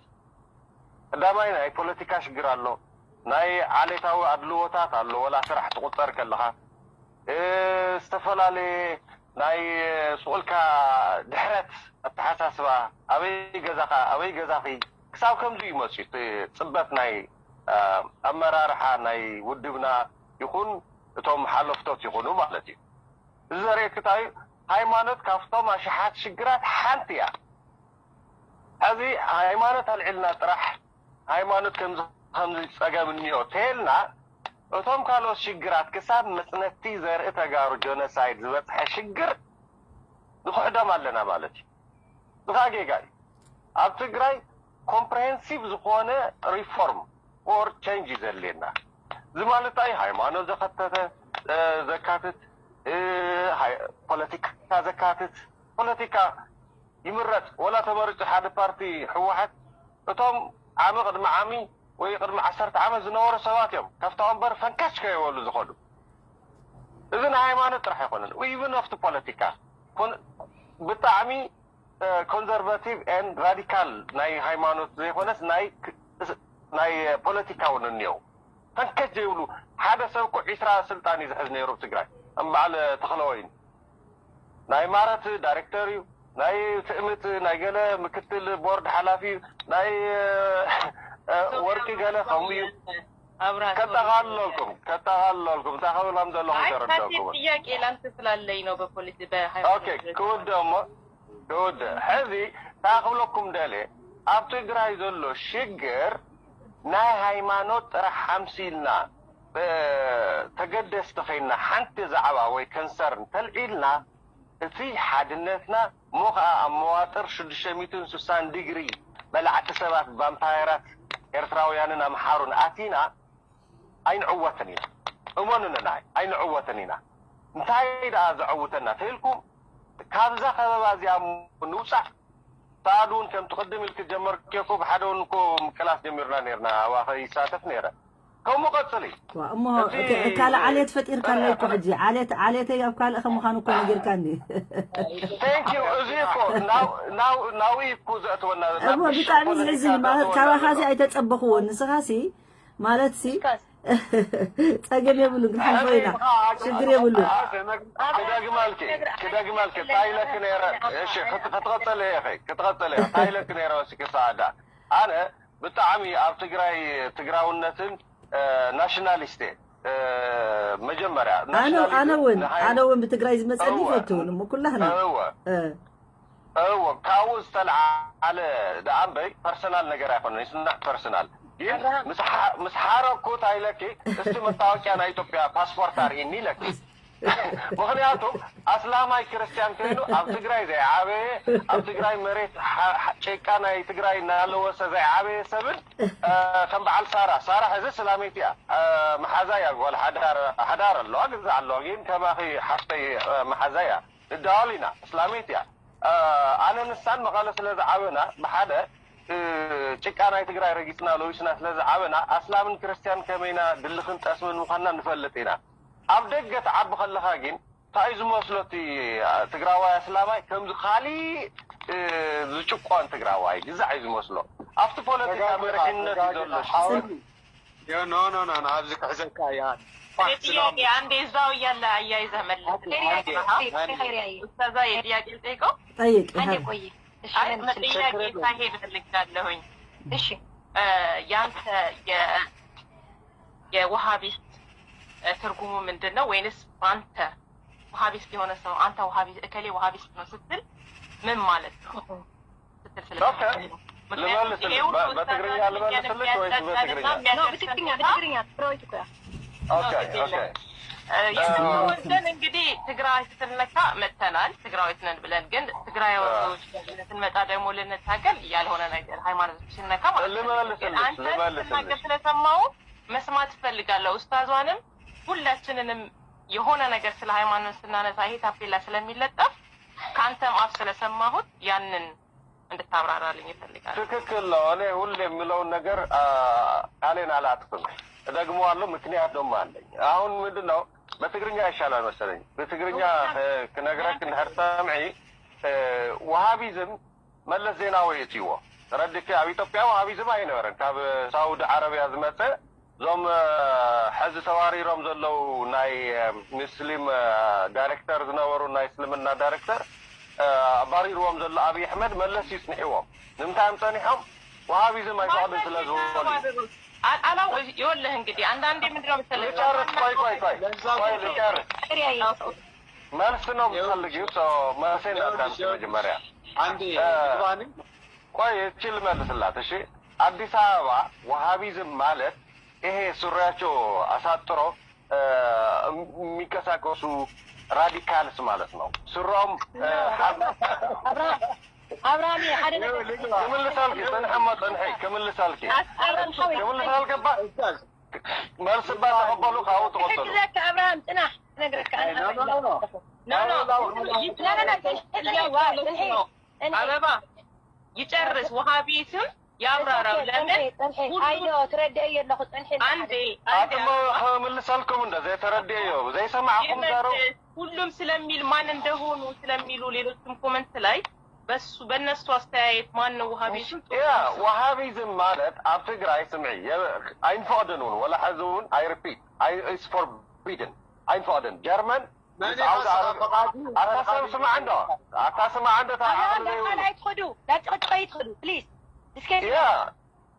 ቀዳማይ ናይ ፖለቲካ ሽግር ኣሎ፣ ናይ ዓሌታዊ ኣድልዎታት ኣሎ። ወላ ስራሕ ትቁፀር ከለኻ ዝተፈላለየ ናይ ስቁልካ ድሕረት ኣተሓሳስባ፣ ኣበይ ገዛኻ ኣበይ ገዛኺ ክሳብ ከምዚ እዩ መፅዩ። እቲ ፅበት ናይ ኣመራርሓ ናይ ውድብና ይኹን እቶም ሓለፍቶት ይኹኑ ማለት እዩ። እዚ ዘርእየክታ እዩ። ሃይማኖት ካብቶም ኣሽሓት ሽግራት ሓንቲ እያ። ሕዚ ሃይማኖት ኣልዒልና ጥራሕ ሃይማኖት ከምዚ ከምዚ ፀገም እኒኦ ተልና እቶም ካልኦት ሽግራት ክሳብ መፅነቲ ዘርኢ ተጋሩ ጀኖሳይድ ዝበፅሐ ሽግር ንክሕዶም ኣለና ማለት እዩ። ዝኻ ጌጋ እዩ። ኣብ ትግራይ ኮምፕሬሄንሲቭ ዝኾነ ሪፎርም ኦር ቸንጅ እዩ ዘድልየና። እዚ ማለት እንታይ? ሃይማኖት ዘኸተተ ዘካትት፣ ፖለቲካ ዘካትት፣ ፖለቲካ ይምረፅ ወላ ተመሪፁ ሓደ ፓርቲ ህወሓት እቶም ዓሚ ቅድሚ ዓሚ ወይ ቅድሚ ዓሰርተ ዓመት ዝነበሩ ሰባት እዮም ካብታ ወንበር ፈንከች ከይበሉ ዝኸዱ። እዚ ናይ ሃይማኖት ጥራሕ ኣይኮነን። ኢቭን ኣብቲ ፖለቲካ ብጣዕሚ ኮንዘርቫቲቭ ኤንድ ራዲካል ናይ ሃይማኖት ዘይኮነስ ናይ ፖለቲካ እውን እኒአው። ፈንከች ዘይብሉ ሓደ ሰብ እኮ ዒስራ ስልጣን እዩ ዝሕዝ ነይሩ ኣብ ትግራይ። ከም በዓል ተኽለወይኒ ናይ ማረት ዳይሬክተር እዩ፣ ናይ ትእምት ናይ ገለ ምክትል ቦርድ ሓላፊ እዩ፣ ናይ ወርቂ ገለ ከምኡ እዩ። ከጠቓልለልኩም ከጠቓልለልኩም እንታይ ክብል ከም ዘለኹ ተረድኦኩም። ጥያቄ ላንተ ስላለኝ ነው። በፖሊሲ በሃይማኖት ክውደ እሞ ክውደ ሕዚ እንታይ ክብለኩም ደለ ኣብ ትግራይ ዘሎ ሽግር ናይ ሃይማኖት ጥራሕ ሓምሲልና ተገደስቲ ኮይና ሓንቲ ዛዕባ ወይ ከንሰር እንተልዒልና እቲ ሓድነትና እሞ ከዓ ኣብ መዋጥር ሽዱሽተ ሚእትን ስሳን ዲግሪ በላዕቲ ሰባት ቫምፓየራት ኤርትራውያንን ኣምሓሩን ኣቲና ኣይንዕወትን ኢና። እመኑኒ ንዓይ ኣይንዕወትን ኢና። እንታይ ደኣ ዘዕውተና ተይልኩም ካብዛ ከበባ እዚኣ ንውፃእ። ሰዓድ እውን ከምቲ ቅድም ኢልክ ጀመርክዮ እኮ ብሓደ እውን እኮ ምቅላስ ጀሚርና ነርና ኣባኸ ይሳተፍ ነረ ከምኡ ቀፅሊ እሞ ካልእ ዓሌት ፈጢርካለይ እኮ ሕጂ ዓሌት ዓሌተይ ኣብ ካልእ ከም ምዃኑ እኮ ነጊርካኒ። Thank you እዚ እኮ ናው እኮ ዘእትወና እሞ ብጣዕሚ ዝሕዝን ማለት ካባኻሲ ኣይተፀበኽዎን ንስኻሲ ማለት ሲ ፀገም የብሉን ግን ሓልፎ ኢና ሽግር የብሉን። ክደግመልኪ ክደግመልኪ እንታይ ኢለኪ ነረ እሺ ክትቐፀለ ኢኺ ክትቐፀለ እንታይ ኢለኪ ነረ ወሲኪ ሰዓዳ ኣነ ብጣዕሚ ኣብ ትግራይ ትግራውነትን ናሽናሊስት መጀመርያ ኣነ እውን ኣነ እውን ብትግራይ ዝመፀኒ ይፈትውን እሞ ኩላህና እወ ካብኡ ዝተለዓለ ደኣ እምበይ ፐርሰናል ነገር ኣይኮነን it's not personal ግን ምስ ሓረኩ እንታይ ኢለኪ እስቲ መታወቂያ ናይ ኢትዮጵያ ፓስፖርት ኣርእኒ ኢለኪ ምኽንያቱ ኣስላማይ ክርስትያን ኮይኑ ኣብ ትግራይ ዘይዓበየ ኣብ ትግራይ መሬት ጭቃ ናይ ትግራይ እናለወሰ ዘይዓበየ ሰብን ከም በዓል ሳራ ሳራ ሕዚ ስላሜት እያ መሓዛ እያ ጓል ሓዳር ኣለዋ ግዛ ኣለዋ ግን ከማኺ ሓፍተይ መሓዛ እያ ንዳዋል ኢና ስላሜት እያ ኣነ ንሳን መቐለ ስለ ዝዓበና ብሓደ ጭቃ ናይ ትግራይ ረጊፅና ለዊስና ስለ ዝዓበና ኣስላምን ክርስትያን ከመይና ድልኽን ጠስምን ምዃንና ንፈልጥ ኢና ኣብ ደገ ትዓቢ ከለኻ ግን እንታይ ዝመስሎ እቲ ትግራዋይ ኣስላማይ ከምዚ ካሊእ ዝጭቆን ትግራዋይ ግዛዕ እዩ ዝመስሎ ኣብቲ ፖለቲካ መሪሕነት እዩ ዘሎ ኖ ኖ ኖ ኣብዚ ክሕዘካ እያ ጥያቄ አንዴ እዛው እያለ አያይዘህ መልስ ኡስታዛ የጥያቄ ልጠይቀው ጠይቅ ይሀብ ቆይ እሺ አይ ጥያቄ ሳይሄድ እፈልጋለሁኝ እሺ ያንተ የውሃቢስት ትርጉሙ ምንድን ነው ወይንስ አንተ ውሃቢስት የሆነ ሰው አንተ ውሃቢ እከሌ ውሃቢስት ነው ስትል ምን ማለት ነው ስትል ስለምፈልግ ነው። ምክንያቱም ይሄ ሁሉ በትግርኛ ኡስታዝ ልመልስልሽ ወይስ በትግርኛ የሚያደርሰንና ኖ በትግርኛ በትግርኛ ትግራዊት እኮ ኦኬ ኦኬ ይሁን ግን እንግዲህ ትግራይ ስትነካ መተናል ትግራዊት ነን ብለን ግን ትግራይ ወገኖች ስንመጣ ደግሞ ልንታገል ያልሆነ ነገር ሃይማኖት ሲነካ ማለት ነው። ልመልስልሽ አንተ ልመልስልሽ ስትናገር ስለሰማው መስማት እፈልጋለሁ። ኡስታዟንም ሁላችንንም የሆነ ነገር ስለ ሃይማኖት ስናነሳ ይሄ ታፔላ ስለሚለጠፍ ከአንተም አፍ ስለሰማሁት ያንን እንድታብራራልኝ እፈልጋለሁ። ትክክል ነው። እኔ ሁሌ የምለውን ነገር አ፣ ቃሌን አላጥፍም፣ እደግመዋለሁ። ምክንያት ደግሞ አለኝ። አሁን ምንድን ነው በትግርኛ ይሻላል መሰለኝ። በትግርኛ እ፣ ክነግረክ እንድሕር ሰምዒ እ፣ ወሃቢዝም መለስ ዜናዊ እትይዎ ተረድኪ። ኣብ ኢትዮጵያ ወሃቢዝም ኣይነበረን። ካብ ሳውዲ ዓረቢያ ዝመፀ እዞም እ፣ ሕዚ ተባሪሮም ዘለዉ ናይ እ፣ ሙስሊም እ፣ ዳይሬክተር ዝነበሩ ናይ እስልምና ዳይሬክተር እ፣ ኣባሪርዎም ዘሎ ኣብይ ኣሕመድ መለስ እዩ ፅንሕዎም። ንምንታይ እዮም ፀኒሖም? ወሃቢዝም ኣይፈቕድን ስለ ዝበሉ እዩ። አላው ይኸውልህ እንግዲህ አንዳንዴ ምንድን ነው መሰለህ ልጨርስ፣ ቆይ ቆይ ቆይ ቆይ ልጨርስ። መልስ ነው የምትፈልጊው? ሰው መልሴን አዳምጪ መጀመሪያ። አንዴ እ፣ ግባኒ ቆይ እቺ ልመልስላት። እሺ፣ አዲስ አበባ ወሃቢዝም ማለት ይሄ ሱሪያቸው አሳጥሮ እ፣ የሚንቀሳቀሱ ራዲካልስ ማለት ነው። ስሮም እ፣ ሀብ- ኣብርሃም ኣብርሃም ሓደ ነገር ክምልሳልኪ ጽንሐማ ጽንሐ ክምልሳልኪ ኣብርሃም ሓወይ ክምልሳልከባ መልስባ ተቐበሉ ካብኡ ትቐበሉ ሕግዘካ ኣብርሃም ጽናሕ ነግረካ ኣነ ኖ ኖ ኖ ኖ ኖ ይትለዋ ጽንሒ አበባ ይጨርስ ውሃቢስም ያብራራው ለምን ጽንሒ ጽንሒ ሁሉ- አይዶ ትረድእ የለኹ ጽንሒ አንዴ አንዴ ኣትሞ ክምልሰልኩም እንደ ዘይተረድእዮ ዘይሰማዕኩም ዘረው ይመልስ ሁሉም ስለሚል ማን እንደሆኑ ስለሚሉ ሌሎችም ኮመንት ላይ በሱ በእነሱ አስተያየት ማን ነው ውሃቢስም ያ ወሃቢዝም ማለት ኣብ ትግራይ ስምዒ የ- ኣይንፈቕድን እውን ወላ ሕዚ እውን I repeat it's forbidden ኣይንፈቕድን ጀርመን መን ምስ ዓውዲ ዓረብ ኣታ ሰብ ስማዕ እንዶ ኣታ ስማዕ እንዶ እታ ዓቕሊ ዘይብሉ ቃል ኣይትኸዱ ናብ ጭቕጭቕ ኣይትኸዱ ፕሊዝ እስከ ያ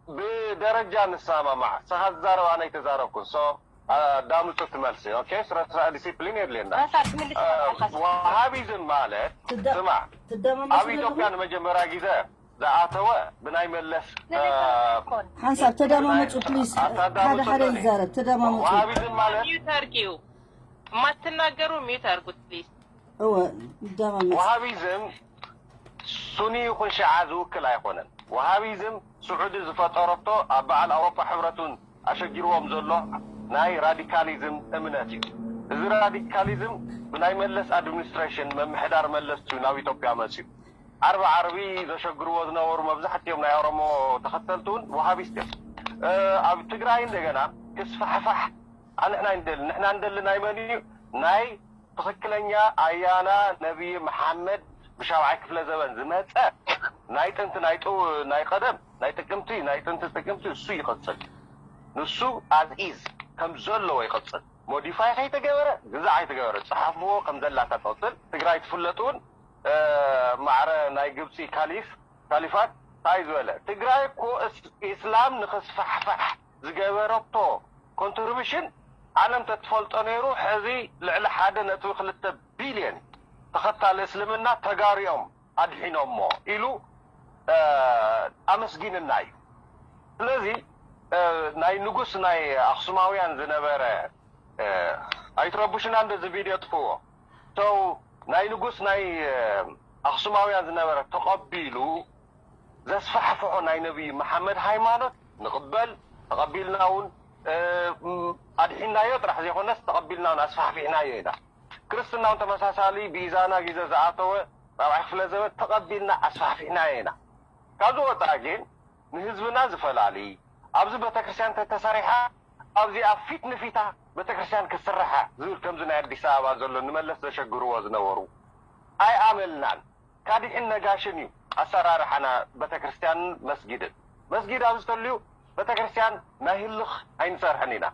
ብደረጃ ንሰማማዕ ንስኻ ዝዛረብ ኣነ ኣይተዛረብኩን ሶ ኣዳምፁ ትመልሲ ኦኬ ስነ ስርዓት ዲሲፕሊን የድልየና ሓንሳብ ትምልስ ወሃቢዝም ማለት ትደ- ስማዕ ትደማመፁ ኣብ ኢትዮጵያ ንመጀመርያ ግዜ ዝኣተወ ብናይ መለስ ሓንሳብ ተደማመፁ ፕሊዝ ሓደ ሓደ ይዛረብ ተደማመፁ ወሃቢዝም ማለት ሚዩት አርጊው የማትናገሩ ሚዩት አርጉት ፕሊዝ እወ ይደማመፅ ወሃቢዝም ሱኒ ይኹን ሽዓ ዝውክል ኣይኮነን። ወሃቢዝም ስዑዲ ዝፈጠረቶ ኣብ በዓል ኣውሮፓ ሕብረት እውን ኣሸጊርዎም ዘሎ ናይ ራዲካሊዝም እምነት እዩ። እዚ ራዲካሊዝም ብናይ መለስ ኣድሚኒስትሬሽን ምምሕዳር መለስ እዩ ናብ ኢትዮጵያ መፅዩ። ዓርቢ ዓርቢ ዘሸግርዎ ዝነበሩ መብዛሕትኦም ናይ ኦሮሞ ተኸተልቲ እውን ወሃቢስት እዮም። ኣብ ትግራይ እንደገና ክስፋሕፋሕ ኣንሕና ይንደሊ ንሕና ንደሊ ናይ መን እዩ ናይ ትኽክለኛ ኣያና ነቢይ መሓመድ ብሻብዓይ ክፍለ ዘበን ዝመፀ ናይ ጥንቲ ናይ ጥው ናይ ቀደም ናይ ጥቅምቲ ናይ ጥንቲ ጥቅምቲ እሱ ይቕፅል ንሱ ኣዝኢዝ ከም ዘለዎ ይቕፅል ሞዲፋይ ከይተገበረ ግዛዕ ከይተገበረ ፀሓፍዎ ከም ዘላታ ትቕፅል ትግራይ ትፍለጥ እውን ማዕረ ናይ ግብፂ ካሊፍ ካሊፋት እንታይ ዝበለ ትግራይ እኮ እስ- ኢስላም ንክስፋሕፋሕ ዝገበረቶ ኮንትሪቢሽን ዓለም ተትፈልጦ ነይሩ፣ ሕዚ ልዕሊ ሓደ ነጥቢ ክልተ ቢልዮን ተኸታሊ እስልምና ተጋሪኦም ኣድሒኖሞ ኢሉ ኣመስጊንና እዩ። ስለዚ ናይ ንጉስ ናይ ኣክሱማውያን ዝነበረ ኣይትረቡሽና እንደዚ ቪድዮ ጥፍዎ ሰው ናይ ንጉስ ናይ ኣክሱማውያን ዝነበረ ተቐቢሉ ዘስፋሕፍሖ ናይ ነቢይ መሓመድ ሃይማኖት ንቕበል፣ ተቐቢልና እውን ኣድሒናዮ ጥራሕ ዘይኮነስ ተቐቢልና እውን ኣስፋሕፊሕናዮ ኢና። ክርስትና እውን ተመሳሳሊ ብኢዛና ግዜ ዝኣተወ ራብዓይ ክፍለ ዘበን ተቐቢልና ኣስፋሕፊሕናዮ ኢና። ካብዚ ወፃኢ ግን ንህዝብና ዝፈላሊ ኣብዚ ቤተክርስትያን ተተሰሪሓ ኣብዚኣ ፊት ንፊታ ቤተክርስትያን ክትስርሓ ዝብል ከምዚ ናይ ኣዲስ ኣበባ ዘሎ ንመለስ ዘሸግርዎ ዝነበሩ ኣይኣመልናን። ካድሕን ነጋሽን እዩ ኣሰራርሓና ቤተክርስትያንን መስጊድን። መስጊድ ኣብ ዝተልዩ ቤተክርስትያን ናይ ህልኽ ኣይንሰርሕን ኢና።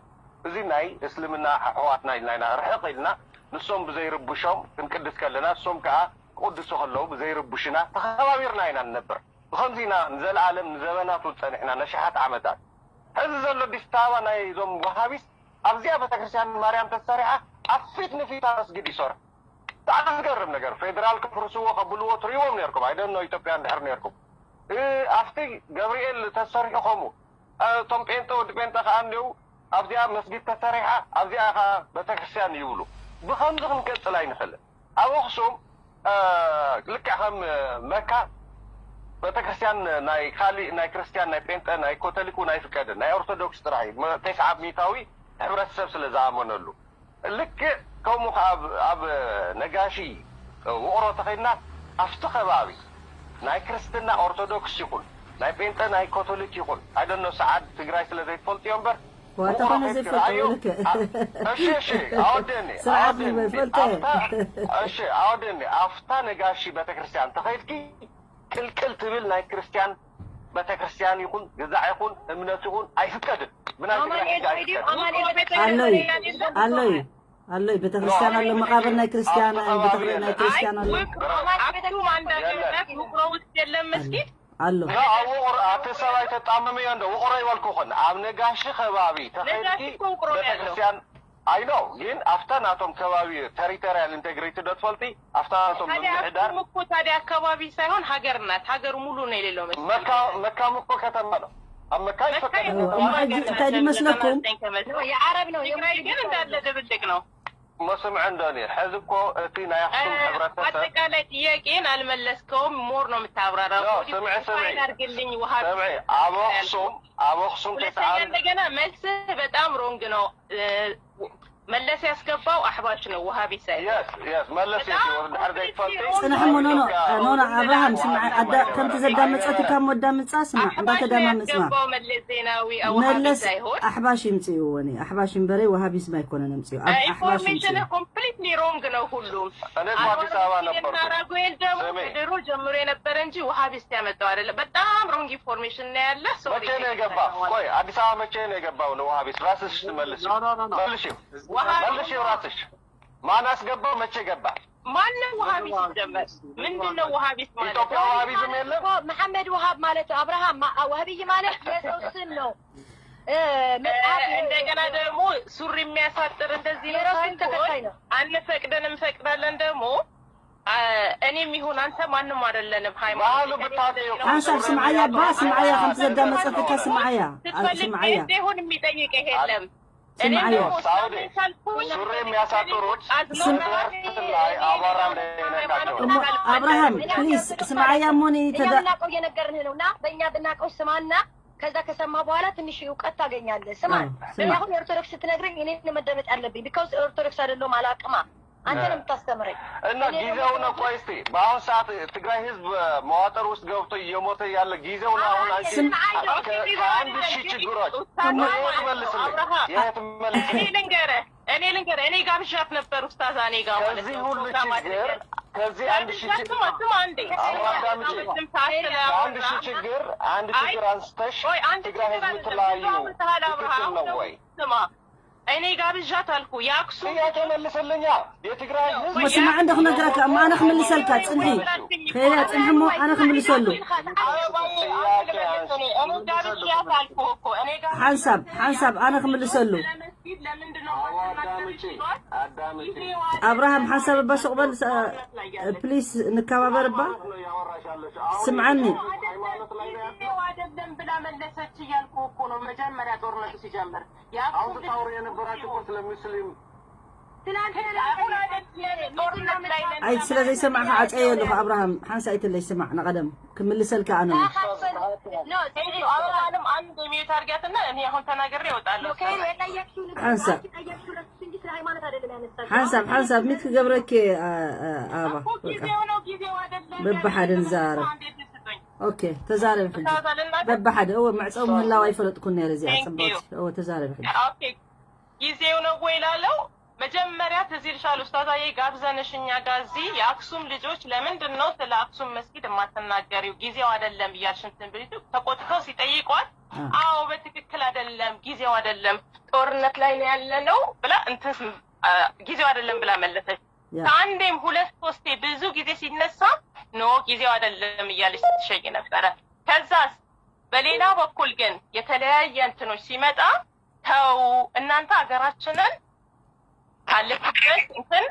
እዚ ናይ እስልምና ኣሕዋትና ኢልና ኢና ርሕቕ ኢልና ንሶም ብዘይርብሾም ክንቅድስ ከለና እሶም ከዓ ክቕድሱ ከለዉ ብዘይርብሽና ተኸባቢርና ኢና ንነብር። ብኸምዚ ኢና ንዘለኣለም ንዘበናት እውን ፀኒሕና ነሽሓት ዓመታት። ሕዚ ዘሎ ኣዲስ ኣበባ ናይ እዞም ወሃቢስ ኣብዚኣ ቤተክርስትያን ማርያም ተሰሪሓ ኣብ ፊት ንፊታ መስጊድ ይሰርሑ። ብጣዕሚ ዝገርም ነገር ፌደራል ክፍርስዎ ከብልዎ ትሪእዎም ነርኩም ኣይደኖ ኢትዮጵያ እንድሕር ነርኩም ኣብቲ ገብርኤል ተሰሪሑ ከምኡ እቶም ጴንጠ ወዲ ጴንጠ ከዓ እንዲው ኣብዚኣ መስጊድ ተሰሪሓ ኣብዚኣ ከዓ ቤተክርስትያን ይብሉ። ብከምዚ ክንቀፅል ኣይንኽእልን። ኣብ ኣክሱም ልክዕ ከም መካ ቤተክርስትያን ናይ ካሊእ ናይ ክርስትያን ናይ ጴንጠ ናይ ኮተሊክ እውን ኣይፍቀድን። ናይ ኦርቶዶክስ ጥራሕ እዩ። ተስዓብ ሚታዊ ሕብረተሰብ ስለ ዝኣመነሉ ልክዕ ከምኡ ከዓ ኣብ ነጋሺ ውቕሮ ተኸድና ኣብቲ ከባቢ ናይ ክርስትና ኦርቶዶክስ ይኹን ናይ ጴንጠ ናይ ኮቶሊክ ይኹን ኣይደኖ ሰዓድ ትግራይ ስለ ዘይትፈልጥዮ እምበር ተኾነ ዘይፈልጠ ልክ እሺ እሺ ኣወደኒ ስርዓት ንበል ፈልጠ እሺ ኣወደኒ ኣብታ ነጋሺ ቤተክርስትያን ተኸይድኪ ቅልቅል ትብል ናይ ክርስትያን ቤተክርስትያን ይኹን ግዛዕ ይኹን እምነት ይኹን ኣይፍቀድን ብናይ ትግራይ ሕጊ ኣይፍቀድን ኣሎ እዩ ኣሎ እዩ ቤተክርስትያን ኣሎ መቃብር ናይ ክርስትያን ቤተክርስትያን ናይ ክርስትያን ኣሎ ውቅሮ ውስጥ የለም መስጊድ ኣሎ ኣብ ውቅሮ ኣቲ ሰብኣይ ተጣምምዮ እንዶ ውቅሮ ይበልኩ ኹን ኣብ ነጋሺ ከባቢ ተኸይድኪ ቤተክርስትያን ኣይኖ ግን ኣብታ ናቶም ከባቢ ተሪቶሪያል ኢንቴግሪቲ ዶ ትፈልጢ ኣብታ ናቶም ምምሕዳር እኮ ታዲያ አካባቢ ሳይሆን ሀገር ናት። ሀገሩ ሙሉ ነው የሌለው መስጊድ። መካ እኮ ከተማ ነው። ኣብ መካ ይፈቀድ እሞ ሕጂ እንታይ ድመስለኩም? የዓረብ ነው ትግራይ ግን እንዳለ ድብልቅ ነው። መስምዐ እንዶ እኔ ሕዚ እኮ እቲ ናይ ኣክሱም ሕብረተሰብ አጠቃላይ ጥያቄን አልመለስከውም። ሞር ነው የምታብራራው። ስምዐ ስምዐ አድርግልኝ ውሃ ስምዐ ኣብ ኣክሱም ኣብ ኣክሱም ሁለተኛ እንደገና መልስህ በጣም ሮንግ ነው። መለስ ያስገባው አሕባሽ ነው፣ ውሃቢ ሳይሆን። Yes, yes፣ መለስ የሲወር ድሕር ዘይትፈልጢ ጽንሕ እሞ ኖኖ ኖኖ ኣብርሃም ስምዓ ኣዳ ከምቲ ዘዳመጸት ካብ ወዳምጻ ስምዓ እንዳተዳማመጽና ያስገባው መለስ ዜናዊ ውሃቢ መለስ ሳይሆን ኣሕባሽ ይምጽእዎ ኒ ኣሕባሽ እምበረ ወሃቢዝም ኣይኮነን ኣምጽኡ ኣብ ኣሕባሽ ኢንፎርሜሽን ይምጽኡ ኮምፕሊትሊ ሮንግ ነው። ሁሉም እኔ እኮ አዲስ አበባ ነበርኩ። ራጉኤል ደግሞ ስሚ። ድሮ ጀምሮ የነበረ እንጂ ውሃቢስት ያመጣው አይደለም። በጣም ሮንግ ኢንፎርሜሽን ነው ያለ። ሶሪ መቼ ነው የገባው? ቆይ አዲስ አበባ መቼ ነው የገባው? ለውሃቢስ ራስሽ ትመልሽ። መልሽ መልሽ ራስሽ። ማን አስገባው? መቼ ገባ? ማነው ውሃቢስት ሲጀመር? ምንድን ነው ውሃቢስት ማለት? ኢትዮጵያ ውሃቢዝም የለም። መሐመድ ውሃብ ማለት አብርሃም ማ- ውሃብይ ማለት የሰው ስም ነው። እ፣ መጽሐፍ እንደገና ደግሞ ሱሪ የሚያሳጥር እንደዚህ ነው የራሱን ሳይሆን ተከታይ ነው። አንፈቅድም እንፈቅዳለን ደግሞ አ፣ እኔም ይሁን አንተ ማንም አይደለንም። ባህሉ ሃይማኖት ብታውቂው እኮ ሓንሳብ ስምዓያ ባ ስምዓያ ከምቲ ዘዳመጸትካ ስምዓያ ስትፈልግ ስምዓያ ሴት ይሁን የሚጠይቅህ የለም። እኔ ስምዓያ ደግሞ ሳውዲ ሳልኩኝ ሱሪ የሚያሳጥሩት አዝመራ ትምህርት ላይ አቧራ እንዳይነካቸው እሞ አብርሃም ፕሊስ ስምዓያ እሞ እኔ እኛ ተዳ ብናውቀው እየነገርንህ ነው እና በእኛ ብናውቀው ስማና ከዛ ከሰማ በኋላ ትንሽ እውቀት ታገኛለህ። ስማ አዎ፣ ስማ። እኔ አሁን የኦርቶዶክስ ስትነግረኝ እኔ ነው መደመጥ ያለብኝ። ቢካውስ ኦርቶዶክስ አይደለሁም አላውቅማ። አንተ ነው የምታስተምረኝ። እና እኔ ደግሞ ጊዜው ነው። ቆይ እስቲ በአሁን ሰዓት ትግራይ ህዝብ መዋጥር ውስጥ ገብቶ እየሞተ ያለ ጊዜው ነው። አሁን አንቺ ስም- ከ- ከአንድ ሺህ ችግሮች ኡስታዝ ይሄ ትመልስልኝ አብርሃም፣ ይሄ ትመልስልኝ እኔ ልንገርህ እኔ ልንገርህ እኔ ጋብዣት ነበር ኡስታዛ እኔ ጋር ማለት ከዚህ ነው። ሁሉ ፕሮግራም ችግር አድርገን ከዚህ አንድ ሺህ ችግር ስማ ስማ አንዴ አሁን አዳምጪ። ረጅም ሰዓት ስለሆነ ከአንድ ሺህ ችግር አንድ አይ፣ ችግር አንስተሽ ቆይ አንድ ትግራይ ችግር ህዝብ አይደለም። ትለያዩ ብዙ አውርተሃል ትክክል አብርሃም። ነው ወይ? ስማ እኔ ጋብዣት አልኩ። የአክሱም ጥያቄ መልስልኛ። የትግራይ ህዝብ ስማዕ እንደ ክነግረካ እማ ኣነ ክምልሰልካ ጽንሒ ከያ ጽንሒ እሞ ኣነ ክምልሰሉ ሓንሳብ ሓንሳብ ኣነ ክምልሰሉ አዳምጪ። ኣብርሃም ሓንሳብ እባ ስቕ በል ፕሊስ ንከባበር እባ ስምዓኒ አይደለም ብላ መለሰች እያልኩ እኮ ነው። መጀመሪያ ጦርነቱ ሲጀምር የአክሱም ልጅ የነበራችሁ ስለ ሙስሊም አሁን አይደለም ጦርነት ላይ ነን። ኣይ ስለ ዘይሰማዕካ ዓፀየ ኣለኹ ኣብርሃም ሓንሳ ኣይትለይ ስማዕ ንቐደም ክምልሰልካ ኣነ አሁንም አንድ የሚዩት አድርጊያትና እኔ አሁን ተናግሬ እወጣለሁ። ሓንሳብ ሓንሳብ ሓንሳብ ሚት ክገብረኪ ኣበባ ጊዜው ነው ጊዜው አይደለም። በብሓደ ንዛረብ ኦኬ ተዛረብ ሕጂ በብሓደ እወ መዕፀው ምህላው ኣይፈለጥኩን ነይረ እዚኣ ፅብቕቲ እወ ተዛረብ ሕጂ ጊዜው ነው ወይ ላለው መጀመሪያ ትዝ ይልሻል ኡስታዛዬ ጋብዘንሽ እኛ ጋር እዚህ የአክሱም ልጆች ለምንድን ነው ስለ አክሱም መስጊድ የማትናገሪው? ጊዜው አይደለም እያልሽ እንትን ብልሽ ተቆጥተው ሲጠይቋት አዎ በትክክል አይደለም ጊዜው አይደለም ጦርነት ላይ ነው ያለነው ብላ እንትን ጊዜው አይደለም ብላ መለሰች። ከአንዴም ሁለት ሶስቴ ብዙ ጊዜ ሲነሳ ኖ ጊዜው አይደለም እያለች ስትሸኝ ነበረ። ከዛስ በሌላ በኩል ግን የተለያየ እንትኖች ሲመጣ ተው እናንተ ሀገራችንን ካለችበት እንትን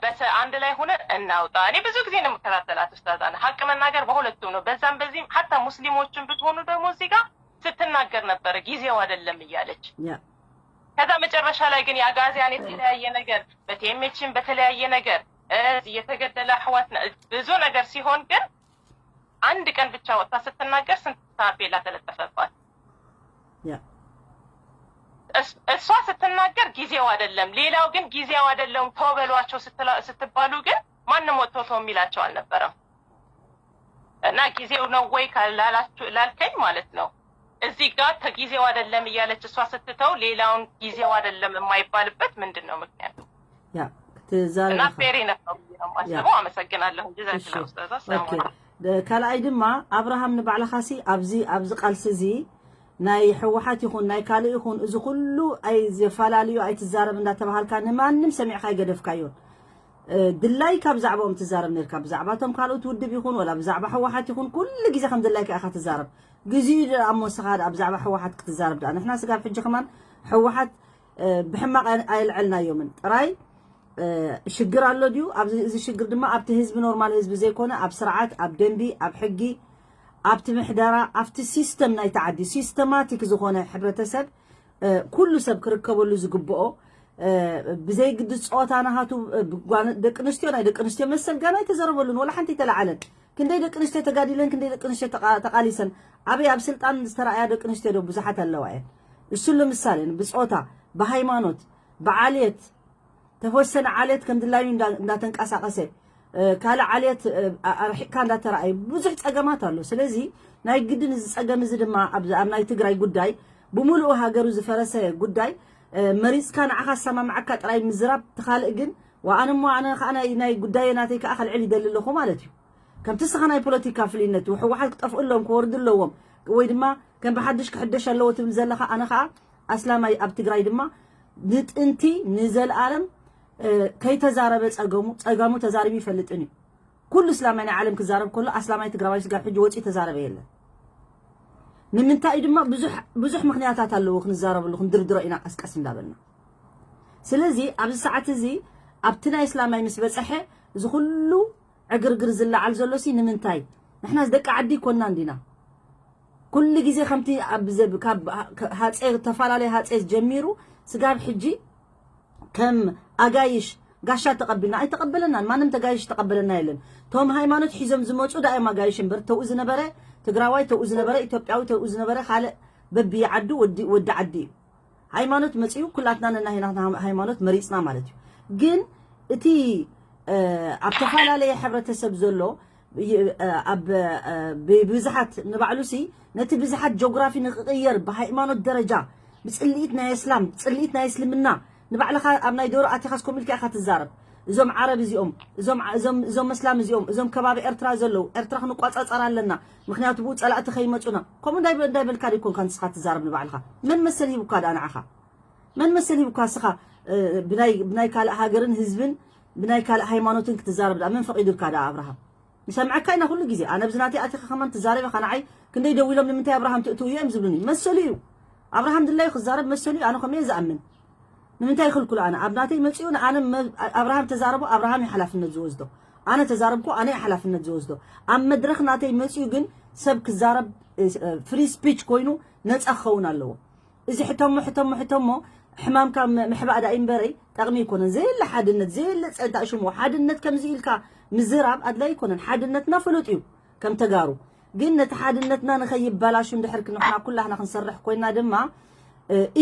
በተ አንድ ላይ ሆነን እናውጣ። እኔ ብዙ ጊዜ ነው የምከታተላት ኡስታዛና ሀቅ መናገር በሁለቱም ነው። በዛም በዚህም ሀታ ሙስሊሞችን ብትሆኑ ደግሞ እዚህ ጋር ስትናገር ነበረ ጊዜው አይደለም እያለች ከዛ መጨረሻ ላይ ግን የአጋዚያን የተለያየ ነገር በቲኤምኤችም በተለያየ ነገር እየተገደለ አሕዋት ብዙ ነገር ሲሆን ግን አንድ ቀን ብቻ ወጥታ ስትናገር ስንት ታፔላ ተለጠፈባት። እሷ ስትናገር ጊዜው አይደለም፣ ሌላው ግን ጊዜው አይደለም ተው በሏቸው ስትባሉ ግን ማንም ወጥቶ ተው የሚላቸው አልነበረም። እና ጊዜው ነው ወይ ላልከኝ ማለት ነው እዚህ ጋር ከጊዜው አይደለም እያለች እሷ ስትተው ሌላውን ጊዜው አይደለም የማይባልበት ምንድን ነው ምክንያቱ? ያ ክትዛረብ እና ፌር ነው የማስበው። አመሰግናለሁ። ጀዛኪላ ኡስታዝ። ሰላም ካልኣይ ድማ ኣብርሃም ንባዕልኻሲ ኣብዚ ኣብዚ ቃልሲ እዚ ናይ ህወሓት ይኹን ናይ ካልእ ይኹን እዚ ኩሉ ኣይ ዘፋላልዮ ኣይትዛረብ እንዳተባሃልካ ንማንም ሰሚዕካ ኣይገደፍካዮን። ድላይካ ብዛዕባኦም ትዛረብ ነርካ፣ ብዛዕባቶም ካልኦት ውድብ ይኹን ወላ ብዛዕባ ህወሓት ይኹን ኩሉ ግዜ ከም ድላይካ ኢኻ ትዛረብ። ግዜኡ ደኣ እሞ ንስኻ ደኣ ብዛዕባ ህወሓት ክትዛረብ ደኣ ንሕና ስጋብ ሕጂ ከማን ህወሓት ብሕማቕ ኣየልዐልናዮምን። ጥራይ ሽግር ኣሎ ድዩ? ኣብዚ እዚ ሽግር ድማ ኣብቲ ህዝቢ ኖርማል ህዝቢ ዘይኮነ ኣብ ስርዓት፣ ኣብ ደንቢ፣ ኣብ ሕጊ፣ ኣብቲ ምሕደራ፣ ኣብቲ ሲስተም ናይቲ ዓዲ ሲስተማቲክ ዝኾነ ሕብረተሰብ ኩሉ ሰብ ክርከበሉ ዝግብኦ ብዘይግዲ ፆታ ናሃቱ ደቂ ኣንስትዮ ናይ ደቂ ኣንስትዮ መሰል ገና ኣይተዘረበሉን ወላ ሓንቲ ኣይተለዓለን። ክንደይ ደቂ ኣንስትዮ ተጋዲለን ክንደይ ደቂ ኣንስትዮ ተቃሊሰን ኣበይ ኣብ ስልጣን ዝተረኣያ ደቂ ኣንስትዮ ዶ ብዙሓት ኣለዋ እየን። እሱ ንምሳሌ ብፆታ ብሃይማኖት ብዓልየት ተወሰነ ዓሌት ከም ድላዩ እንዳተንቀሳቀሰ ካልእ ዓሌት ኣርሒቅካ እንዳተረኣየ ብዙሕ ፀገማት ኣሎ። ስለዚ ናይ ግድን እዚ ፀገም እዚ ድማ ኣብ ናይ ትግራይ ጉዳይ ብምሉኡ ሃገሩ ዝፈረሰ ጉዳይ መሪፅካ ንዓኻ ዝሰማምዓካ ጥራይ ምዝራብ ትኻልእ ግን ወኣነ እሞ ኣነ ከዓ ናይ ጉዳየ ናተይ ከዓ ከልዕል ይደሊ ኣለኹ ማለት እዩ። ከምቲ ስኻ ናይ ፖለቲካ ፍልይነት ህወሓት ክጠፍኡ ኣለዎም ክወርዱ ኣለዎም ወይ ድማ ከም ብሓድሽ ክሕደሽ ኣለዎ ትብል ዘለኻ ኣነ ከዓ ኣስላማይ ኣብ ትግራይ ድማ ንጥንቲ ንዘለኣለም ከይተዛረበ ፀገሙ ፀገሙ ተዛሪቡ ይፈልጥን እዩ። ኩሉ እስላማይ ናይ ዓለም ክዛረብ ከሎ ኣስላማይ ትግራዋይ ስጋብ ሕጂ ወፂኡ ተዛረበ የለን። ንምንታይ እዩ ድማ ብዙሕ ብዙሕ ምክንያታት ኣለዎ ክንዛረበሉ ክንድርድሮ ኢና ቀስቀስ እንዳበልና። ስለዚ ኣብዚ ሰዓት እዚ ኣብቲ ናይ እስላማይ ምስ በፀሐ እዚ ኩሉ ዕግርግር ዝለዓል ዘሎ ሲ ንምንታይ? ንሕና ደቂ ዓዲ ይኮንና እንዲና። ኩሉ ግዜ ከምቲ ካብ ሃፀ ተፈላለየ ሃፀ ጀሚሩ ስጋብ ሕጂ ከም ኣጋይሽ ጋሻ ተቐቢልና ኣይተቐበለናን። ማንም ተጋይሽ ተቐበለና የለን። ቶም ሃይማኖት ሒዞም ዝመፁ ዳእዮም ኣጋይሽ እምበር ተውኡ ዝነበረ ትግራዋይ ተውኡ ዝነበረ ኢትዮጵያዊ ተውኡ ዝነበረ ካልእ በብየ ዓዱ ወዲ ዓዲ እዩ። ሃይማኖት መፂኡ ኩላትና ነናይ ናትና ሃይማኖት መሪፅና ማለት እዩ። ግን እቲ ኣብ ተፈላለየ ሕብረተሰብ ዘሎ ኣብ ብብዝሓት ንባዕሉሲ ነቲ ብዝሓት ጆግራፊ ንክቕየር ብሃይማኖት ደረጃ ብፅልኢት ናይ እስላም ፅልኢት ናይ እስልምና ንባዕልኻ ኣብ ናይ ዶሮ ኣቲኻስ ኮሚልካ ኢኻ ትዛረብ። እዞም ዓረብ እዚኦም እዞም እዞም እዞም መስላም እዚኦም እዞም ከባቢ ኤርትራ ዘለዉ ኤርትራ ክንቋጻጸር ኣለና ምክንያቱ ብኡ ጸላእቲ ከይመጹና ከምኡ እንዳይ እንዳይበልካ ዲኮንካ ንስኻ ትዛረብ ንባዕልኻ መን መሰል ሂቡካ ደኣ ንዓኻ መን መሰል ሂብካ እስኻ ብናይ ካልእ ሃገርን ህዝብን ብናይ ካልእ ሃይማኖትን ክትዛረብ ደኣ መን ፈቒዱልካ ደኣ ኣብርሃም? ንሰምዐካ ኢና ኩሉ ግዜ። ኣነ ኣብዚ ናተይ ኣቲኻ ከማን ትዛረብ ኢኻ ንዓይ ክንደይ ደዊሎም ንምንታይ ኣብርሃም ትእትውዮ እዮም ዝብሉኒ። መሰሉ እዩ ኣብርሃም ድላዩ ክዛረብ መሰሉ እዩ። ኣነ ከምኡ እየ ዝኣምን። ንምንታይ ይኽልክሎ ኣነ ኣብ ናተይ መጺኡ ንኣነ ኣብርሃም ተዛረቦ ኣብርሃም እዩ ሓላፍነት ዝወስዶ። ኣነ ተዛረብኩ ኣነ እየ ሓላፍነት ዝወስዶ። ኣብ መድረኽ ናተይ መጺኡ ግን ሰብ ክዛረብ free speech ኮይኑ ነጻ ክኸውን ኣለዎ። እዚ ሕቶሞ ሕቶሞ ሕቶሞ ሕማምካ ምሕባእ ዳእ እምበረይ ጠቕሚ ኣይኮነን። ዘየለ ሓድነት ዘየለ ጸንታ ሽሙ ሓድነት ከምዚ ኢልካ ምዝራብ ኣድላይ ኣይኮነን። ሓድነትና ፍሉጥ እዩ ከም ተጋሩ። ግን ነቲ ሓድነትና ንኸይበላሹ እንድሕር ክንሕና ኩላህና ክንሰርሕ ኮይና ድማ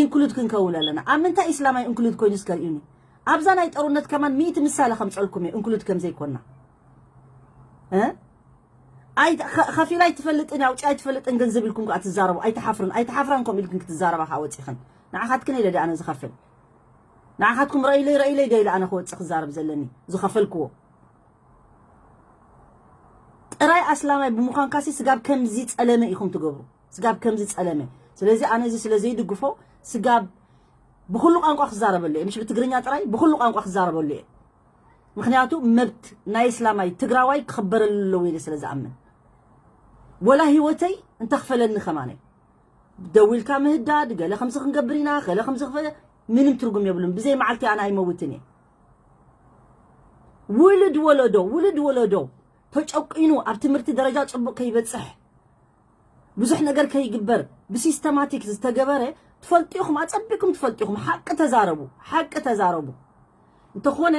ኢንክሉድ ክንከውን ኣለና። ኣብ ምንታይ ኢስላማይ ኢንክሉድ ኮይኑ እስከ ርእዩኒ። ኣብዛ ናይ ጠሩነት ከማን ሚእቲ ምሳለ ከምጸልኩም እየ ኢንክሉድ ከም ዘይኮና። እ? ኣይ ከፊላ ኣይትፈልጥን ኣውፂኣ ኣይትፈልጥን ገንዘብ ኢልኩም ከዓ ትዛረቡ ኣይትሓፍርን ኣይትሓፍራን ከምኡ ኢልክን ክትዛረባ ከዓ ወፂኽን። ንዓኻትክን ኢለ ኣነ ዝኸፍል ንዓኻትኩም ረኢለይ ረኢለይ ደ ኢለ ኣነ ክወፅእ ክዛረብ ዘለኒ ዝኸፈልክዎ ጥራይ ኣስላማይ ብምዃንካሲ ስጋብ ከምዚ ፀለመ ኢኹም ትገብሩ። ስጋብ ከምዚ ፀለመ ስለዚ ኣነ እዚ ስለ ዘይድግፎ ስጋብ ብኩሉ ቋንቋ ክዛረበሉ እየ ምሽ ብትግርኛ ጥራይ ብኩሉ ቋንቋ ክዛረበሉ እየ። ምክንያቱ መብት ናይ እስላማይ ትግራዋይ ክኽበረሉ ኣለዎ ኢለ ስለ ዝኣምን ወላ ህይወተይ እንተኽፈለኒ ከማነ ደዊልካ ምህዳድ ገለ ከምዚ ክንገብር ኢና ገለ ከምዚ ክፈ ምንም ትርጉም የብሉን። ብዘይ መዓልቲ ኣነ ኣይመውትን እየ። ውልድ ወለዶ ውልድ ወለዶ ተጨቂኑ ኣብ ትምህርቲ ደረጃ ፅቡቅ ከይበፅሕ ብዙሕ ነገር ከይግበር ብሲስተማቲክ ዝተገበረ ትፈልጡ ኢኹም፣ ኣጸቢቅኩም ትፈልጡ ኢኹም። ሓቂ ተዛረቡ፣ ሓቂ ተዛረቡ። እንተኾነ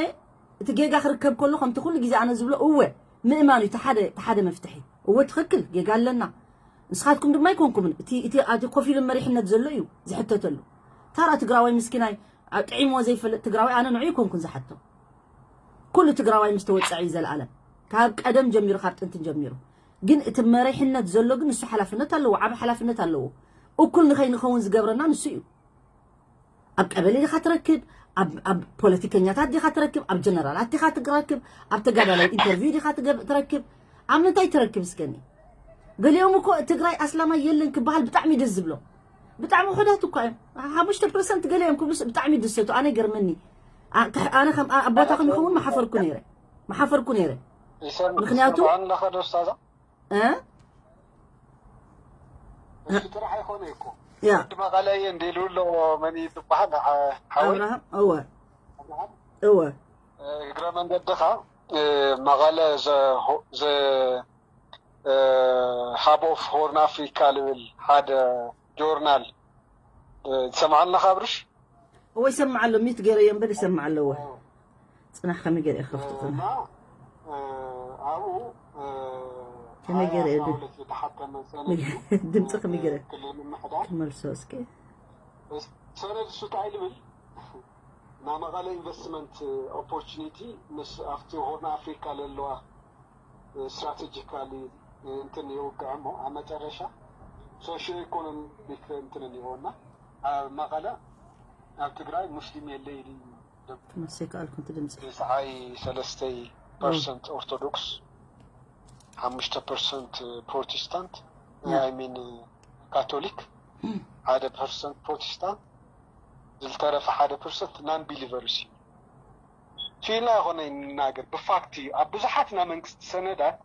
እቲ ጌጋ ክርከብ ከሎ ከምቲ ኩሉ ግዜ ኣነ ዝብሎ እወ ምእማን እዩ እቲ ሓደ እቲ ሓደ መፍትሒ። እወ ትኽክል ጌጋ ኣለና። ንስኻትኩም ድማ ኣይኮንኩምን እቲ እቲ ኣቲ ኮፍ ኢሉ መሪሕነት ዘሎ እዩ ዝሕተተሉ። ታራ ትግራዋይ ምስኪናይ ጥዒምዎ ዘይፈልጥ ትግራዋይ ኣነ ንዑ ይኮንኩን ዝሓቶ። ኩሉ ትግራዋይ ምስ ተወፀዐ እዩ ዘለኣለም ካብ ቀደም ጀሚሩ ካብ ጥንቲ ጀሚሩ ግን እቲ መሪሕነት ዘሎ ግን ንሱ ሓላፍነት ኣለዎ ዓብ ሓላፍነት ኣለዎ እኩል ንኸይንኸውን ዝገብረና ንሱ እዩ ኣብ ቀበሌ ዲኻ ትረክብ ኣብ ፖለቲከኛታት ዲኻ ትረክብ ኣብ ጀነራላት ዲኻ ትረክብ ኣብ ተጋዳላይ ኢንተርቪው ዲኻ ትረክብ ኣብ ምንታይ ትረክብ እስከኒ ገሊኦም እኮ ትግራይ ኣስላማይ የለን ክበሃል ብጣዕሚ ደስ ዝብሎ ብጣዕሚ ውሑዳት እኳ እዮም ሓሙሽተ ፐርሰንት ገሊኦም ክብሉስ ብጣዕሚ ይድሰቱ ኣነ ይገርመኒ ኣነ ከም ኣቦታኹም ይኸውን መሓፈርኩ ነይረ መሓፈርኩ ነይረ ምክንያቱ እሱ ጥራሕ ኣይኮነ እኮ ወዲ መቐለ እየ እንዲሉ ኣሎ መን እዩ ዝበሃል ሓወይ እወ እወ እግረ መንገድኻ መቐለ the hub of horn africa ልብል ሓደ ጆርናል ትሰምዓልና ካብርሽ እወ ይሰምዓ ኣሎ ሚት ገይረዮ እምበር ይሰምዓ ኣለዎ ፅናሕ ከመይ ገይረ ክኸፍቶ ፅናሕ እና ኣብኡ ከመይ ገይረ የ ዝተሓተመ ሰነድ እዩ ድምፂ ከመይ ገይረ ክልል ምምሕዳር ክመልሶ እስኪ ሰነድ እሱ እንታይ ልብል ናይ መቐለ ኢንቨስትመንት ኦፖርቹኒቲ ምስ ኣብቲ ሆርን ኣፍሪካ ለለዋ ስትራቴጂካሊ እንትን የውግዕ እሞ ኣብ መጨረሻ ሶሽዮ ኢኮኖሚክ እንትን እኒኦ እና ኣብ መቐለ ኣብ ትግራይ ሙስሊም የለ ኢሉ ተመሰይ ከኣልኩ እቲ ድምፂ ተስዓይ ሰለስተይ ፐርሰንት ኦርቶዶክስ ሓሙሽተ ፐርሰንት ፕሮቴስታንት I mean ካቶሊክ ሓደ ፐርሰንት ፕሮቴስታንት ዝተረፈ ሓደ ፐርሰንት non believers እዩ ኢልና ይኮነ ይናገር ብፋክት እዩ ኣብ ብዙሓት ናይ መንግስቲ ሰነዳት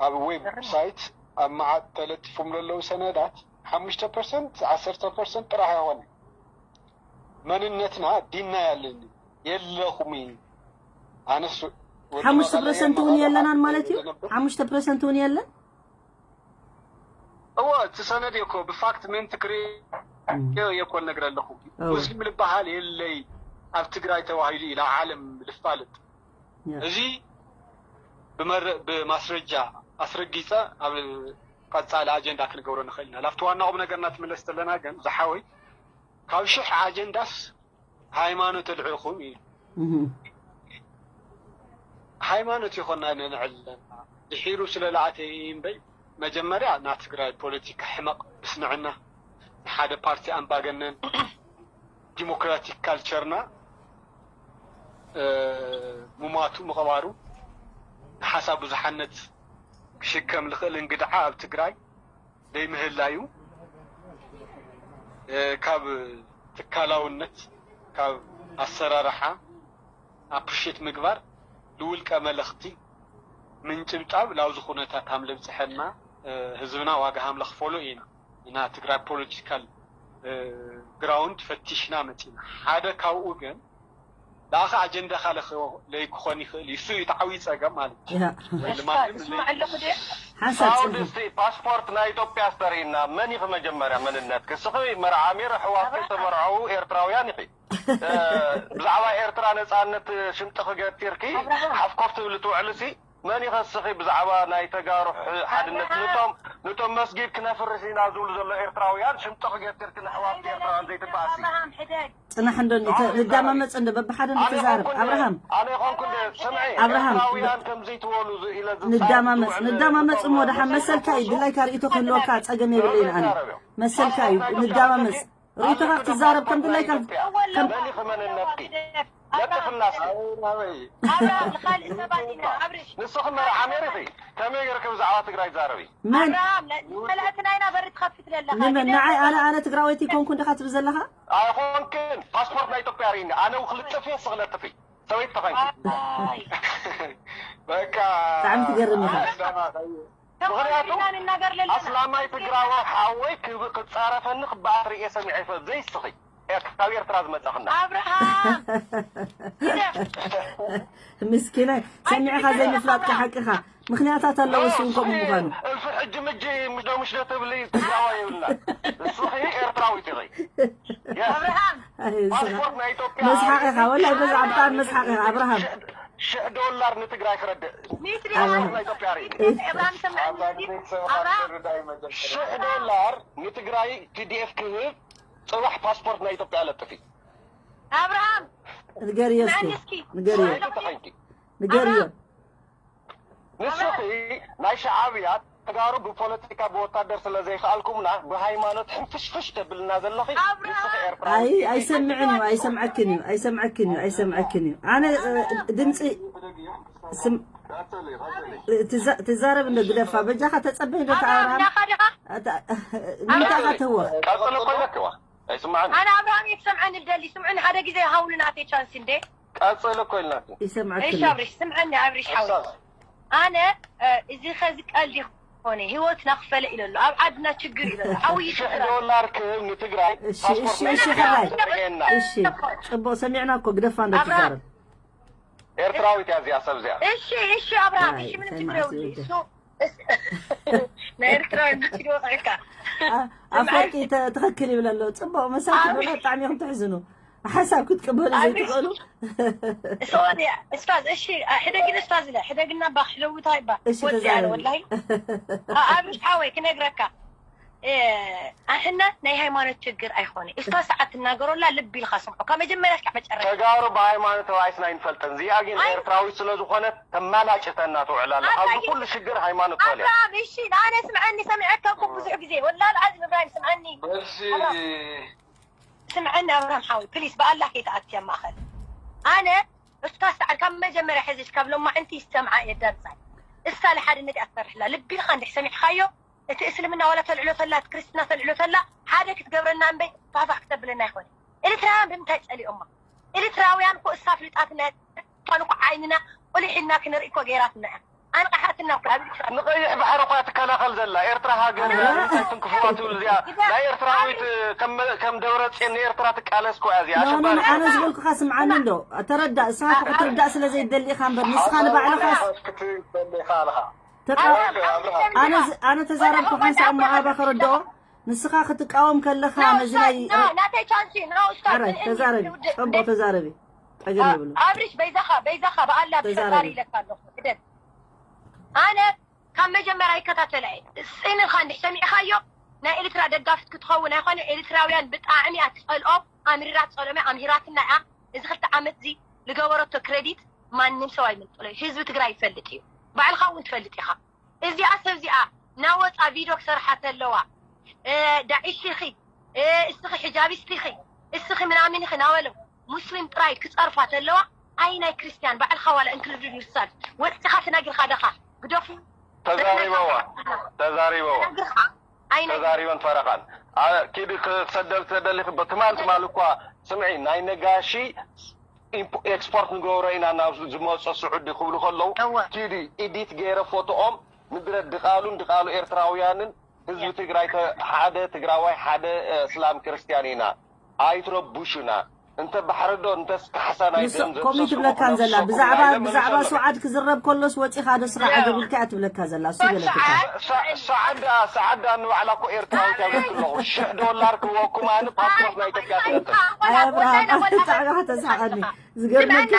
ኣብ ዌብ ሳይት ኣብ መዓት ተለጢፎም ዘለዉ ሰነዳት ሓሙሽተ ፐርሰንት ዓሰርተ ፐርሰንት ጥራሕ ኣይኮነ መንነትና ዲናይ ኣለኒ የለኹም ኣነስ ሓሙሽተ ፐርሰንት እውን የለናን ማለት እዩ ሓሙሽተ ፐርሰንት እውን የለን እወ እቲ ሰነድ እኮ ብፋክት ምእንቲ ክርእዮ እየ እኮ ነግረ ኣለኹ ሙስሊም ልበሃል የለይ ኣብ ትግራይ ተባሂሉ እዩ ናብ ዓለም ልፋለጥ እዚ ብማስረጃ ኣስረጊፀ ኣብ ቀፃሊ ኣጀንዳ ክንገብሮ ንኽእል ኢና ላብቲ ዋና ቁም ነገርና ትምለስ ዘለና ግን ዝሓወይ ካብ ሽሕ ኣጀንዳስ ሃይማኖት ኣልዕልኹም እዩ ሃይማኖት ይኾና ነንዕል ኣለና ድሒሩ ስለ ለኣተ እምበይ መጀመርያ ናብ ትግራይ ፖለቲካ ሕመቕ ብስንዕና ንሓደ ፓርቲ ኣምባገነን ዲሞክራቲክ ካልቸርና ሙማቱ ምቕባሩ ንሓሳብ ብዙሓነት ክሽከም ዝኽእል እንግድዓ ኣብ ትግራይ ዘይምህላዩ ካብ ትካላውነት ካብ ኣሰራርሓ ኣፕሪሼት ምግባር ንውልቀ መለኽቲ ምንጭብጣብ ላብዚ ኩነታት ሃም ለብፅሐና ህዝብና ዋጋ ሃም ለኽፈሎ ኢና። ኢና ትግራይ ፖለቲካል ግራውንድ ፈቲሽና መፂና። ሓደ ካብኡ ግን ለኣኸ ኣጀንዳኻ ለይክኾን ይኽእል እዩ። እሱ እዩ ተዓብዩ ፀገም ማለት እዩ። ሓንሳብ ሳውዲ እስቲ ፓስፖርት ናይ ኢትዮጵያ ስተርእይና። መን ኢኺ መጀመርያ መንነት ክስኺ መርዓ ሚር ኣሕዋትኪ ተመርዐዉ ኤርትራውያን ኢኺ። ብዛዕባ ኤርትራ ነፃነት ሽምጥኺ ገቲርኪ ሓፍኮፍ ትብሊ ትውዕልሲ መን ኢኸ እስኺ ብዛዕባ ናይ ተጋሩ ሓድነት ንቶም ንቶም መስጊድ ክነፍርስ ኢና ዝብሉ ዘሎ ኤርትራውያን ሽምጥኺ ገቲርኪ ንኣሕዋትኪ ኤርትራውያን ዘይትበኣሲ። ፅናሕ እንዶ ንዳማመፅ እንዶ በብሓደ ንተዛረብ ኣብርሃም። ኣነ ይኾንኩ እንደ ስምዒ ኣብርሃም። ኤርትራውያን ከምዚ ትበሉ ኢለ ንዳማመፅ ንዳማመፅ እሞ ደሓን መሰልካ እዩ። ድላይካ ርእይቶ ክህልወካ ፀገም የብለይን ኣነ። መሰልካ እዩ ንዳማመፅ። ርእይቶኻ ክትዛረብ ከም ድላይካ ከም መን ኢኺ መንነትኪ? ለጥፍና እስኪ። ኣብርሃም ንኻልእ ሰባት ኢና ኣብርሽ ንስኺ መርዓ ሚር ኢኺ። ከመይ ገይርኪ ብዛዕባ ትግራይ ትዛረቢ? መን ኣብርሃም ንመላእቲ ናይና በሪ ትኸፍት ለለኻ ንመን ንዓይ ኣነ ኣነ ትግራወይቲ ኮንኩ እንዲኻ ትብል ዘለኻ? ኣይኾንክን። ፓስፖርት ናይ ኢትዮጵያ ርእይኒ። ኣነ እውን ክልጥፍ እየ፣ እስኺ ለጥፊ። ሰበይቲ ተኾይንኪ። በቃ ብጣዕሚ ትገርም ኢኻ። ምኽንያቱ ኣስላማይ ትግራዋይ ሓወይ ክብ- ክጻረፈኒ ክበኣስ ርእየ ሰሚዐ ይፈልጥ ዘይስኺ ኤር- ካብ ኤርትራ ዝመጻኽና ኣብርሃም ምስኪናይ ሰሚዕኻ ዘይምፍላጥካ ሓቅኻ። ምኽንያታት ኣለዎ እሱ እውን ከምኡ ምዃኑ። እልፊ ሕጂ ምጂ ምሽዶ ምሽዶ ትብሊ ትግራዋይ የብልና። እስኺ ኤርትራዊት ኢኺ። የስ። ኣብርሃም ኣይ፣ እስኻ- ፓስፖርት ናይ ኢትዮጵያ መስሓቕ ኢኻ ወላሂ በዛ ብጣዕሚ መስሓቕ ኢኻ ኣብርሃም። ሽሕ ዶላር ንትግራይ ክረድእ ሚትሪ ኣብርሃም። ናይ ኢትዮጵያ ርኢ ኣብርሃም ሰምዐኒ እስኪ ኣብርሃም ሽሕ ዶላር ንትግራይ ቲዲኤፍ ክህብ ጽባሕ ፓስፖርት ናይ ኢትዮጵያ ለጥፊ። ኣብርሃም ንገርዮ እስኪ ስምዐኒ እስኪ ንገርዮ ተኸይንኪ ንገርዮ። ንስኺ ናይ ሸዓብያ ተጋሩ ብፖለቲካ ብወታደር ስለ ዘይከኣልኩምና ብሃይማኖት ሕንፍሽፍሽ ተብልና ዘለኺ ንስኺ ኤርትራዊ ኣይ ኣይሰምዕን እዩ ኣይሰምዐክን እዩ ኣይሰምዐክን እዩ ኣይሰምዐክን እዩ። ኣነ እ፣ ድምፂ ስም ትዛ- ትዛረብ እንዶ ግደፋ በጃኻ ተፀበይ እንዶ ኣብርሃም ተኣብርሃም ናኻ ዲኻ ንምንታይ ኢኻ ትህወኽ? ቀፅሊ ኮይነክዋ ኣይስማዕን ኣነ ኣብርሃም እየ ትሰምዐኒ ደሊ ስምዑኒ ሓደ ግዜ ሃውኒ ናተይ ቻንስ እንዴ ቀፅሊ እኮ ኢልናኪ እሺ ይሰምዐክን ኣብርሽ ስምዐኒ ኣብርሽ ሓው ኣነ እ፣ እዚ ኸዚ ቀልዲ ኾነ ህይወትና ክፈለ ኢለ ኣሎ ኣብ ዓድና ችግር ኢለ ኣሎ ዓብይ ሽሕ ዶላር ክህብ ንትግራይ እሺ እሺ እሺ ሕራይ ርኤና እሺ ፅቡቅ ሰሚዕና እኮ ግደፋ እንዶ ኣብርሃም ትዛረብ። ኤርትራዊት እያ እዚኣ ሰብ እዚኣ እሺ እሺ ኣብርሃም ኣይ፣ እሺ ምንም እንታይ ችግር ማለት የብሉ ይወደ? እሱ እስ- ናይ ኤርትራዊ ምችድ ወፅዕካ ኣ- ኣፈወርቂ ተ- ትኽክል ይብል ኣሎ። ፅቡቅ መሳኪ ኣቤት። ብጣዕሚ ብጣዕሚ ኢኹም ትሕዝኑ። ሓሳብ ክትቅበሉ ኣቤት። ዘይትኽእሉ ሶሪ እስታዝ እሺ ሕደግን እስታዝ ኢለ ሕደግና ባ ክደውታ ይባ እሺ ወዲ ኣለ ተዛረቢ። ወላሂ ኣብርሽ ሓወይ ክነግረካ እ፣ ኣሕና ናይ ሃይማኖት ችግር ኣይኮነ እስታ ሰዓት ትናገሮላ ልብ ኢልካ ስምዖ ካብ መጀመርያ እስካዕ መጨረሻ ተጋሩ ብሃይማኖት ተባኢስና ኣይንፈልጥን። እዚኣ ግን ኣይ- ኤርትራዊት ስለ ዝኾነት ተማላጭተና ትውዕል ኣላ። ኣታ ካብዚ ግን- ኩሉ ሽግር ሃይማኖት ፈለያ። ኣብርሃም እሺ ኣነ ስምዐኒ ሰሚዐካ እኮ ብዙሕ ግዜ ወላል ዓዚም እብራሂም ስምዐኒ እሺ ስምዐኒ ኣብርሃም ሓወይ ፕሊስ ብኣላህ ከይትኣትያ ማእኸል ኣነ እስካ ሰዓት ካብ መጀመርያ ሕዚ ካብ ሎማዕንቲ ይሰምዓ እየ ደምፃይ እሳ ንሓድነት እያ ትሰርሕላ ልቢ ኢልካ እንድሕ ሰሚዕካዮ እቲ እስልምና ዋላ ተልዕሎ ተላ እቲ ክርስትና ተልዕሎ ተላ ሓደ ክትገብረና እምበይ ፋፋሕ ክተብለና ይኮነ ኤርትራውያን ብምንታይ ፀሊኦማ ኤርትራውያን እኮ እሳ ፍልጣትና እኳን እኮ ዓይንና ቁሊሕ ኢልና ክንርኢ እኮ ገይራትና እያ ኣንቕሓትና እኮ ኣብ ኤርትራ ንቀይሕ ባሕሪ እኳ ትከላኸል ዘላ ኤርትራ ሃገር እያ። ንምንታይ ትንክፍዋ ትብል እዚኣ ናይ ኤርትራዊት ከም ከም ደብረፅዮን ንኤርትራ ትቃለስ እኮ እያ እዚኣ ኖ ኖ ኣሸባሪ ኣነ ዝበልኩኻ ስምዓኒ እንዶ ተረዳእ እስኻ ክትርዳእ ስለ ዘይደሊ ኢኻ እምበር ንስኻ ንባዕልኻስ ክትበልኻ ኣለኻ ተቃ- ኣነ ዝ- ኣነ ተዛረብኩ ሓንሳእ እሞ ኣባ ከረድኦ ንስኻ ክትቃወም ከለኻ ነዚ ናይ ናተይ ቻንሲ ኖ እስካ ኣረ ተዛረቢ ፅቡቅ ተዛረቢ ጠገም ይብሉ ኣብሪሽ በይዛኻ በይዛኻ ብኣላ ብፈጣሪ ኢለካ ኣለኹ ሕደት ኣነ ካብ መጀመርያ ይከታተላ እየ ፅንኻ እንድሕ ሰሚዕኻዮ ናይ ኤርትራ ደጋፊት ክትኸውን ኣይኮነ ኤርትራውያን ብጣዕሚ እያ ትፀልኦም ኣምሪራ ትፀልኦም እያ ኣምሂራትና እያ እዚ ክልተ ዓመት እዚ ዝገበረቶ ክረዲት ማንም ሰብ ኣይምንጥሎ እዩ ህዝቢ ትግራይ ይፈልጥ እዩ ባዕልኻ እውን ትፈልጥ ኢኻ እዚኣ ሰብ እዚኣ ናወፃ ቪድዮ ክሰርሓ ተለዋ ዳዒሽ ኢኺ እስኺ ሕጃቢስት ኢኺ እስኺ ምናምን ኢኺ ናበለው ሙስሊም ጥራይ ክፀርፋ ተለዋ ኣይ ናይ ክርስትያን ባዕልኻ ዋላ እንክልድድ ንሳን ወፂኻ ተናጊርካ ደኻ ግደፉ ተዛሪበዋ ተዛሪበዋ ተናጊርካ ኣይ ናይ ተዛሪበን ፈረኻን ኣ- ኪዲ ክሰደል ተደሊኺ በ- ትማል ትማል እኳ ስምዒ ናይ ነጋሺ ኢምፖ- ኤክስፖርት ንገብሮ ኢና ናብ ዝመፀ ስዑዲ ክብሉ ከለዉ እወ። ኪዲ ኢዲት ገይረ ፎቶኦም ምድረ ድቓሉን ድቓሉ ኤርትራውያንን ህዝቢ ትግራይ ተ- ሓደ ትግራዋይ ሓደ እ፣ እስላም ክርስትያን ኢና ኣይትረቡሹና እንተ ባሕሪ ዶ እንተስ ካሕሳ ናይ ንሱ ደም ከምኡ ዘፍሰሱ ትብለካን ምዃኖም ዘላ ዝሰኽሩ ብዛዕባ ናይ ለመን ብዛዕባ ይሰምዕ። ስውዓት ክዝረብ ከሎስ ወፂኻ ዶ ስራሕ ኣገቢልካ እያ ትብለካ ዘላ እሱ በለትካ። ሰዓዳ ሰዓዳ ንባዕላ እኮ ኤርትራዊት ያብለክ ኣለኹ ሽሕ ዶላር ክወኩም ኣነ ፓስፖርት ናይ ኢትዮጵያ ትነጥር። ኣይ ኣብርሃም ኣጣዕቃ ተስሓቀኒ ዝገርመካ።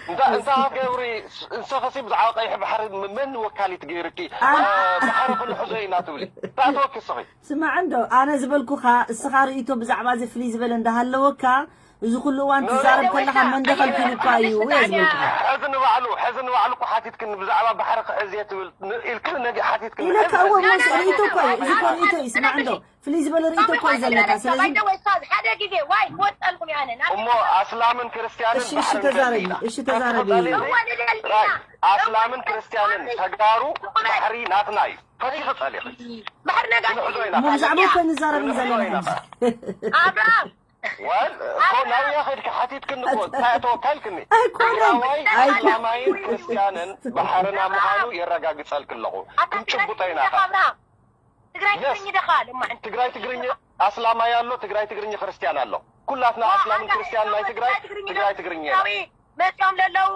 እንታይ እንታይ ገብሪ እንሰኸሲ ብዛዕባ ቀይሕ ባሕሪ መን ወካሊት ገይርኪ ባሕሪ ክንሕዞ ኢና ትብሊ ታእተወኪ ስኺ። ስማዕ እንዶ ኣነ ዝበልኩኻ እስኻ ርእይቶ ብዛዕባ እዚ ፍልይ ዝበለ እንዳሃለወካ እዚ ኩሉ እዋን ትዛረብ ከለኻ መን ደኸልኪሉ እኳ እዩ እየ ዝበልኩኻ። ሕዚ ንባዕሉ ሕዚ ንባዕሉ እኮ ሓቲትክኒ ብዛዕባ ባሕሪ ክሕዝ እየ ትብል ን- ኢልክኒ ነጊ ሓቲትክኒ ኢለካ ሕዚ እወ ሕዚ ሞስ ርእይቶ እኮ እዩ እዚ እኮ ርእይቶ እዩ ስማዕ እንዶ ፍልይ ዝበለ ርእይቶ እኮ እዩ ዘለካ ስለዚ ባይደወይ እሷ ሓደ ግዜ ዋይ ክወፀልኩም ያነ ናብ እሞ ኣስላምን ክርስትያንን እሺ እሺ ባሕሪ ተዛረቢ ንደሊ ኢና እሺ ተዛረቢ ክትቕበሊ እዋ ንደሊ ራይ ኢና ኣስላምን ክርስትያንን ተጋሩ ባሕሪ ናትና እዩ ፈቲኺ ጸሊኺ ባሕሪ ነጋሽ ንሕዞ ኢና እሞ ብዛዕባ እኮ ንዛረብ ዘለና ሕጂ ኣብርሃም ወል እኮ ናብያ ከድኪ ሓቲትክኒ እኮ እንታይ ተወካልክኒ ኣይኮነን ትግራዋይ ኣይኮ ኣስላማይን ክርስትያንን ባሕርና ምዃኑ የረጋግጸልክ ኣለኹ ክንጭብጦ ኢና ትግራይ ትግርኝ ደኻ ልማዕን ትግራይ ትግርኝ ኣስላማይ ኣሎ ትግራይ ትግርኝ ክርስትያን ኣሎ ኩላትና ኣስላምን ክርስትያን ናይ ትግራይ ትግራይ ትግርኝ ኢና መፂኦም ለለዉ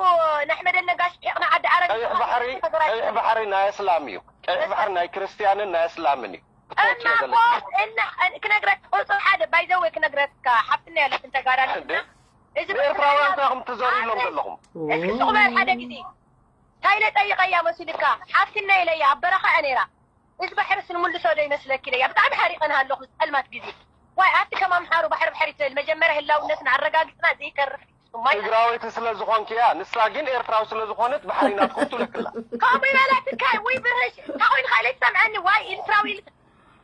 ንኣሕመደን ነጋሽ ሒቕና ዓዲ ዓረብ ቀይሕ ባሕሪ ቀይሕ ባሕሪ ናይ ኣስላም እዩ ቀይሕ ባሕሪ ናይ ክርስትያንን ናይ ኣስላምን እዩ ክትወክዮ ዘለኪ እማኮ እና ክነግረክ ቁፅሪ ሓደ ባይዘወይ ክነግረካ ሓፍትና ያለትን ተጋዳሊ እንዴ? እና እዚ ንኤርትራውያን እንታይ ኢኹም ትዘርይሎም ዘለኹም እስኪ ስቕ በል ሓደ ግዜ ታይለ ጠይቀያ መሲልካ ሓፍትና ኢለያ ኣብ በረኻ እያ ነይራ እዚ ባሕርስ ንምልሶ ዶ ይመስለኪ ኢለያ ብጣዕሚ ሓሪቐን ኣለኹ ጸልማት ግዜ ዋይ ኣቲ ከም ኣምሓሩ ባሕሪ ባሕሪ ትበል መጀመርያ ህላውነትና ኣረጋጊፅና ዘይተርፍ እዩ ስማይ ትግራወይቲ ስለ ዝኾንኪ እያ ንሳ ግን ኤርትራዊ ስለ ዝኾነት ባሕሪ ናትኩም ትለክላ ከምኡ ይበላትካ ወይ ብርሽ ታቆይንካ ኢለ ትሰምዐኒ ዋይ ኤርትራዊ ኢልካ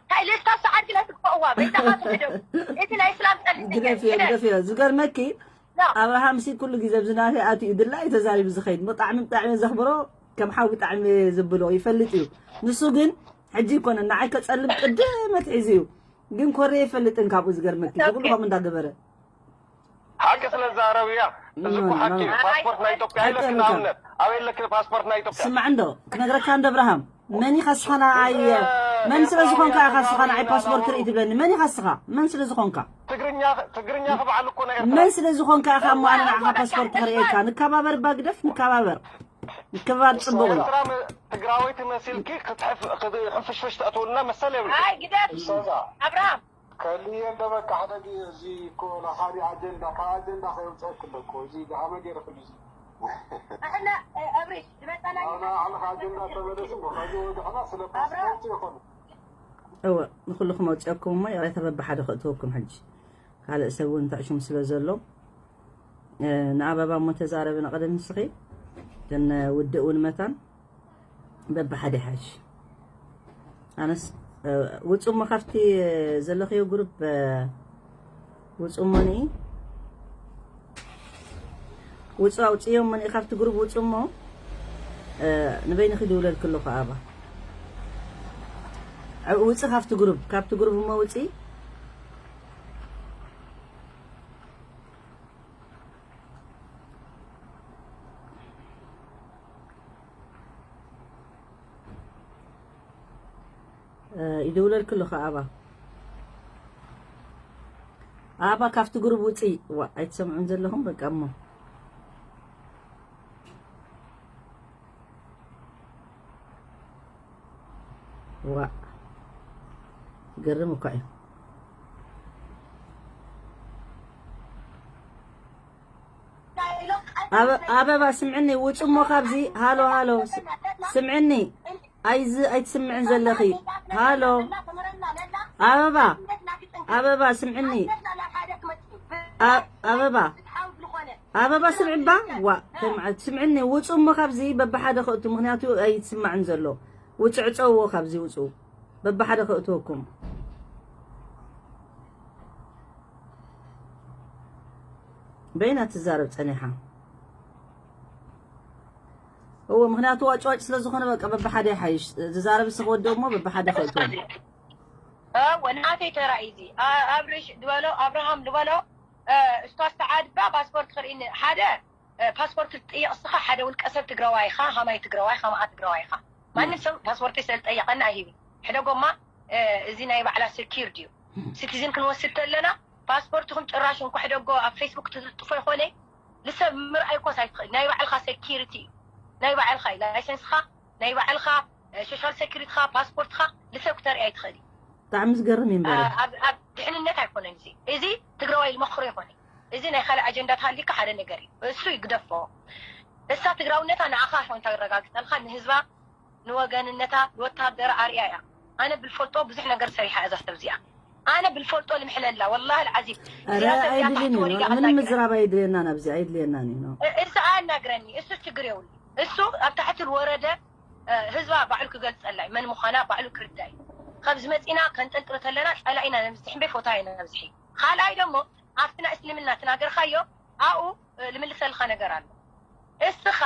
እንታይ ኢለ ስታፍ ሰዓት ግለ ትግበእዋ በይታኻ ትሕደው እቲ ናይ እስላም ጸልት ግደፍዮ ግደፍዮ ዝገርመኪ ኣብርሃም ሲ ኩሉ ግዜ ኣብዚ ናተይ ኣትዩ ድላ እዩ ተዛሪቡ ዝኸይድ ብጣዕሚ ብጣዕሚ ዘኽብሮ ከም ሓው ብጣዕሚ ዝብሎ ይፈልጥ እዩ ንሱ ግን ሕጂ ይኮነ ንዓይ ከጸልም ቅድም ኣትሒዙ እዩ ግን ኮሬ ይፈልጥን ካብኡ ዝገርመኪ ዝኩሉ ከምኡ እንዳገበረ ሓቂ ስለ ዝዛረብ እያ እዚ እኮ ሓቂ እዩ ፓስፖርት ናይ ኢትዮጵያ የለክ ንኣብነት ኣበይ ኣለክ ፓስፖርት ናይ ኢትዮጵያ ስማዕ እንዶ ክነግረካ እንዶ ኣብርሃም መን ኢኻ ስኻ ንዓይ መን ስለ ዝኾንካ ኢኻ ስኻ ንዓይ ፓስፖርት ርኢ ትብለኒ መን ኢኻ ስኻ መን ስለ ዝኾንካ ትግርኛ ትግርኛ ክበዓል እኮ ናይ ኤርትራ መን ስለ ዝኾንካ ኢኻ እሞ ኣነ ንዓኻ ፓስፖርት ክርእየካ ንከባበር እባ ግደፍ ንከባበር ንከባበር ጽቡቕ እዩ ኤርትራ ትግራወይቲ መሲልኪ ክትሕፍሽፍሽ ተእትውልና መሰል የብልኪ ኣይ ግደፍ ኣብርሃም ከልየ እንደ በቃ ሓደ ግዜ እዚ እኮ ላኻዲ ኣጀንዳ ካብ ኣጀንዳ ከየውፀእክ ኣሎ እኮ እዚ ደሃመ ገይረ ክሉ እዚ ኣሕና ኣብሪሽ ዝመፀና ኣና ዓለኻ ኣጀንዳ ተመለስ እሞ ከዚ ወድዕና ስለ ፓስፖርት ይኾኑ እወ ንኩልኹም ኣውፅኦኩም እሞ ይቕሬታ በብሓደ ከእትወኩም ሕጂ ካልእ ሰብ እውን ተዕሹም ስለ ዘሎ ንኣበባ እሞ ተዛረቢ ንቐደም ንስኺ ግን ውድእ እውን መታን በብሓደ ይሓይሽ ኣነስ ውፁ እሞ ካብቲ ዘለኽዮ ግሩፕ ውፁ እሞ ንኢ ውፁ ኣውፅዮ እሞ ንኢ ካብቲ ግሩፕ ውፁ እሞ ንበይንኺ ድውለልክ ኣለኹ ኣባ ውፂ ካብቲ ግሩፕ ካብቲ ግሩፕ እሞ ውፂ ይድውለልክ ኣለኹ ኣባ ኣባ ካብቲ ግሩብ ውፅእ ዋ ኣይትሰምዑን ዘለኹም በቃ እሞ ዋ ገርም እኳ እዩ ኣበባ ስምዕኒ ውፁ እሞ ካብዚ ሃሎ ሃሎ ስምዕኒ ኣይዚ ኣይትስምዕን ዘለኺ ሃሎ ኣበባ ኣበባ ስምዕኒ ኣበባ ኣበባ ስምዕባ ዋ ስምዕኒ ውፁ እሞ ካብዚ በብሓደ ክእቱ ምክንያቱ ኣይትስማዕን ዘሎ ውፅዕፀውዎ ካብዚ ውፁ በብሓደ ከእትወኩም በይና ትዛረብ ጸኒሓ። እወ፣ ምኽንያቱ ዋጭዋጭ ስለ ዝኾነ በቃ በብሓደ ይሓይሽ። ዝዛረብ እስኺ ወዲ እሞ በብሓደ ከእትዎም። እወ፣ ናተይ ተራ እዩ እዚ። ኣ-፣ ኣብርሽ ዝበሎ፣ ኣብርሃም ዝበሎ፣ እ፣ እስኳ ዝተዓድባ ፓስፖርት ክርእኒ። ሓደ፣ እ፣ ፓስፖርት ትጥየቕ እስኻ፣ ሓደ ውልቀ ሰብ ትግራዋይ ኢኻ፣ ሃማይ ትግራዋይ፣ ሃምኣ ትግራዋይ ኢኻ። ማንም ሰብ ፓስፖርተይ ስለ ዝጠየቐኒ ኣይሂብን። ሕደጎማ፣ እ፣ እዚ ናይ ባዕላ ሴኪር ድዩ? ሲቲዝን ክንወስድ ተለና፣ ፓስፖርትኹም ጭራሽ እንኳ ሕደጎ ኣብ ፌስቡክ ትልጥፎ ይኾነ፣ ንሰብ ምርኣይ ኮስ ኣይትኽእል። ናይ ባዕልኻ ሴኪሪቲ እዩ። ናይ ባዕልኻ እዩ። ላይሰንስኻ፣ ናይ ባዕልኻ፣ እ፣ ሶሻል ሴኪሪቲኻ፣ ፓስፖርትኻ ንሰብ ክተርኢ ኣይትኽእል እዩ። ብጣዕሚ ዝገርም እዩ እምበረ። ኣብ፣ ኣብ ድሕንነት ኣይኮነን እዚ። እዚ ትግራዋይ ዝመኽሮ ይኾነ። እዚ ናይ ካልእ ኣጀንዳ ተሃልዩካ ሓደ ነገር እዩ። እሱ ይግደፎ። እሳ ትግራውነታ ንዓኻ ይኾን ተረጋግጸልካ፣ ንህዝባ፣ ንወገንነታ፣ ንወታደራ ኣርእያ እያ። ኣነ ብልፈልጦ ብዙሕ ነገር ሰሪሓ እዛ ሰብ እዚኣ። ኣነ ብልፈልጦ ልምሕለላ፣ ወላሂ ልዓዚም። ኧረ እዚኣ ሰብ እዚኣ ኣይድልን ታሕቲ እዩ። ወሪዳ ምንም ኣናግረኒ። ምዝራብ ኣይድልየናን፣ ኣብዚ ኣይድልየናን እዩ። እ-፣ እሱ ኣያናግረኒ፣ እሱ ችግር የብሉ። እሱ ኣብ ታሕቲ ዝወረደ፣ እ፣ ህዝባ ባዕሉ ክገልጸላ እዩ። መን ምዃና ባዕሉ ክርዳ እዩ። ካብ ዝመጺና ከንጠልጥሎ ተለና ጸላኢና ነብዝሕ እምበይ ፎታ ኢና ነብዝሒ። ካልኣይ ደሞ ኣብቲ ናይ እስልምና ትናገርካዮ ኣብኡ፣ እ፣ ልምልሰልካ ነገር ኣሎ። እስኻ፣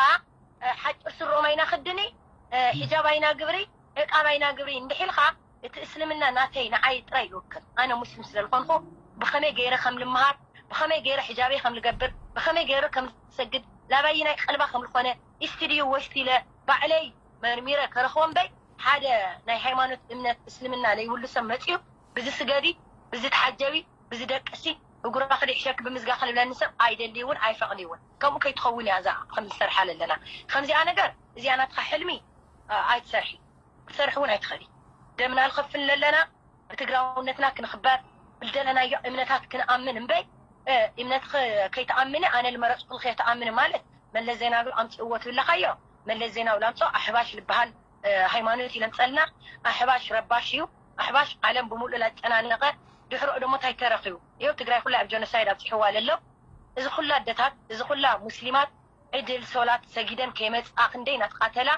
እ፣ ሓጭር ስሮም ኣይና ክድኒ፣ እ፣ ሒጃብ ኣይና ግብሪ፣ ዕቃብ ኣይና ግብሪ እንድሒልካ እቲ እስልምና ናተይ ንዓይ ጥራይ ይውክል። ኣነ ሙስሊም ስለ ዝኾንኩ ብኸመይ ገይረ ከም ልምሃር፣ ብኸመይ ገይረ ሒጃበይ ከም ልገብር፣ ብኸመይ ገይረ ከም ልሰግድ፣ ላባይናይ ቀልባ ከም ልኾነ ኢስቲ ድዩ ወስት ኢለ ባዕለይ መርሚረ ከረኽቦ እምበይ ሓደ ናይ ሃይማኖት እምነት እስልምና ለይብሉ ሰብ መፅዩ ብዚ ስገዲ፣ ብዚ ተሓጀቢ፣ ብዚ ደቅሲ፣ እጉራ ክድሕሸኪ ብምዝጋ ክልብለኒ ሰብ ኣይደሊ እውን ኣይፈቕድ እውን። ከምኡ ከይትኸውን እያ እዛ ከም ዝሰርሓ ለለና። ከምዚኣ ነገር እዚኣ ናትኻ ሕልሚ፣ እ፣ ኣይትሰርሒ። ክትሰርሒ እውን ኣይትኽእሊ። ደምና ንኸፍል ለለና ብትግራውነትና ክንኽበር፣ ብልደለናዮ እምነታት ክንኣምን እምበይ፣ እ፣ እምነትኺ ከይትኣምኒ ኣነ ልመረፅኩልኺ እየ ትኣምኒ ማለት መለስ ዜናዊ ኣምፅእዎ ትብለኻዮ። መለስ ዜናዊ ላምፅኦ ኣሕባሽ ልበሃል፣ እ፣ ሃይማኖት ይለምፀልና። ኣሕባሽ ረባሽ እዩ። ኣሕባሽ ዓለም ብምሉእ ላጨናነቐ ድሕሮ ደሞ እንታይ ተረኺቡ? ይኸው ትግራይ ኩላ ኣብ ጀኖሳይድ ኣብፂሕዋ ለሎ። እዚ ኩላ ኣደታት፣ እዚ ኩላ ሙስሊማት ዕድል ሶላት ሰጊደን ከይመፅኣ ክንደይ እናተቃተላ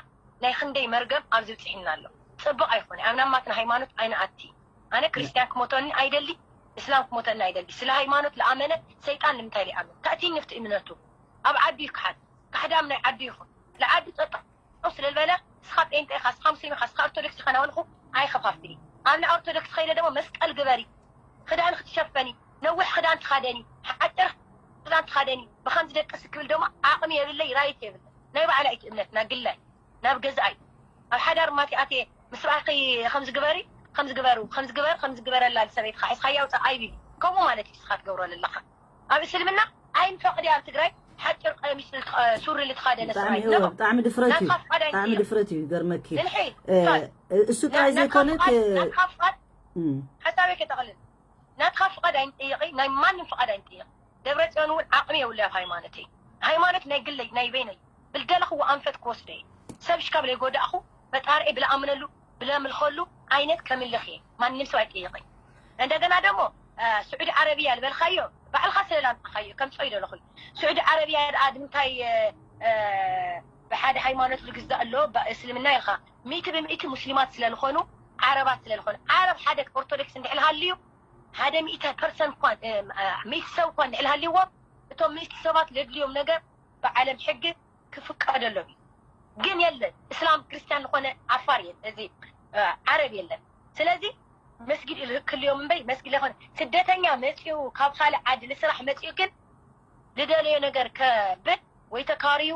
ናይ ክንደይ መርገም ኣብዚ ብፅሒና ኣሎ። ፅቡቕ ኣይኮነ። ኣብ ናማትና ሃይማኖት ኣይንኣቲ። ኣነ ክርስቲያን ክሞተኒ ኣይደሊ፣ እስላም ክሞተኒ ኣይደሊ። ስለ ሃይማኖት ለኣመነ ሰይጣን ንምንታይ ሊኣምን? ተእቲኒ ኣብቲ እምነቱ። ኣብ ዓዱ ይክሓድ። ካሕዳም ናይ ዓዱ ይኹን። ለዓዱ ፀጠው ስለ ዝበለ፣ እስኻ ጴንጤ ኢኻ፣ እስኻ ሙስሊም ኢኻ፣ እስኻ ኦርቶዶክስ ኢኻ እናበልኹ ኣይኸፋፍል። ኣብ ናይ ኦርቶዶክስ ከይደ ደሞ መስቀል ግበሪ፣ ክዳን ክትሸፈኒ፣ ነዊሕ ክዳን ትኻደኒ፣ ሓጭር ክዳን ትኻደኒ፣ ብኸምዚ ደቅሲ ክብል ደሞ ዓቕሚ የብለይ፣ ራይት የብለይ። ናይ ባዕላ እቲ እምነትና ግላይ። ናብ ገዛኣይ ኣብ ሓዳር ማቲ ኣትየ ምስ ረኣኺ ከምዚ ግበሪ፣ ከምዚ ግበሩ፣ ከምዚ ግበር፣ ከምዚ ግበረላ ንሰበይትኻ፣ እስኻ ያውፃእ ኣይብል። ከምኡ ማለት እዩ እስኻ ትገብሮ ዘለኻ። ኣብ እስልምና ኣይንፈቕድ ኣብ ትግራይ ሓጭር ቀሚስ ልትኸ-፣ ሱሪ ልትኻደነ ብጣዕሚ ሰብኣይ እወ፣ ነው። ብጣዕሚ ድፍረት እዩ። ናትኻ ፍቓድ ብጣዕሚ ኣይንጥየቕ። ድፍረት እዩ፣ ይገርመኪ። እንሒ፣ እ፣ ፍቓድ። እሱ ጥራይ ና-፣ ናትኻ ዘይኮነ ፍቓድ፣ ክ-፣ ናትኻ ፍቓድ፣ እም። ሓሳበይ ከጠቕልል። ናትኻ ፍቓድ ኣይንጥየቒ፣ ናይ ማንም ፍቓድ ኣይንጥየቕ። ደብረጽዮን እውን ዓቕሚ የብሉ ኣብ ሃይማኖተይ። ሃይማኖት ናይ ግለይ፣ ናይ በይነይ። ብልደለኽዎ ኣንፈት ክወስዶ እየ። ሰብ ሽካብ ለይጎዳእኹ፣ ፈጣሪኤ ብለኣምነሉ፣ ብለምልኸሉ ዓይነት ከምልኽ እየ። ማንም ሰብ ኣይጥየቐኝ። እንደገና ደሞ፣ እ፣ ስዑዲ ዓረብያ ልበልካዮ፣ ባዕልኻ ስለ ላምጻኻዮ፣ ከምጽኦ ይደለኹ። ስዑዲ ዓረብያ ደኣ ንምንታይ፣ እ፣ እ፣ ብሓደ ሃይማኖት ልግዛእ ኣሎ፣ ባ-፣ እስልምና ኢልካ፣ ሚእቲ ብሚእቲ ሙስሊማት ስለ ዝኾኑ፣ ዓረባት ስለ ዝኾኑ። ዓረብ ሓደ ኦርቶዶክስ እንድሕር ሃልዩ፣ ሓደ ሚእቲ ፐርሰንት እኳ፣ እ፣ እ፣ ሚእቲ ሰብ እኳ እንድሕር ሃልይዎም፣ እቶም ሚእቲ ሰባት ለድልዮም ነገር ብዓለም ሕጊ ክፍቀደሎም እዩ። ግን የለን፣ እስላም ክርስቲያን ዝኾነ ዓፋር የለ-፣ እዚ፣ እ፣ ዓረብ የለን። ስለዚ መስጊድ ኢሉ ክልዮም እምበይ መስጊድ ለይኮነ ስደተኛ መፂኡ ካብ ካልእ ዓዲ ልስራሕ መፂኡ ግን ልደለዮ ነገር ከብል ወይ ተካርዩ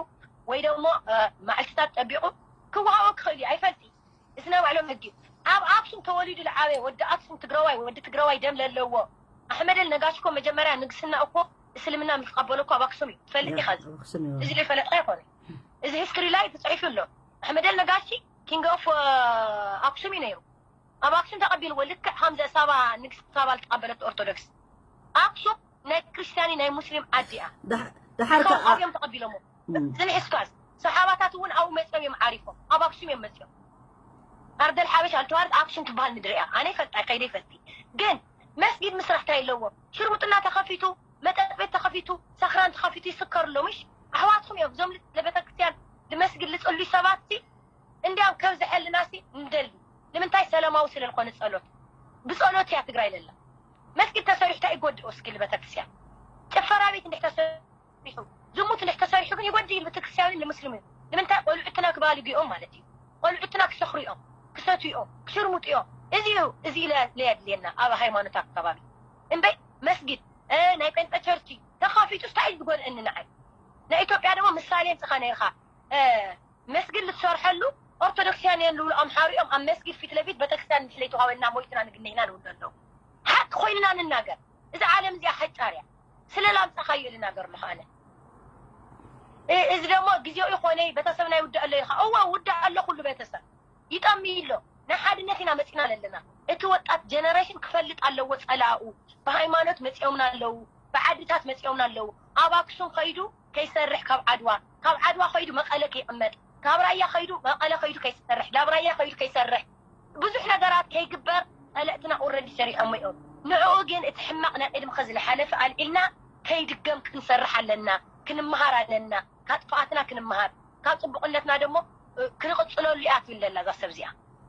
ወይ ደሞ፣ እ፣ መዓልትታት ጠቢቑ ክወሃቦ ክኽእል እዩ። ኣይፈልጥ እዩ። እዚ ናይ ባዕሎም ሕጊ እዩ። ኣብ ኣክሱም ተወሊዱ ልዓበየ ወዲ ኣክሱም ትግራዋይ፣ ወዲ ትግራዋይ ደም ለለዎ ኣሕመደል ነጋሽ እኮ መጀመርያ ንግስና እኮ እስልምና ምስ ተቐበሎ እኮ ኣብ ኣክሱም እዩ። ትፈልጥ ኢኻ እዚ? ኣብ ኣክሱም እዩ። እዚ ዘይፈለጥካ ኣይኮነ። እዚ ሂስትሪ ላይ ተጻሒፉ ኣሎ። ኣሕመደል ነጋሽ ኪንግ ኦፍ፣ እ፣ ኣክሱም እዩ ነይሩ። ኣብ ኣክሱም ተቐቢልዎ ልክዕ ከምዚ ሳባ ንግስቲ ሳባ ዝተቐበለት ኦርቶዶክስ። ኣክሱም ናይ ክርስቲያኒ ናይ ሙስሊም ዓዲ እያ። ደሕ-፣ ደሓር ካብ ከኣ ኣብዮም ተቐቢሎሞ። እም። ዝንሕስካስ ሰሓባታት እውን ኣብኡ መፅዮም እዮም ዓሪፎም። ኣብ ኣክሱም እዮም መፅዮም። ኣርደል ሓበሻ ኣልተዋርድ ኣክሱም ትበሃል ምድሪ እያ። ኣነ ይፈልጣ፣ ከይደ ይፈልጢ። ግን መስጊድ ምስራሕ እንታይ ኣለዎ? ሽርሙጥና ተኸፊቱ፣ መጠጥ ቤት ተኸፊቱ፣ ሰኽራን ተኸፊቱ ይስከሩ ኣሎ። ምሽ ኣሕዋትኩም እዮም። እዞም ል-፣ ለቤተክርስትያን ልመስጊድ ልፅሉ ሰባት ሲ፣ እንዲያም ከም ዝሐልና ሲ እንደሊ። ንምንታይ? ሰላማዊ ስለ ዝኾነ ጸሎት። ብጸሎት እያ ትግራይ ለላ። መስጊድ ተሰሪሑ እንታይ ይጎድኦ? እስኪ ልቤተክርስትያን ጭፈራ ቤት እንድሕር ተሰሪሑ፣ ዝሙት እንድሕር ተሰሪሑ ግን ይጎድእ እዩ ቤተክርስትያንን ንሙስሊምን። ንምንታይ? ቆልዑትና ክባልጉ እዮም ማለት እዩ። ቆልዑትና ክሰኽሩ እዮም፣ ክሰትዩ እዮም፣ ክሽርሙጡ እዮም። እዚ እዩ፣ እዚ ኢለ ለየድልየና ኣብ ሃይማኖት ኣከባቢ እምበይ መስጊድ ናይ ጴንጠ ቸርች ተኻፊቱ ስታይ ዝጎድእኒ ንዓይ። ናይ ኢትዮጵያ ድማ ምሳሌ ምፅኻ ነርካ። መስጊድ ልትሰርሐሉ ኦርቶዶክስያን እየን ልብሉ ኣምሓሩ እዮም ኣብ መስጊድ ፊት ለፊት ቤተክርስትያን ምስ ለይተዋበልና ሞይትና ንግነይና ልብሉ ኣለዉ። ሓቂ ኮይንና ንናገር። እዚ ዓለም እዚኣ ሓጫር እያ። ስለ ላምፃኻዮ ልናገር ኣለኹ ኣነ። እዚ ደግሞ ግዜኡ ይኾነ ቤተሰብ ናይ ውዳእ ኣሎ ኢልካ። እወ ውዳእ ኣሎ ኩሉ ቤተሰብ ይጠሚ ኣሎ። ናይ ሓድነት ኢና መፂና ዘለና። እቲ ወጣት ጀነሬሽን ክፈልጥ ኣለዎ ፀላኡ። ብሃይማኖት መፂኦምና ኣለዉ፣ ብዓድታት መፂኦምና ኣለዉ። ኣብ ኣክሱም ከይዱ ከይሰርሕ ካብ ዓድዋ፣ ካብ ዓድዋ ከይዱ መቐለ ከይቕመጥ፣ ካብ ራያ ከይዱ መቐለ ከይዱ ከይሰርሕ፣ ናብ ራያ ከይዱ ከይሰርሕ፣ ብዙሕ ነገራት ከይግበር ፀለእትና ኦረዲ ሰሪሖሞ እዮም። ንዕኡ ግን እቲ ሕማቕ ናይ ቅድሚ ከዚ ዝሓለፈ ኣልዒልና ከይድገም ክንሰርሕ ኣለና፣ ክንመሃር ኣለና። ካብ ጥፍኣትና ክንመሃር፣ ካብ ፅቡቕነትና ደሞ ክንቕፅለሉ እያ ትብል ዘላ እዛ ሰብ እዚኣ።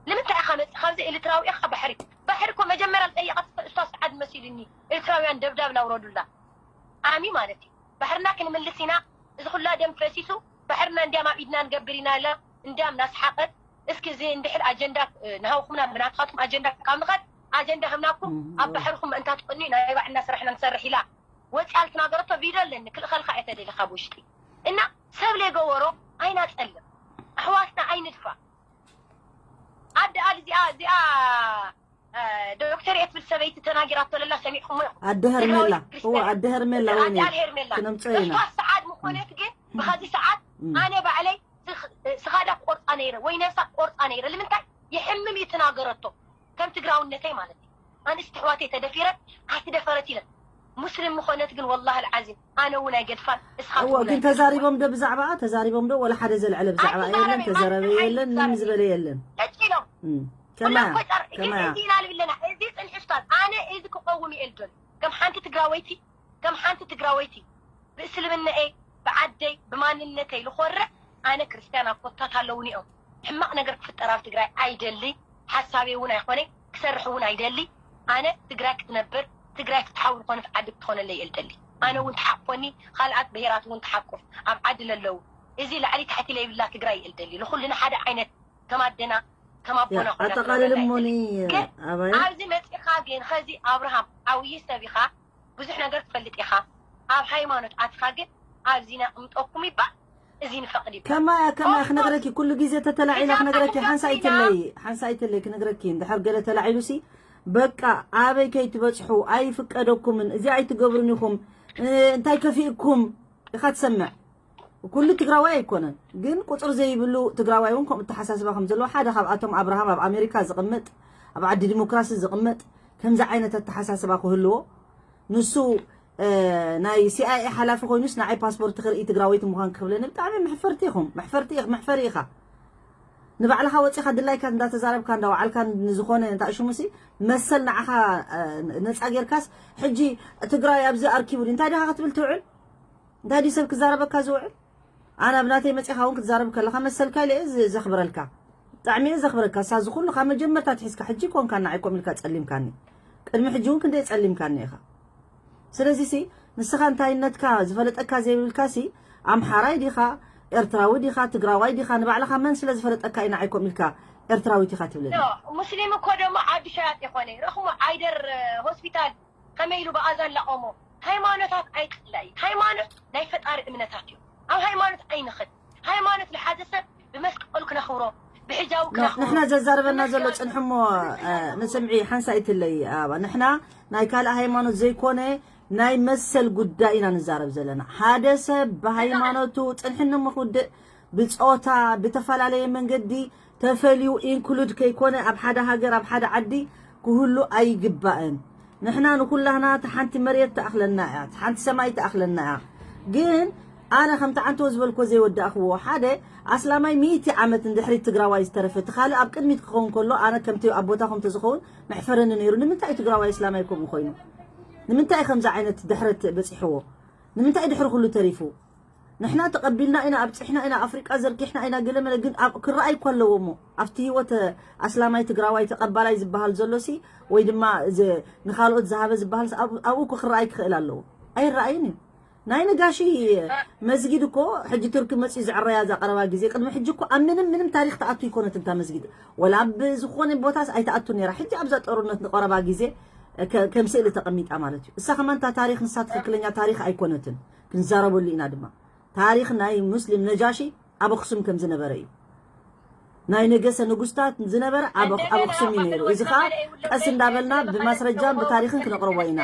ንምንታይ ኢኻ መፂ ካብዚ ኤርትራዊ ኢኻ ባሕሪ? ባሕሪ እኮ መጀመርያ ዝጠየቐት እስቷ ሰዓድ መሲሉኒ ኤርትራውያን ደብዳብ ላውረዱላ። ኣሚ ማለት እዩ። ባሕርና ክንምልስ ኢና። እዚ ኩላ ደም ፈሲሱ ባሕርና እንዲያም ኣብ ኢድና ንገብር ኢና ኢላ እንዲያም ናስሓቐት። እስኪ እዚ እንድሕር ኣጀንዳ ንሃውኹምና ብናትኻትኩም ኣጀንዳ ካብ ንኸድ ኣጀንዳ ህምናኩም ኣብ ባሕርኹም ምእንታ ትቕንዩ ናይ ባዕልና ስራሕና ንሰርሕ ኢላ ወፂኣ ልትናገረቶ ቪድዮ ኣለኒ ክልእኸልካ እየ ተደሊ ካብ ውሽጢ እና ሰብ ለይገበሮ ኣይናፀልም ኣሕዋትና ኣይንድፋ ኣደ ኣል እዚኣ እዚኣ ዶክተር እየ ትብል ሰበይቲ ተናጊራቶ ለላ ሰሚዕኹሞ ኣደ ሄርሜላ እወ ኣደ ሄርሜላ ወይኒ ኣደ ኣል ሄርሜላ ክነምፀ ኢና እሷ ሰዓት ምኾነት ግን ብኸዚ ሰዓት ኣነ ባዕለይ ስኻዳ ክቆርፃ ነይረ ወይ ነብሳ ክቆርፃ ነይረ ልምንታይ ይሕምም እዩ ትናገረቶ ከም ትግራውነተይ ማለት እዩ ኣንስቲ ኣሕዋተይ ተደፊረን ኣይትደፈረት ኢለን ሙስሊም ምኾነት ግን ወላሂ ልዓዚም ኣነ እውን ኣይገድፋን እስኻትኩም እውን ግን ኣይገድፋን። ተዛሪቦም ዶ ብዛዕባኣ ተዛሪቦም ዶ ወላ ሓደ ዘልዐለ ብዛዕባ ኣይተዛረበ የለን ማንም ተዘረበ ተዛረበ የለን ምንም ዝበለ የለን ቀፂሎም እም፣ ኩላ ከማያ እኮ ጨር- ግን ከማያ እዚ ኢና ልብለና እዚ ፅንሒ ስታዝ ኣነ እዚ ክቀውም ይእል ዶል ከም ሓንቲ ትግራወይቲ ከም ሓንቲ ትግራወይቲ ብእስልምናኤ ብዓደይ ብማንነተይ ልኾርዕ ኣነ ክርስትያን ኣኮታት ኣለውኒ እዮም ሕማቕ ነገር ክፍጠር ኣብ ትግራይ ኣይደሊ ሓሳበይ እውን ኣይኮነ ክሰርሕ እውን ኣይደሊ ኣነ ትግራይ ክትነብር ትግራይ ፍትሓዊ ዝኾነት ዓዲ ክትኾነለይ እየ ልደሊ ኣነ እውን ትሓቅፎኒ ካልኣት ብሄራት እውን ትሓቁፍ ኣብ ዓዲ ለለው እዚ ላዕሊ ታሕቲ ለይብላ ትግራይ እየ ልደሊ ንኩልና ሓደ ዓይነት ከም ኣደና ከም ኣቦና ኮይና ኣጠቃልል ትነብረና እየ እሞኒ ልደሊ ግን ኣባይ ኣብዚ መፂኻ ግን ኸዚ ኣብርሃም ዓብዪ ሰብ ኢኻ ብዙሕ ነገር ትፈልጥ ኢኻ ኣብ ሃይማኖት ኣትኻ ግን ኣብዚና እምጠኩም ይባል እዚ ንፈቕድ ይባል ከማያ ከማያ ክነግረኪ ኩሉ ግዜ ተተላዒላ ክነግረኪ ሓንሳ ኣይትለይ ሓንሳ ኣይትለይ ክነግረኪ እንድሕር ገለ ተላዒሉ ሲ በቃ ኣበይ ከይትበፅሑ ኣይፍቀደኩምን እዚ ኣይትገብሩን ኢኹም እንታይ ከፊእኩም ኢኻ ትሰምዕ ኩሉ ትግራዋይ ኣይኮነን ግን ቁፅር ዘይብሉ ትግራዋይ እውን ከምኡ ተሓሳስባ ከም ዘለዎ ሓደ ካብኣቶም ኣብርሃም ኣብ ኣሜሪካ ዝቕምጥ ኣብ ዓዲ ዲሞክራሲ ዝቕምጥ ከምዚ ዓይነት ኣተሓሳስባ ክህልዎ ንሱ ናይ ሲኣይኤ ሓላፊ ኮይኑስ ንዓይ ፓስፖርት ክርኢ ትግራወይቲ ምዃን ክብለኒ ብጣዕሚ መሕፈርቲ ኢኹም መሕፈርቲ ኢኽ መሕፈሪ ኢኻ ንባዕልኻ ወፂኻ ድላይካ እንዳተዛረብካ እንዳወዓልካ ንዝኾነ እንታይ ሽሙሲ መሰል ንዓኻ ነፃ ጌርካስ ሕጂ ትግራይ ኣብዚ ኣርኪቡኒ እንታይ ዲኻ ክትብል ትውዕል እንታይ ድዩ ሰብ ክዛረበካ ዝውዕል ኣነ ኣብ ናተይ መፂኻ እውን ክትዛረብ ከለኻ መሰልካ ኢለ እየ ዘኽብረልካ ብጣዕሚ እየ ዘኽብረካ ሳዚ ኩሉ ካብ መጀመርታ ትሒዝካ ሕጂ ኮንካ ንዓይ ኮም ኢልካ ፀሊምካኒ ቅድሚ ሕጂ እውን ክንደይ ፀሊምካኒ ኢኻ ስለዚ ሲ ንስኻ እንታይነትካ ዝፈለጠካ ዘይብልካ ሲ ኣምሓራይ ዲኻ ኤርትራዊ ዲኻ ትግራዋይ ዲኻ ንባዕልኻ መን ስለ ዝፈለጠካ ኢና ዓይኮም ኢልካ ኤርትራዊት ኢኻ ትብለኒ ሙስሊም እኮ ደሞ ዓዲ ሸያጥ ይኾነ ረኽሞ ዓይደር ሆስፒታል ከመይ ኢሉ ብኣዛን ላቆሞ ሃይማኖታት ኣይፅላኢ ሃይማኖት ናይ ፈጣሪ እምነታት እዩ ኣብ ሃይማኖት ኣይንኽድ ሃይማኖት ንሓደ ሰብ ብመስቀሉ ክነኽብሮ ብሕጃቡ ክነኽብሮ ንሕና ዘዛረበና ዘሎ ፅንሕሞ ንስምዒ ሓንሳ ይትለይ ኣባ ንሕና ናይ ካልእ ሃይማኖት ዘይኮነ ናይ መሰል ጉዳይ ኢና ንዛረብ ዘለና ሓደ ሰብ ብሃይማኖቱ ፅንሕኒ ምክውድእ ብፆታ ብተፈላለየ መንገዲ ተፈልዩ ኢንክሉድ ከይኮነ ኣብ ሓደ ሃገር ኣብ ሓደ ዓዲ ክህሉ ኣይግባእን ንሕና ንኩላህና እቲ ሓንቲ መሬት ትኣኽለና እያ እቲ ሓንቲ ሰማይ ትኣኽለና እያ ግን ኣነ ከምቲ ዓንተወ ዝበልኮ ዘይወዳእክዎ ሓደ ኣስላማይ ሚእቲ ዓመት ንድሕሪት ትግራዋይ ዝተረፈ እቲ ካልእ ኣብ ቅድሚት ክኸውን ከሎ ኣነ ከምቲ ኣቦታኹም ተዝኸውን መሕፈረኒ ነይሩ ንምንታይ ትግራዋይ ኣስላማይ ከምኡ ኮይኑ ንምንታይ ከምዚ ዓይነት ድሕረት በፂሕዎ ንምንታይ ድሕሪ ኩሉ ተሪፉ ንሕና ተቐቢልና ኢና ኣብፂሕና ኢና ኣፍሪቃ ዘርጊሕና ኢና ገለመለ ግን ክረኣይ እኮ ኣለዎ እሞ ኣብቲ ህይወት ኣስላማይ ትግራዋይ ተቐባላይ ዝበሃል ዘሎ ሲ ወይ ድማ ንካልኦት ዝሃበ ዝበሃል ኣብኡ እኮ ክረኣይ ክኽእል ኣለዎ ኣይረኣይን እዩ ናይ ነጋሺ መስጊድ እኮ ሕጂ ቱርኪ መፅዩ ዝዕረያ እዛ ቀረባ ግዜ። ቅድሚ ሕጂ እኮ ኣብ ምንም ምንም ታሪኽ ትኣቱ ኣይኮነትን እታ መስጊድ። ወላ ኣብ ዝኾነ ቦታስ ኣይትኣቱን ነይራ። ሕጂ ኣብዛ ጦርነት ንቀረባ ግዜ ከ-፣ ከም ስእሊ ተቐሚጣ ማለት እዩ። እሳ ከማን እታ ታሪኽ ንሳ ትኽክለኛ ታሪኽ ኣይኮነትን። ክንዛረበሉ ኢና ድማ። ታሪኽ ናይ ሙስሊም ነጃሺ ኣብ ኣኽሱም ከም ዝነበረ እዩ። ናይ ነገሰ ንጉስታት ዝነበረ ኣብ ኣኽ-፣ ኣብ ኣኽሱም እዩ ነይሩ። እዚ ኸዓ ቀስ እንዳበልና ብማስረጃን ብታሪኽን ክነቕርቦ ኢና።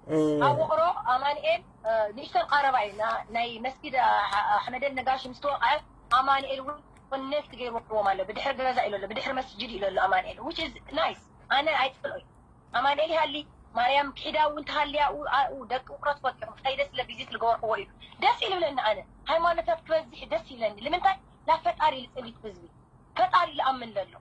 እ፣ ኣብ ውቕሮ ኣማኑኤል፣ እ፣ ንእሽተን ቀረባ እዩ። ና-፣ ናይ መስጊድ ኣ-፣ ኣ-፣ ኣሕመደን ነጋሽ ምስ ተወቕዐ ኣማኑኤል እውን ኮኔክት ገይርዎም ኣሎ። ብድሕሪ ገዛ ኢሉ ኣሎ፣ ብድሕሪ መስጅድ ኢሉ ኣሎ ኣማኑኤል፣ which is nice። ኣነ ኣይጸልኦይ። ኣማኑኤል ይሃሊ፣ ማርያም ክሒዳ እውን ተሃልያ፣ ኡ-፣ ኣ-፣ ኡ-፣ ደቂ ውቕሮ ትፈልጡ ኢኹም። እንታይ ደስ ኢለ ቪዚት ዝገበርክዎ እዩ። ደስ ኢሉ ብለኒ ኣነ። ሃይማኖታት ክበዝሕ ደስ ይብለኒ። ንምንታይ? ናብ ፈጣሪ ልጽሊ ህዝቢ። ፈጣሪ ልኣምን ለሎ።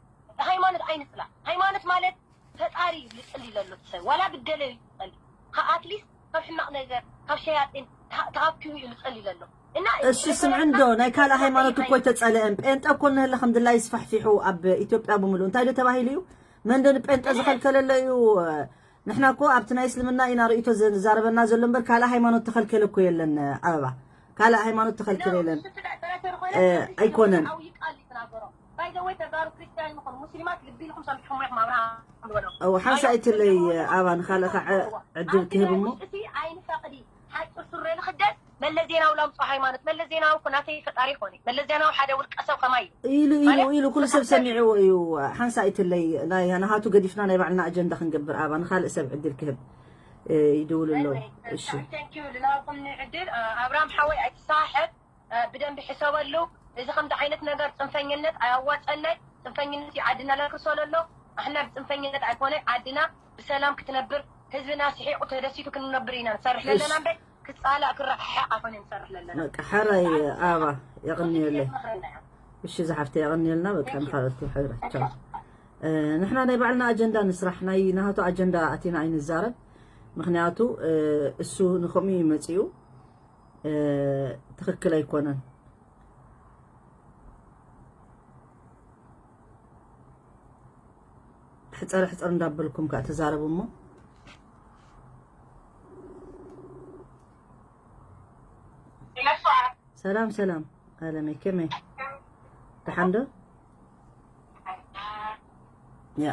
ሃይማኖት ኣይንጽላ። ሃይማኖት ማለት ፈጣሪ እዩ ልጽሊ ለሎ እቲ ሰብ። ዋላ ብደለ እዩ ልጸሊ። ከ-፣ ኣትሊስት ካብ ሕማቕ ነገር፣ ካብ ሸያጢን ተሃ-፣ ተሃኪሙ እዩ ልጸሊ ለሎ። እና እሺ፣ ስምዒ እንዶ ናይ ካልእ ሃይማኖት እኮ ኣይተጸልአን። ጴንጠ እኮ እንህለ ከም ድላይ ይስፋሕፊሑ ኣብ ኢትዮጵያ ብምሉእ። እንታይ ዶ ተባሂሉ እዩ? መን ዶ ንጴንጠ ዝኸልከለሎ እዩ? ንሕና እኮ ኣብቲ ናይ እስልምና ኢና ርእይቶ ዘ-፣ ዝዛረበና ዘሎ እምበር ካልእ ሃይማኖት ተኸልከለ እኮ የለን። ኣበባ፣ ካልእ ሃይማኖት ተኸልከለ የለን። እ፣ ኣይኮነን። ባይ ዘ ወይ ተጋሩ ክርስቲያን ይኹን ሙስሊማት ልቢ ኢልኩም ሰሚዕኹም ኢኹም ኣብርሃም ዝበሎ። እው፣ ሓንሳእ ኣይትለይ ኣባ፣ ንኻልእ ኸዓ ዕድል ክህብ እሞ። እዚ ኣይንፈቕዲ። ሓፂር ሱረ ንኽደን መለስ ዜናዊ ላምፅኦ ሃይማኖት። መለስ ዜናዊ እኮ ናተይ ፈጣሪ ይኾነ። መለስ ዜናዊ ሓደ ውልቀ ሰብ ከማይ እዩ። ኢሉ፣ ኢሉ፣ ማለት ኢሉ፣ ኩሉ ሰብ ሰሚዕዎ እዩ። ሓንሳእ ኣይትለይ፣ ናይ ናሃቱ ገዲፍና ናይ ባዕልና ኣጀንዳ ክንገብር ኣባ፣ ንኻልእ ሰብ ዕድል ክህብ፣ እ፣ ይድውሉ ኣለዉ። እሺ። Thank you፣ ልናብኩም ዕድል፣ እ፣ ኣብርሃም ሓወይ ኣይትሰሓሕት። እ፣ ብደንቢ ሕሰበሉ። እዚ ከምዚ ዓይነት ነገር ፅንፈኝነት ኣያዋፀናይ። ፅንፈኝነት እዩ ዓድና ለክርሶ ለሎ። ኣሕና ብፅንፈኝነት ኣይኮነ ዓድና ብሰላም ክትነብር፣ ህዝብና ስሒቁ ተደሲቱ ክንነብር ኢና ንሰርሕ እሺ። ለለና እምበር ክፃላእ ክረሓሓቕ ኣይኮነ ንሰርሕ ለለና። በቃ፣ ሕራይ ኣባ፣ የቕንየለይ። መኽረና እዮም። እሺ ዝሓፍተ፣ የቕንየልና። በቃ፣ ንኻልኦት ክብሪ ቻው። እ፣ ንሕና ናይ ባዕልና ኣጀንዳ ንስራሕ፣ ናይ ናሃቱ ኣጀንዳ ኣቲና ኣይንዛረብ። ምኽንያቱ፣ እ፣ እሱ ንኸምኡ እዩ መፂኡ። እ፣ ትኽክል ኣይኮነን። ሕፀር ሕፀር እንዳበልኩም ከዓ ተዛረቡ እሞ። ሰላም ሰላም ኣለመይ፣ ከመይ? ደሓን ዶ? ያ።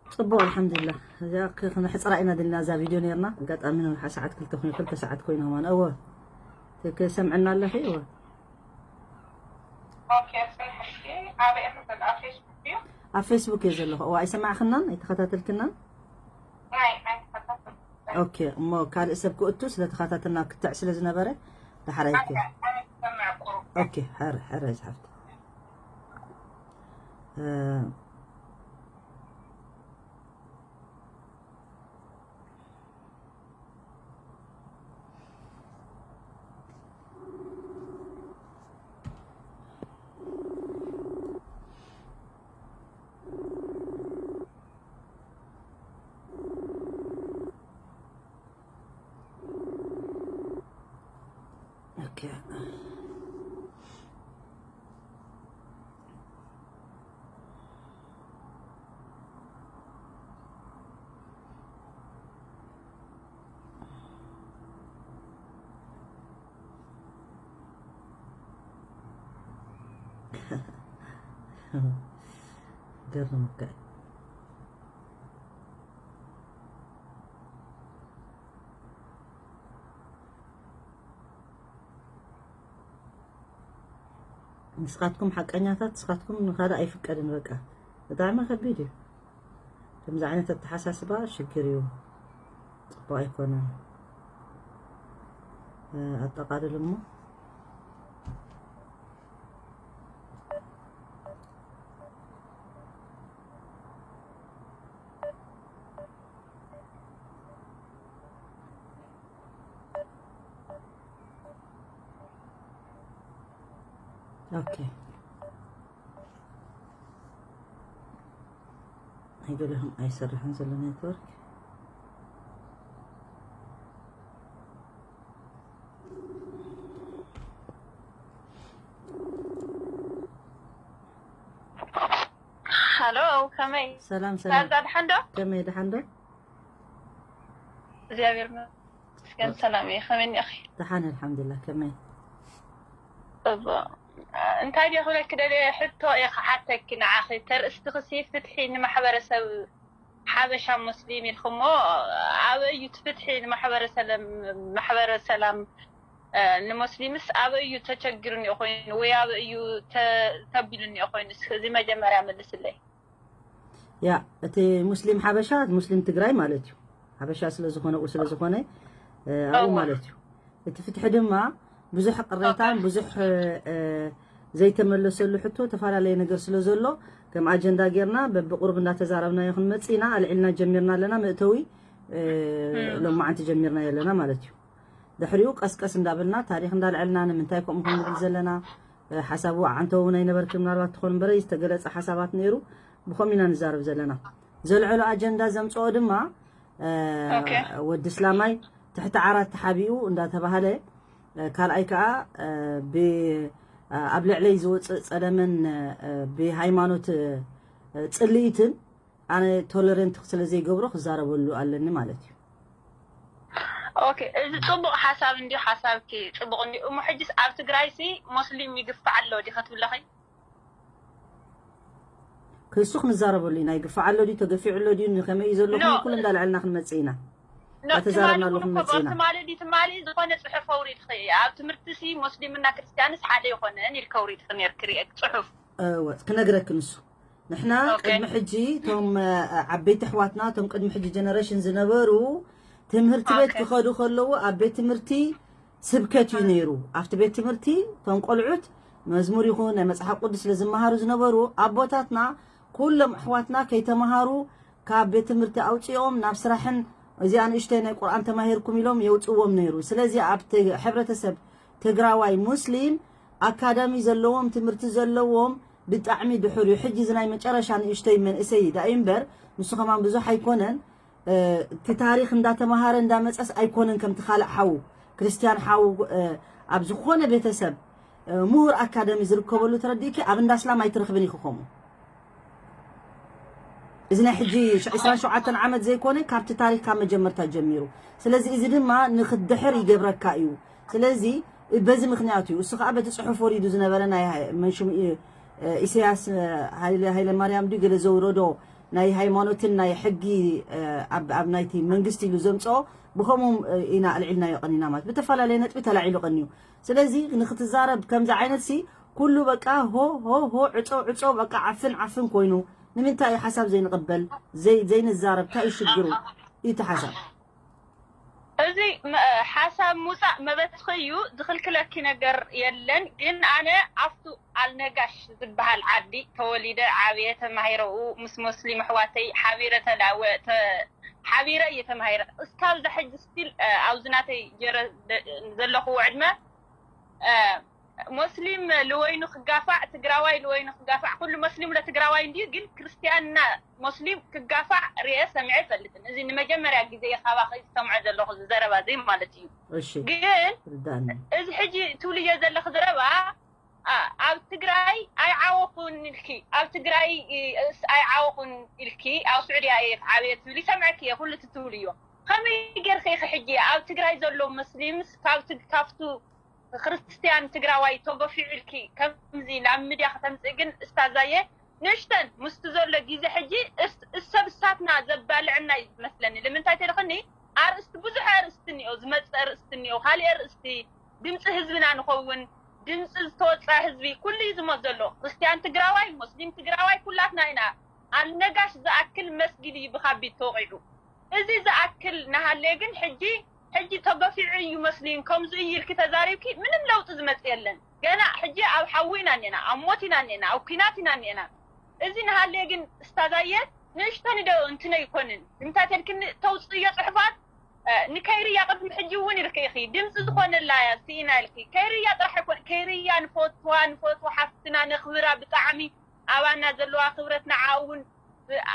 ጽቡቕ፣ ኣልሓምዱሊላህ። እዚኣ ክ-፣ ክነሕጽራ ኢና ደሊና እዛ ቪድዮ ነይርና። ኣጋጣሚ ንውሓ ሰዓት ክልተ ኮይኑ፣ ክልተ ሰዓት ኮይኑ ከማን። እወ። ትክ-፣ ሰምዕና ኣለኺ? እወ። ኦኬ፣ ጽንሕልኪ። ኣበይ ኢኺ ዘለኺ? ኣብ ፌስቡክ ድዩ? ኣብ ፌስቡክ እየ ዘለኹ። እወ፣ ኣይሰማዕክናን? ኣይተኸታተልክናን? ኣይ፣ ኣይተኸታተልኩ። ኦኬ፣ እሞ ካልእ ሰብ ክእቱ ስለ ተኸታተልና ክትዕ ስለ ዝነበረ፣ ዳሕራይ ኦኬ፣ እየ። ኣነ ክሰምዕ ቁሩብ። ኦኬ፣ ሕረ፣ ሕረ ዝሓፍቲ። እ፣ ኦኬ። ገርምካ። ንስኻትኩም ሓቀኛታት፣ ንስኻትኩም ንኻልእ ኣይፍቀድን። በቃ፣ ብጣዕሚ ከቢድ እዩ። ከምዚ ዓይነት ኣተሓሳስባ ሽግር እዩ፣ ጽቡቕ ኣይኮነን። እ፣ ኣጠቓልል እሞ። ኦኬ። ኣይደለኹም፣ ኣይሰርሕን ዘሎ ኔትወርክ። ሃሎ፣ ከመይ? ሰላም፣ ሰላም። ዛዛ፣ ደሓን ዶ? ከመይ፣ ደሓን ዶ? እግዚኣብሔር ይመስገን። ይመስገን ሰላም እየ። ከመይ እኒኣኺ? ደሓን ኣልሓምዱሊላህ። ከመይ? ጽቡቕ። እንታይ ድየ ክብለኪ ደልየ፣ ሕቶ እየ ክሓተኪ ንዓኺ። ተርእስትኽሲ ፍትሒ ንማሕበረሰብ ሓበሻ ሙስሊም ኢልክሞ፣ ኣበይ እዩ እቲ ፍትሒ ንማሕበረሰለም-፣ ማሕበረሰላም፣ እ፣ ንሙስሊምስ ኣበይ እዩ ተቸጊሩ እኒኦ ኮይኑ ወይ ኣበይ እዩ ተ-፣ ተቢሉ እኒኦ ኮይኑ? እስኪ እዚ መጀመርያ መልስለይ። ያ፣ እቲ ሙስሊም ሓበሻ፣ ሙስሊም ትግራይ ማለት እዩ። ሓበሻ ስለ ዝኾነ፣ ኡ ስለ ዝኾነ፣ እ፣ ኣብኡ እወ። ማለት እዩ። እቲ ፍትሒ ድማ ብዙሕ ቅሬታን ኦኬ። ብዙሕ፣ እ፣ ዘይተመለሰሉ ሕቶ፣ ተፈላለየ ነገር ስለ ዘሎ፣ ከም ኣጀንዳ ጌርና በብቁሩብ እንዳተዛረብናዮ ክንመጽእ ኢና። ኣልዒልና ጀሚርና ኣለና፣ መእተዊ፣ እ፣ እም። ሎማዓንቲ ጀሚርናዮ ኣለና ማለት እዩ። ድሕሪኡ ቀስቀስ እንዳበልና ታሪኽ እንዳልዐልና ንምንታይ ከምኡ ክንብል ዘለና፣ እ፣ ሓሳቡ ኣዓንተው ናይ ነበርኪ ምናልባት ትኾን እምበረ ዝተገለጸ ሓሳባት ነይሩ፣ ብኸምኡ ኢና ንዛረብ ዘለና። ዘልዐሎ ኣጀንዳ ዘምጽኦ ድማ፣ እ፣ ኦኬ። ወዲ እስላማይ ትሕቲ ዓራት ተሓቢኡ እንዳተባሃለ፣ እ፣ ካልኣይ ከኣ፣ እ፣ ብ-፣ ኣብ ልዕለይ ዝወጽእ ጸለመን፣ እ፣ ብሃይማኖት፣ እ፣ ጽልኢትን ኣነ ቶለረንት ስለ ዘይገብሮ ክዛረበሉ ኣለኒ ማለት እዩ። ኦኬ፣ እዚ ጽቡቕ ሓሳብ እንድዩ፣ ሓሳብኪ ጽቡቕ እንድዩ። እሞ ሕጅስ ኣብ ትግራይሲ ሙስሊም ይግፋዕ ኣሎ ድዩ ክትብለኺ? ክሱ ክንዛረበሉ ኢና። ይግፋዕ ኣሎ ድዩ፣ ተገፊዑ ኣሎ ድዩ፣ ንኸመይ እዩ ዘሎ፣ ኖ። ኩሉ እንዳልዐልና ክንመጽእ ኢና። ኖ፣ እንዳተዛረብናሉ ትማሊ እውን እኮ ክንመጽእ ኢና። ትማሊ ድዩ፣ ትማሊ ዝኾነ ጽሑፍ ኣውሪድኺ፣ ኣብ ትምህርትሲ ሙስሊምና ክርስትያንስ ሓደ ይኾነን ኢልኪ ኣውሪድኺ ነይርኪ፣ ሪኤክ ጽሑፍ። እወ፣ ክነግረኪ ንሱ። ንሕና ኦኬ። ቅድሚ ሕጂ እቶም፣ እ፣ ዓበይቲ ኣሕዋትና፣ እቶም ቅድሚ ሕጂ ጀነሬሽን ዝነበሩ ትምህርቲ ቤት ኦኬ። ክኸዱ ከለዉ ኣብ ቤት ትምህርቲ ስብከት እዩ ነይሩ። ኣብቲ ቤት ትምህርቲ እቶም ቆልዑት መዝሙር ይኹን ናይ መጽሓፍ ቅዱስ ስለ ዝመሃሩ ዝነበሩ ኣቦታትና ኩሎም ኣሕዋትና ከይተምሃሩ ካብ ቤት ትምህርቲ ኣውጺኦም ናብ ስራሕን እዚኣ ንእሽተይ ናይ ቁርኣን ተማሂርኩም ኢሎም የውጽዎም ነይሩ። ስለዚ ኣብ ት-፣ ሕብረተሰብ ትግራዋይ ሙስሊም ኣካዳሚ ዘለዎም ትምህርቲ ዘለዎም ብጣዕሚ ድሑር እዩ። ሕጂ እዚ ናይ መጨረሻ ንእሽተይ መንእሰይ ዳኢ እምበር ንሱ ከማን ብዙሕ ኣይኮነን። እ፣ እቲ ታሪኽ እንዳተምሃረ እንዳመጸስ ኣይኮነን ከምቲ ካልእ ሓው ክርስትያን ሓው፣ እ፣ ኣብ ዝኾነ ቤተሰብ፣ እ፣ ምሁር ኣካዳሚ ዝርከበሉ ተረዲእኪ ኣብ እንዳ እስላም ኣይትረኽብን ኢኺ ከምኡ። እዚ ናይ ሕጂ ሽ-፣ ዕስራን ሸውዓተን ዓመት ዘይኮነ ካብቲ ታሪኽ ካብ መጀመርታ ጀሚሩ። ስለዚ እዚ ድማ ንኽትድሕር ይገብረካ እዩ። ስለዚ በዚ ምኽንያት እዩ። እሱ ኸዓ በቲ ጽሑፍ ወሪዱ ዝነበረ ናይ ሃይ-፣ መንሽሙ ኢ-፣ እ፣ ኢሳያስ፣ እ፣ ሃይለ፣ ሃይለ ማርያም ድዩ ገለ ዘውረዶ ናይ ሃይማኖትን ናይ ሕጊ፣ እ፣ ኣብ፣ ኣብ ናይቲ መንግስቲ ኢሉ ዘምጽኦ ብኸምኡ፣ እ፣ ኢና ኣልዒልናዮ ቀኒና ማለት ብተፈላለየ ነጥቢ ተላዒሉ ቀንዩ። ስለዚ ንኽትዛረብ ከምዚ ዓይነት ሲ ኩሉ በቃ ሆ፣ ሆ፣ ሆ፣ ዕጾ፣ ዕጾ፣ በቃ ዓፍን፣ ዓፍን ኮይኑ ንምንታይ እዩ ሓሳብ ዘይንቕበል፣ ዘይ-፣ ዘይንዛረብ? እንታይ እዩ ሽግሩ? እዩ እቲ ሓሳብ። እዚ መ-፣ ሓሳብ ምውጻእ መበትኺ እዩ፣ ዝኽልክለኪ ነገር የለን። ግን ኣነ ኣብቱ ኣልነጋሽ ዝበሃል ዓዲ ተወሊደ ዓብየ፣ ተማሂረኡ ምስ ሙስሊም ኣሕዋተይ ሓቢረ ተላወ-፣ ተ-፣ ሓቢረ እየ ተማሂረ። እስካብ ዛ ሕጂ ስቲል፣ እ፣ ኣብዚ ናተይ ጀረ-፣ ደ-፣ ዘለኽዎ ዕድመ፣ እ፣ ሙስሊም ልወይኑ ክጋፋዕ፣ ትግራዋይ ልወይኑ ክጋፋዕ፣ ኩሉ ሙስሊም ለትግራዋይ እንድዩ፣ ግን ክርስትያንና ሙስሊም ክጋፋዕ ርኤ ሰሚዐ ኣይፈልጥን። እዚ ንመጀመርያ ግዜ እየ ካባኺ ዝሰምዖ ዘለኹ፣ እዚ ዘረባ እዚ ማለት እዩ። እሺ፣ ግን ርዳእኒ። እዚ ሕጂ ትብልዮ ዘለኺ ዘረባ፣ ኣ-፣ ኣብ ትግራይ ኣይዓወኹን ኢልኪ፣ ኣብ ትግራይ፣ እ፣ ስ-፣ ኣይዓወኹን ኢልኪ፣ ኣብ ስዑድያ እየ ዓብየ ትብሊ ሰምዐኪ እየ፣ ኩሉ እቲ ትብልዮ። ከመይ ጌርኪ ኢኺ ሕጂ ኣብ ትግራይ ዘሎ ሙስሊምስ ካብ ት-፣ ካብቱ ክርስትያን ትግራዋይ ተገፊዑ ኢልኪ ከምዚ ናብ ሚድያ ከተምፅእ ግን እስታዛየ ንእሽተን ምስቲ ዘሎ ግዜ ሕጂ እስ-፣ እሰብ እሳትና ዘባልዕና እዩ ዝመስለኒ። ልምንታይ ተልኽኒ ኣርእስቲ ብዙሕ ኣርእስቲ እኒኦ፣ ዝመፅእ ኣርእስቲ እኒኦ፣ ካሊእ ኣርእስቲ ድምፂ ህዝብና ንኸውን፣ ድምፂ ዝተወፅኣ ህዝቢ ኩሉ እዩ ዝሞት ዘሎ። ክርስትያን ትግራዋይ፣ ሙስሊም ትግራዋይ ኩላትና ኢና። ኣልነጋሽ ዝኣክል መስጊድ እዩ ብካቢድ ተወቒዑ። እዚ ዝኣክል ናሃለየ ግን ሕጂ፣ ሕጂ ተገፊዑ እዩ መስልዩን ከምዚ እዩ ኢልኪ ተዛሪብኪ ምንም ለውጢ ዝመጽእ የለን። ገና ሕጂ ኣብ ሓዊ ኢና እኒኤና፣ ኣብ ሞት ኢና እኒኤና፣ ኣብ ኲናት ኢና እኒኤና። እዚ ናሃለየ ግን እስታዛየ ንእሽተን ዶ እንትነ ይኮንን ንምንታይ ተልክኒ ተውጽእዮ ጽሑፋት፣ እ፣ ንከይርያ ቅድሚ ሕጂ እውን ኢልኪ ኢኺ ድምፂ ዝኾነላ እያ ስኢና ኢልኪ። ከይርያ ጥራሕ ኣይኮን፣ ከይርያ ንፈትዋ፣ ንፈትዋ ሓፍትና ነኽብራ ብጣዕሚ ኣባና ዘለዋ ክብረት ንዓ እውን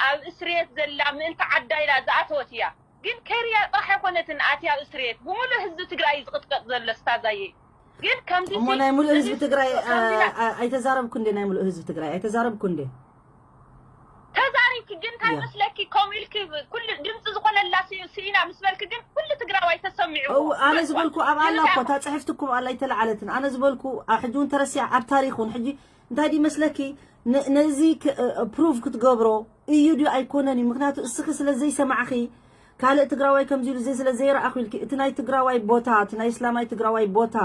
ኣብ እስርየት ዘላ ምእንቲ ዓዳ ኢላ ዝኣተወት እያ። ግን ከይርያ ጥራሕ ኣይኮነትን ኣትያ ኣብ እስርየት ብምሉእ ህዝቢ ትግራይ እዩ ዝቕጥቀጥ ዘሎ ስታዛየ። ግን ከምዚ እሞ ናይ ሙሉእ ህዝቢ ትግራይ፣ ከምዚ ኣ-፣ ኣ-፣ ኣይተዛረብኩ እንዴ? ናይ ሙሉእ ህዝቢ ትግራይ ኣይተዛረብኩ እንዴ? ተዛሪብኪ ግን እንታይ እያ። መስለኪ ከምኡ ኢልኪ ኩሉ ድምፂ ዝኾነላ ሲ-፣ ስኢና ምስ በልኪ ግን ኩሉ ትግራዋይ ተሰሚዕዎ። እው፣ ኣነ ዝበልኩ ኣብ ኣላ እኮ፣ እታ ጽሕፍቲ እኮ ኣብ ኣላ ኣይተለዓለትን። ኣነ ዝበልኩ ኣብ ሕጂ እውን ተረሲዓ ኣብ ታሪኽ እውን ሕጂ እንታይ ድዩ መስለኪ? ነ- ነዚ ክ- እ- ፕሩቭ ክትገብሮ እዩ ድዩ ኣይኮነን እዩ? ምክንያቱ እስኺ ስለ ዘይሰማዕኺ፣ ካልእ ትግራዋይ ከምዚ ኢሉ ዘይ- ስለ ዘይረኣኹ ኢልኪ፣ እቲ ናይ ትግራዋይ ቦታ፣ እቲ ናይ እስላማይ ትግራዋይ ቦታ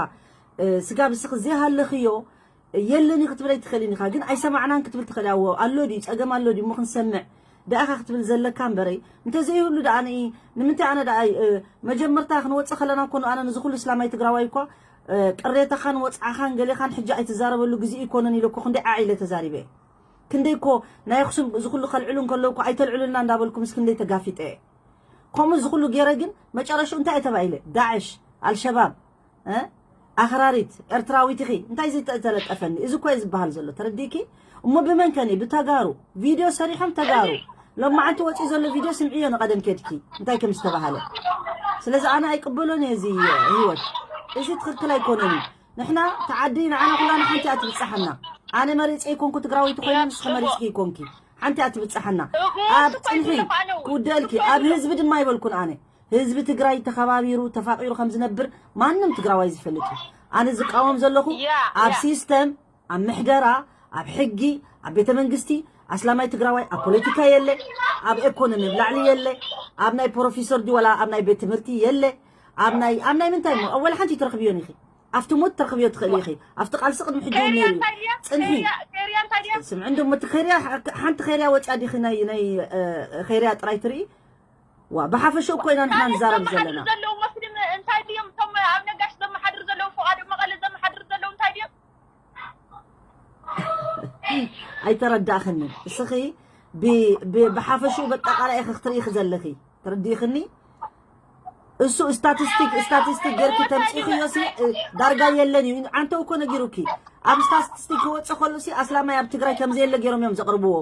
እ፣ ስጋብ እስኺ ዘይሃለኽዮ የለን እዩ ክትብል ኣይትኽእልን ኢኻ። ግን ኣይሰማዕናን ክትብል ትኽእል እያ። ኣዎ ኣሎ ድዩ ጸገም ኣሎ ድዩ እሞ ክንሰምዕ ደኣኻ ክትብል ዘለካ እምበረይ። እንተዘይህሉ ደኣ ንኢ ንምንታይ ኣነ ደኣ እ፣ መጀመርታ ክንወጽእ ከለና እኮ ኣነ ንዚ ኩሉ እስላማይ ትግራዋይ እኳ እ፣ ቅሬታኻን ወጽዓኻን ገሌኻን ሕጂ ኣይትዛረበሉ ግዜ ኣይኮነን ኢለ እኮ ክንደይ ዓዕ ኢለ ተዛሪበ እየ። ክንደይ እኮ ናይ ኣኽሱም እዚ ኩሉ ከልዕሉ እንከለዉ እኮ ኣይተልዕሉልና እንዳበልኩ ምስ ክንደይ ተጋፊጠ እየ። ከምኡ እዚ ኩሉ ገይረ ግን መጨረሽኡ እንታይ እየ ተባሂለ? ዳዕሽ፣ ኣልሸባብ፣ እ? ኣኽራሪት ኤርትራዊት ኢኺ እንታይ ዘይተለጠፈኒ? እዚ እኮ እዩ ዝበሃል ዘሎ። ተረዲእኪ? እሞ ብመን ከኒ? ብተጋሩ። ቪድዮ ሰሪሖም ተጋሩ። ሎማዓንቲ ወፂኡ ዘሎ ቪድዮ ስምዕዮ ንቐደም ኬድኪ እንታይ ከም ዝተባሃለ። ስለዚ ኣነ ኣይቅበሎን እየ እዚ ህይወት። እዚ ትኽክል ኣይኮነን እዩ። ንሕና ተዓዲ ንዓና ኩላና ሓንቲ እያ ትብጻሓና። ኣነ መሪጸ ይኮንኩ ትግራወይቲ ኮይነ ንስኺ መሪጽኪ ይኮንኪ ሓንቲ እያ ትብጻሓና። ኣብ ጽንሒ ክውደልኪ ኣብ ህዝቢ ድማ ይበልኩን ኣነ ህዝቢ ትግራይ ተኸባቢሩ ተፋቂሩ ከም ዝነብር ማንም ትግራዋይ ዝፈልጥ እዩ። ኣነ ዝቃወም ዘለኹ ኣብ ሲስተም ኣብ ምሕደራ ኣብ ሕጊ ኣብ ቤተ መንግስቲ ኣስላማይ ትግራዋይ ኣብ ፖለቲካ የለ ኣብ ኤኮኖሚ ላዕሊ የለ ኣብ ናይ ፕሮፌሰር ድወላ ኣብ ናይ ቤት ትምህርቲ የለ ኣብ ናይ ኣብ ናይ ምንታይ ሞ ወላ ሓንቲ ትረኽብዮን ኢኺ ኣብቲ ሞት ትረኽብዮ ትኽእል ኢኺ ኣብቲ ቃልሲ ቅድሚ ሕጂ እውን ነይሩ እዩ ጽንሒ ስምዒ እንዶ ሞት ኸይርያ ሓንቲ ኸይርያ ወፅያ ዲኺ ናይ ናይ ኸይርያ ጥራይ ትርኢ ዋ ብሓፈሽኡ እኮ ኢና ንሕና ንዛረብ ዘለና ዘለዉ መስሊም እንታይ ድዮም እቶም ኣብ ነጋሽ ዘመሓድር ዘለዉ ፍቓድ መቐለ ዘመሓድር ዘለዉ እንታይ ድዮም ኣይተረዳእኽንን እስኺ ብሓፈሽኡ በጠቓላይ ኢኺ ክትርኢ ዘለኺ ተረዲእኽኒ እሱ ስታቲስቲክ ስታቲስቲክ ጌርኪ ተምፂኽዮ ሲ ዳርጋ የለን እዩ ዓንተው እኮ ነጊሩኪ ኣብ ስታቲስቲክ ክወፅእ ከሉ ሲ ኣስላማይ ኣብ ትግራይ ከምዘየለ ገይሮም እዮም ዘቕርብዎ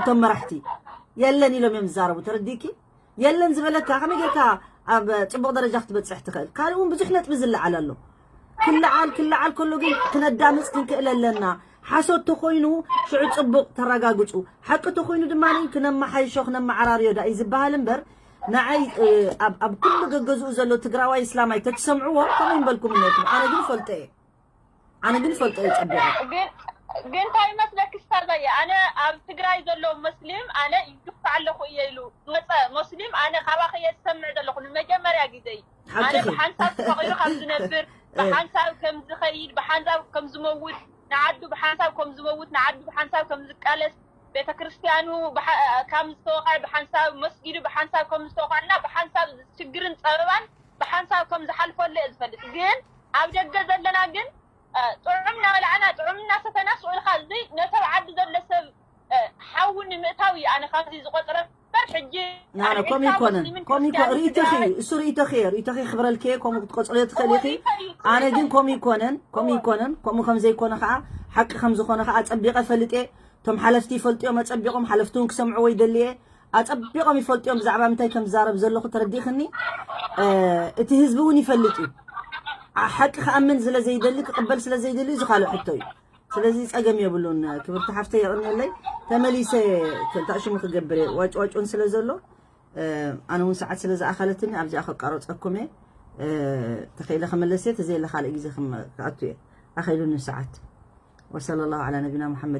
እቶም መራሕቲ የለን ኢሎም እዮም ዝዛረቡ ተረዲእኪ የለን ዝበለካ ከመይ ጌርካ ኣብ ፅቡቕ ደረጃ ክትበፅሕ ትኽእል ካልእ እውን ብዙሕ ነጥቢ ዝለዓል ኣሎ ክለዓል ክለዓል ከሎ ግን ክነዳምፅ ክንክእል ኣለና ሓሶት ተኮይኑ ሽዑ ፅቡቕ ተረጋግፁ ሓቂ ተኮይኑ ድማ ክነመሓይሾ ክነመዓራርዮ ዳ እዩ ዝበሃል እምበር ንዓይ ኣብ ኩሉ ገገዝኡ ዘሎ ትግራዋይ እስላማይ ተትሰምዕዎ ከመይ ምበልኩም ነይርኩም ኣነ ግን ፈልጦ እየ ኣነ ግን ፈልጦ እየ ፀቢቐ ግን እንታይ ይመስለኪ ስታዛየ ኣነ ኣብ ትግራይ ዘለዉ መስሊም ኣነ ይግፋዕ ኣለኹ እየ ኢሉ መፀ መስሊም ኣነ ካባኸ እየ ዝሰምዕ ዘለኹ ንመጀመርያ ግዜ እዩ ኣነ ብሓንሳብ ተፈቒሩ ካብ ዝነብር ብሓንሳብ ከም ዝኸይድ ብሓንሳብ ከም ዝመውት ንዓዱ ብሓንሳብ ከም ዝመውት ንዓዱ ብሓንሳብ ከም ዝቃለስ ቤተክርስትያኑ ከም ዝተወቕዐ ብሓንሳብ መስጊዱ ብሓንሳብ ከም ዝተወቕዐ እና ብሓንሳብ ሽግርን ፀበባን ብሓንሳብ ከም ዝሓልፈሉ እየ ዝፈልጥ ግን ኣብ ደገ ዘለና ግን ጥዑም እናበላዕና ጥዑም እናሰተና ስቕ ኢልካ እዚ ነቶም ዓዲ ዘሎ ሰብ ሓዊ ንምእታው እዩ ኣነ ካብዚ ዝቆፅረ እምበር ሕጂ ኣነ ከምኡ ኣይኮነን ከምኡ ይኮ ርእይቶኺ እዩ እሱ ርእይቶኺ እየ ርእይቶኺ ክብረልኪ እየ ከምኡ ክትቆፅርዮ ትኽእሊ ኢኺ ኣነ ግን ከምኡ ይኮነን ከምኡ ይኮነን ከምኡ ከም ዘይኮነ ከዓ ሓቂ ከም ዝኾነ ከዓ ኣፀቢቐ ፈልጥ እየ እቶም ሓለፍቲ ይፈልጡ እዮም ኣፀቢቖም ሓለፍቲ እውን ክሰምዕዎ ይደሊ እየ ኣፀቢቖም ይፈልጡ እዮም ብዛዕባ ምንታይ ከም ዝዛረብ ዘለኹ ተረዲእኽኒ እቲ ህዝቢ እውን ይፈልጥ እዩ ሓቂ ክኣምን ስለ ዘይደሊ ክቕበል ስለ ዘይደሊ እዚ ካልእ ሕቶ እዩ ስለዚ ጸገም የብሉን ክብርቲ ሓፍተይ የቕንየለይ ተመሊሰ እንታይ ሽሙ ክገብር እየ ዋጭዋጭውን ስለ ዘሎ ኣነ እውን ሰዓት ስለ ዝኣኸለትኒ ኣብዚኣ ከቃረፀኩም እየ ተኸኢለ ክምለስ እየ ተዘየለ ካልእ ግዜ ክኣቱ እየ ኣኸኢሉኒ ሰዓት وصلى الله على نبينا محمد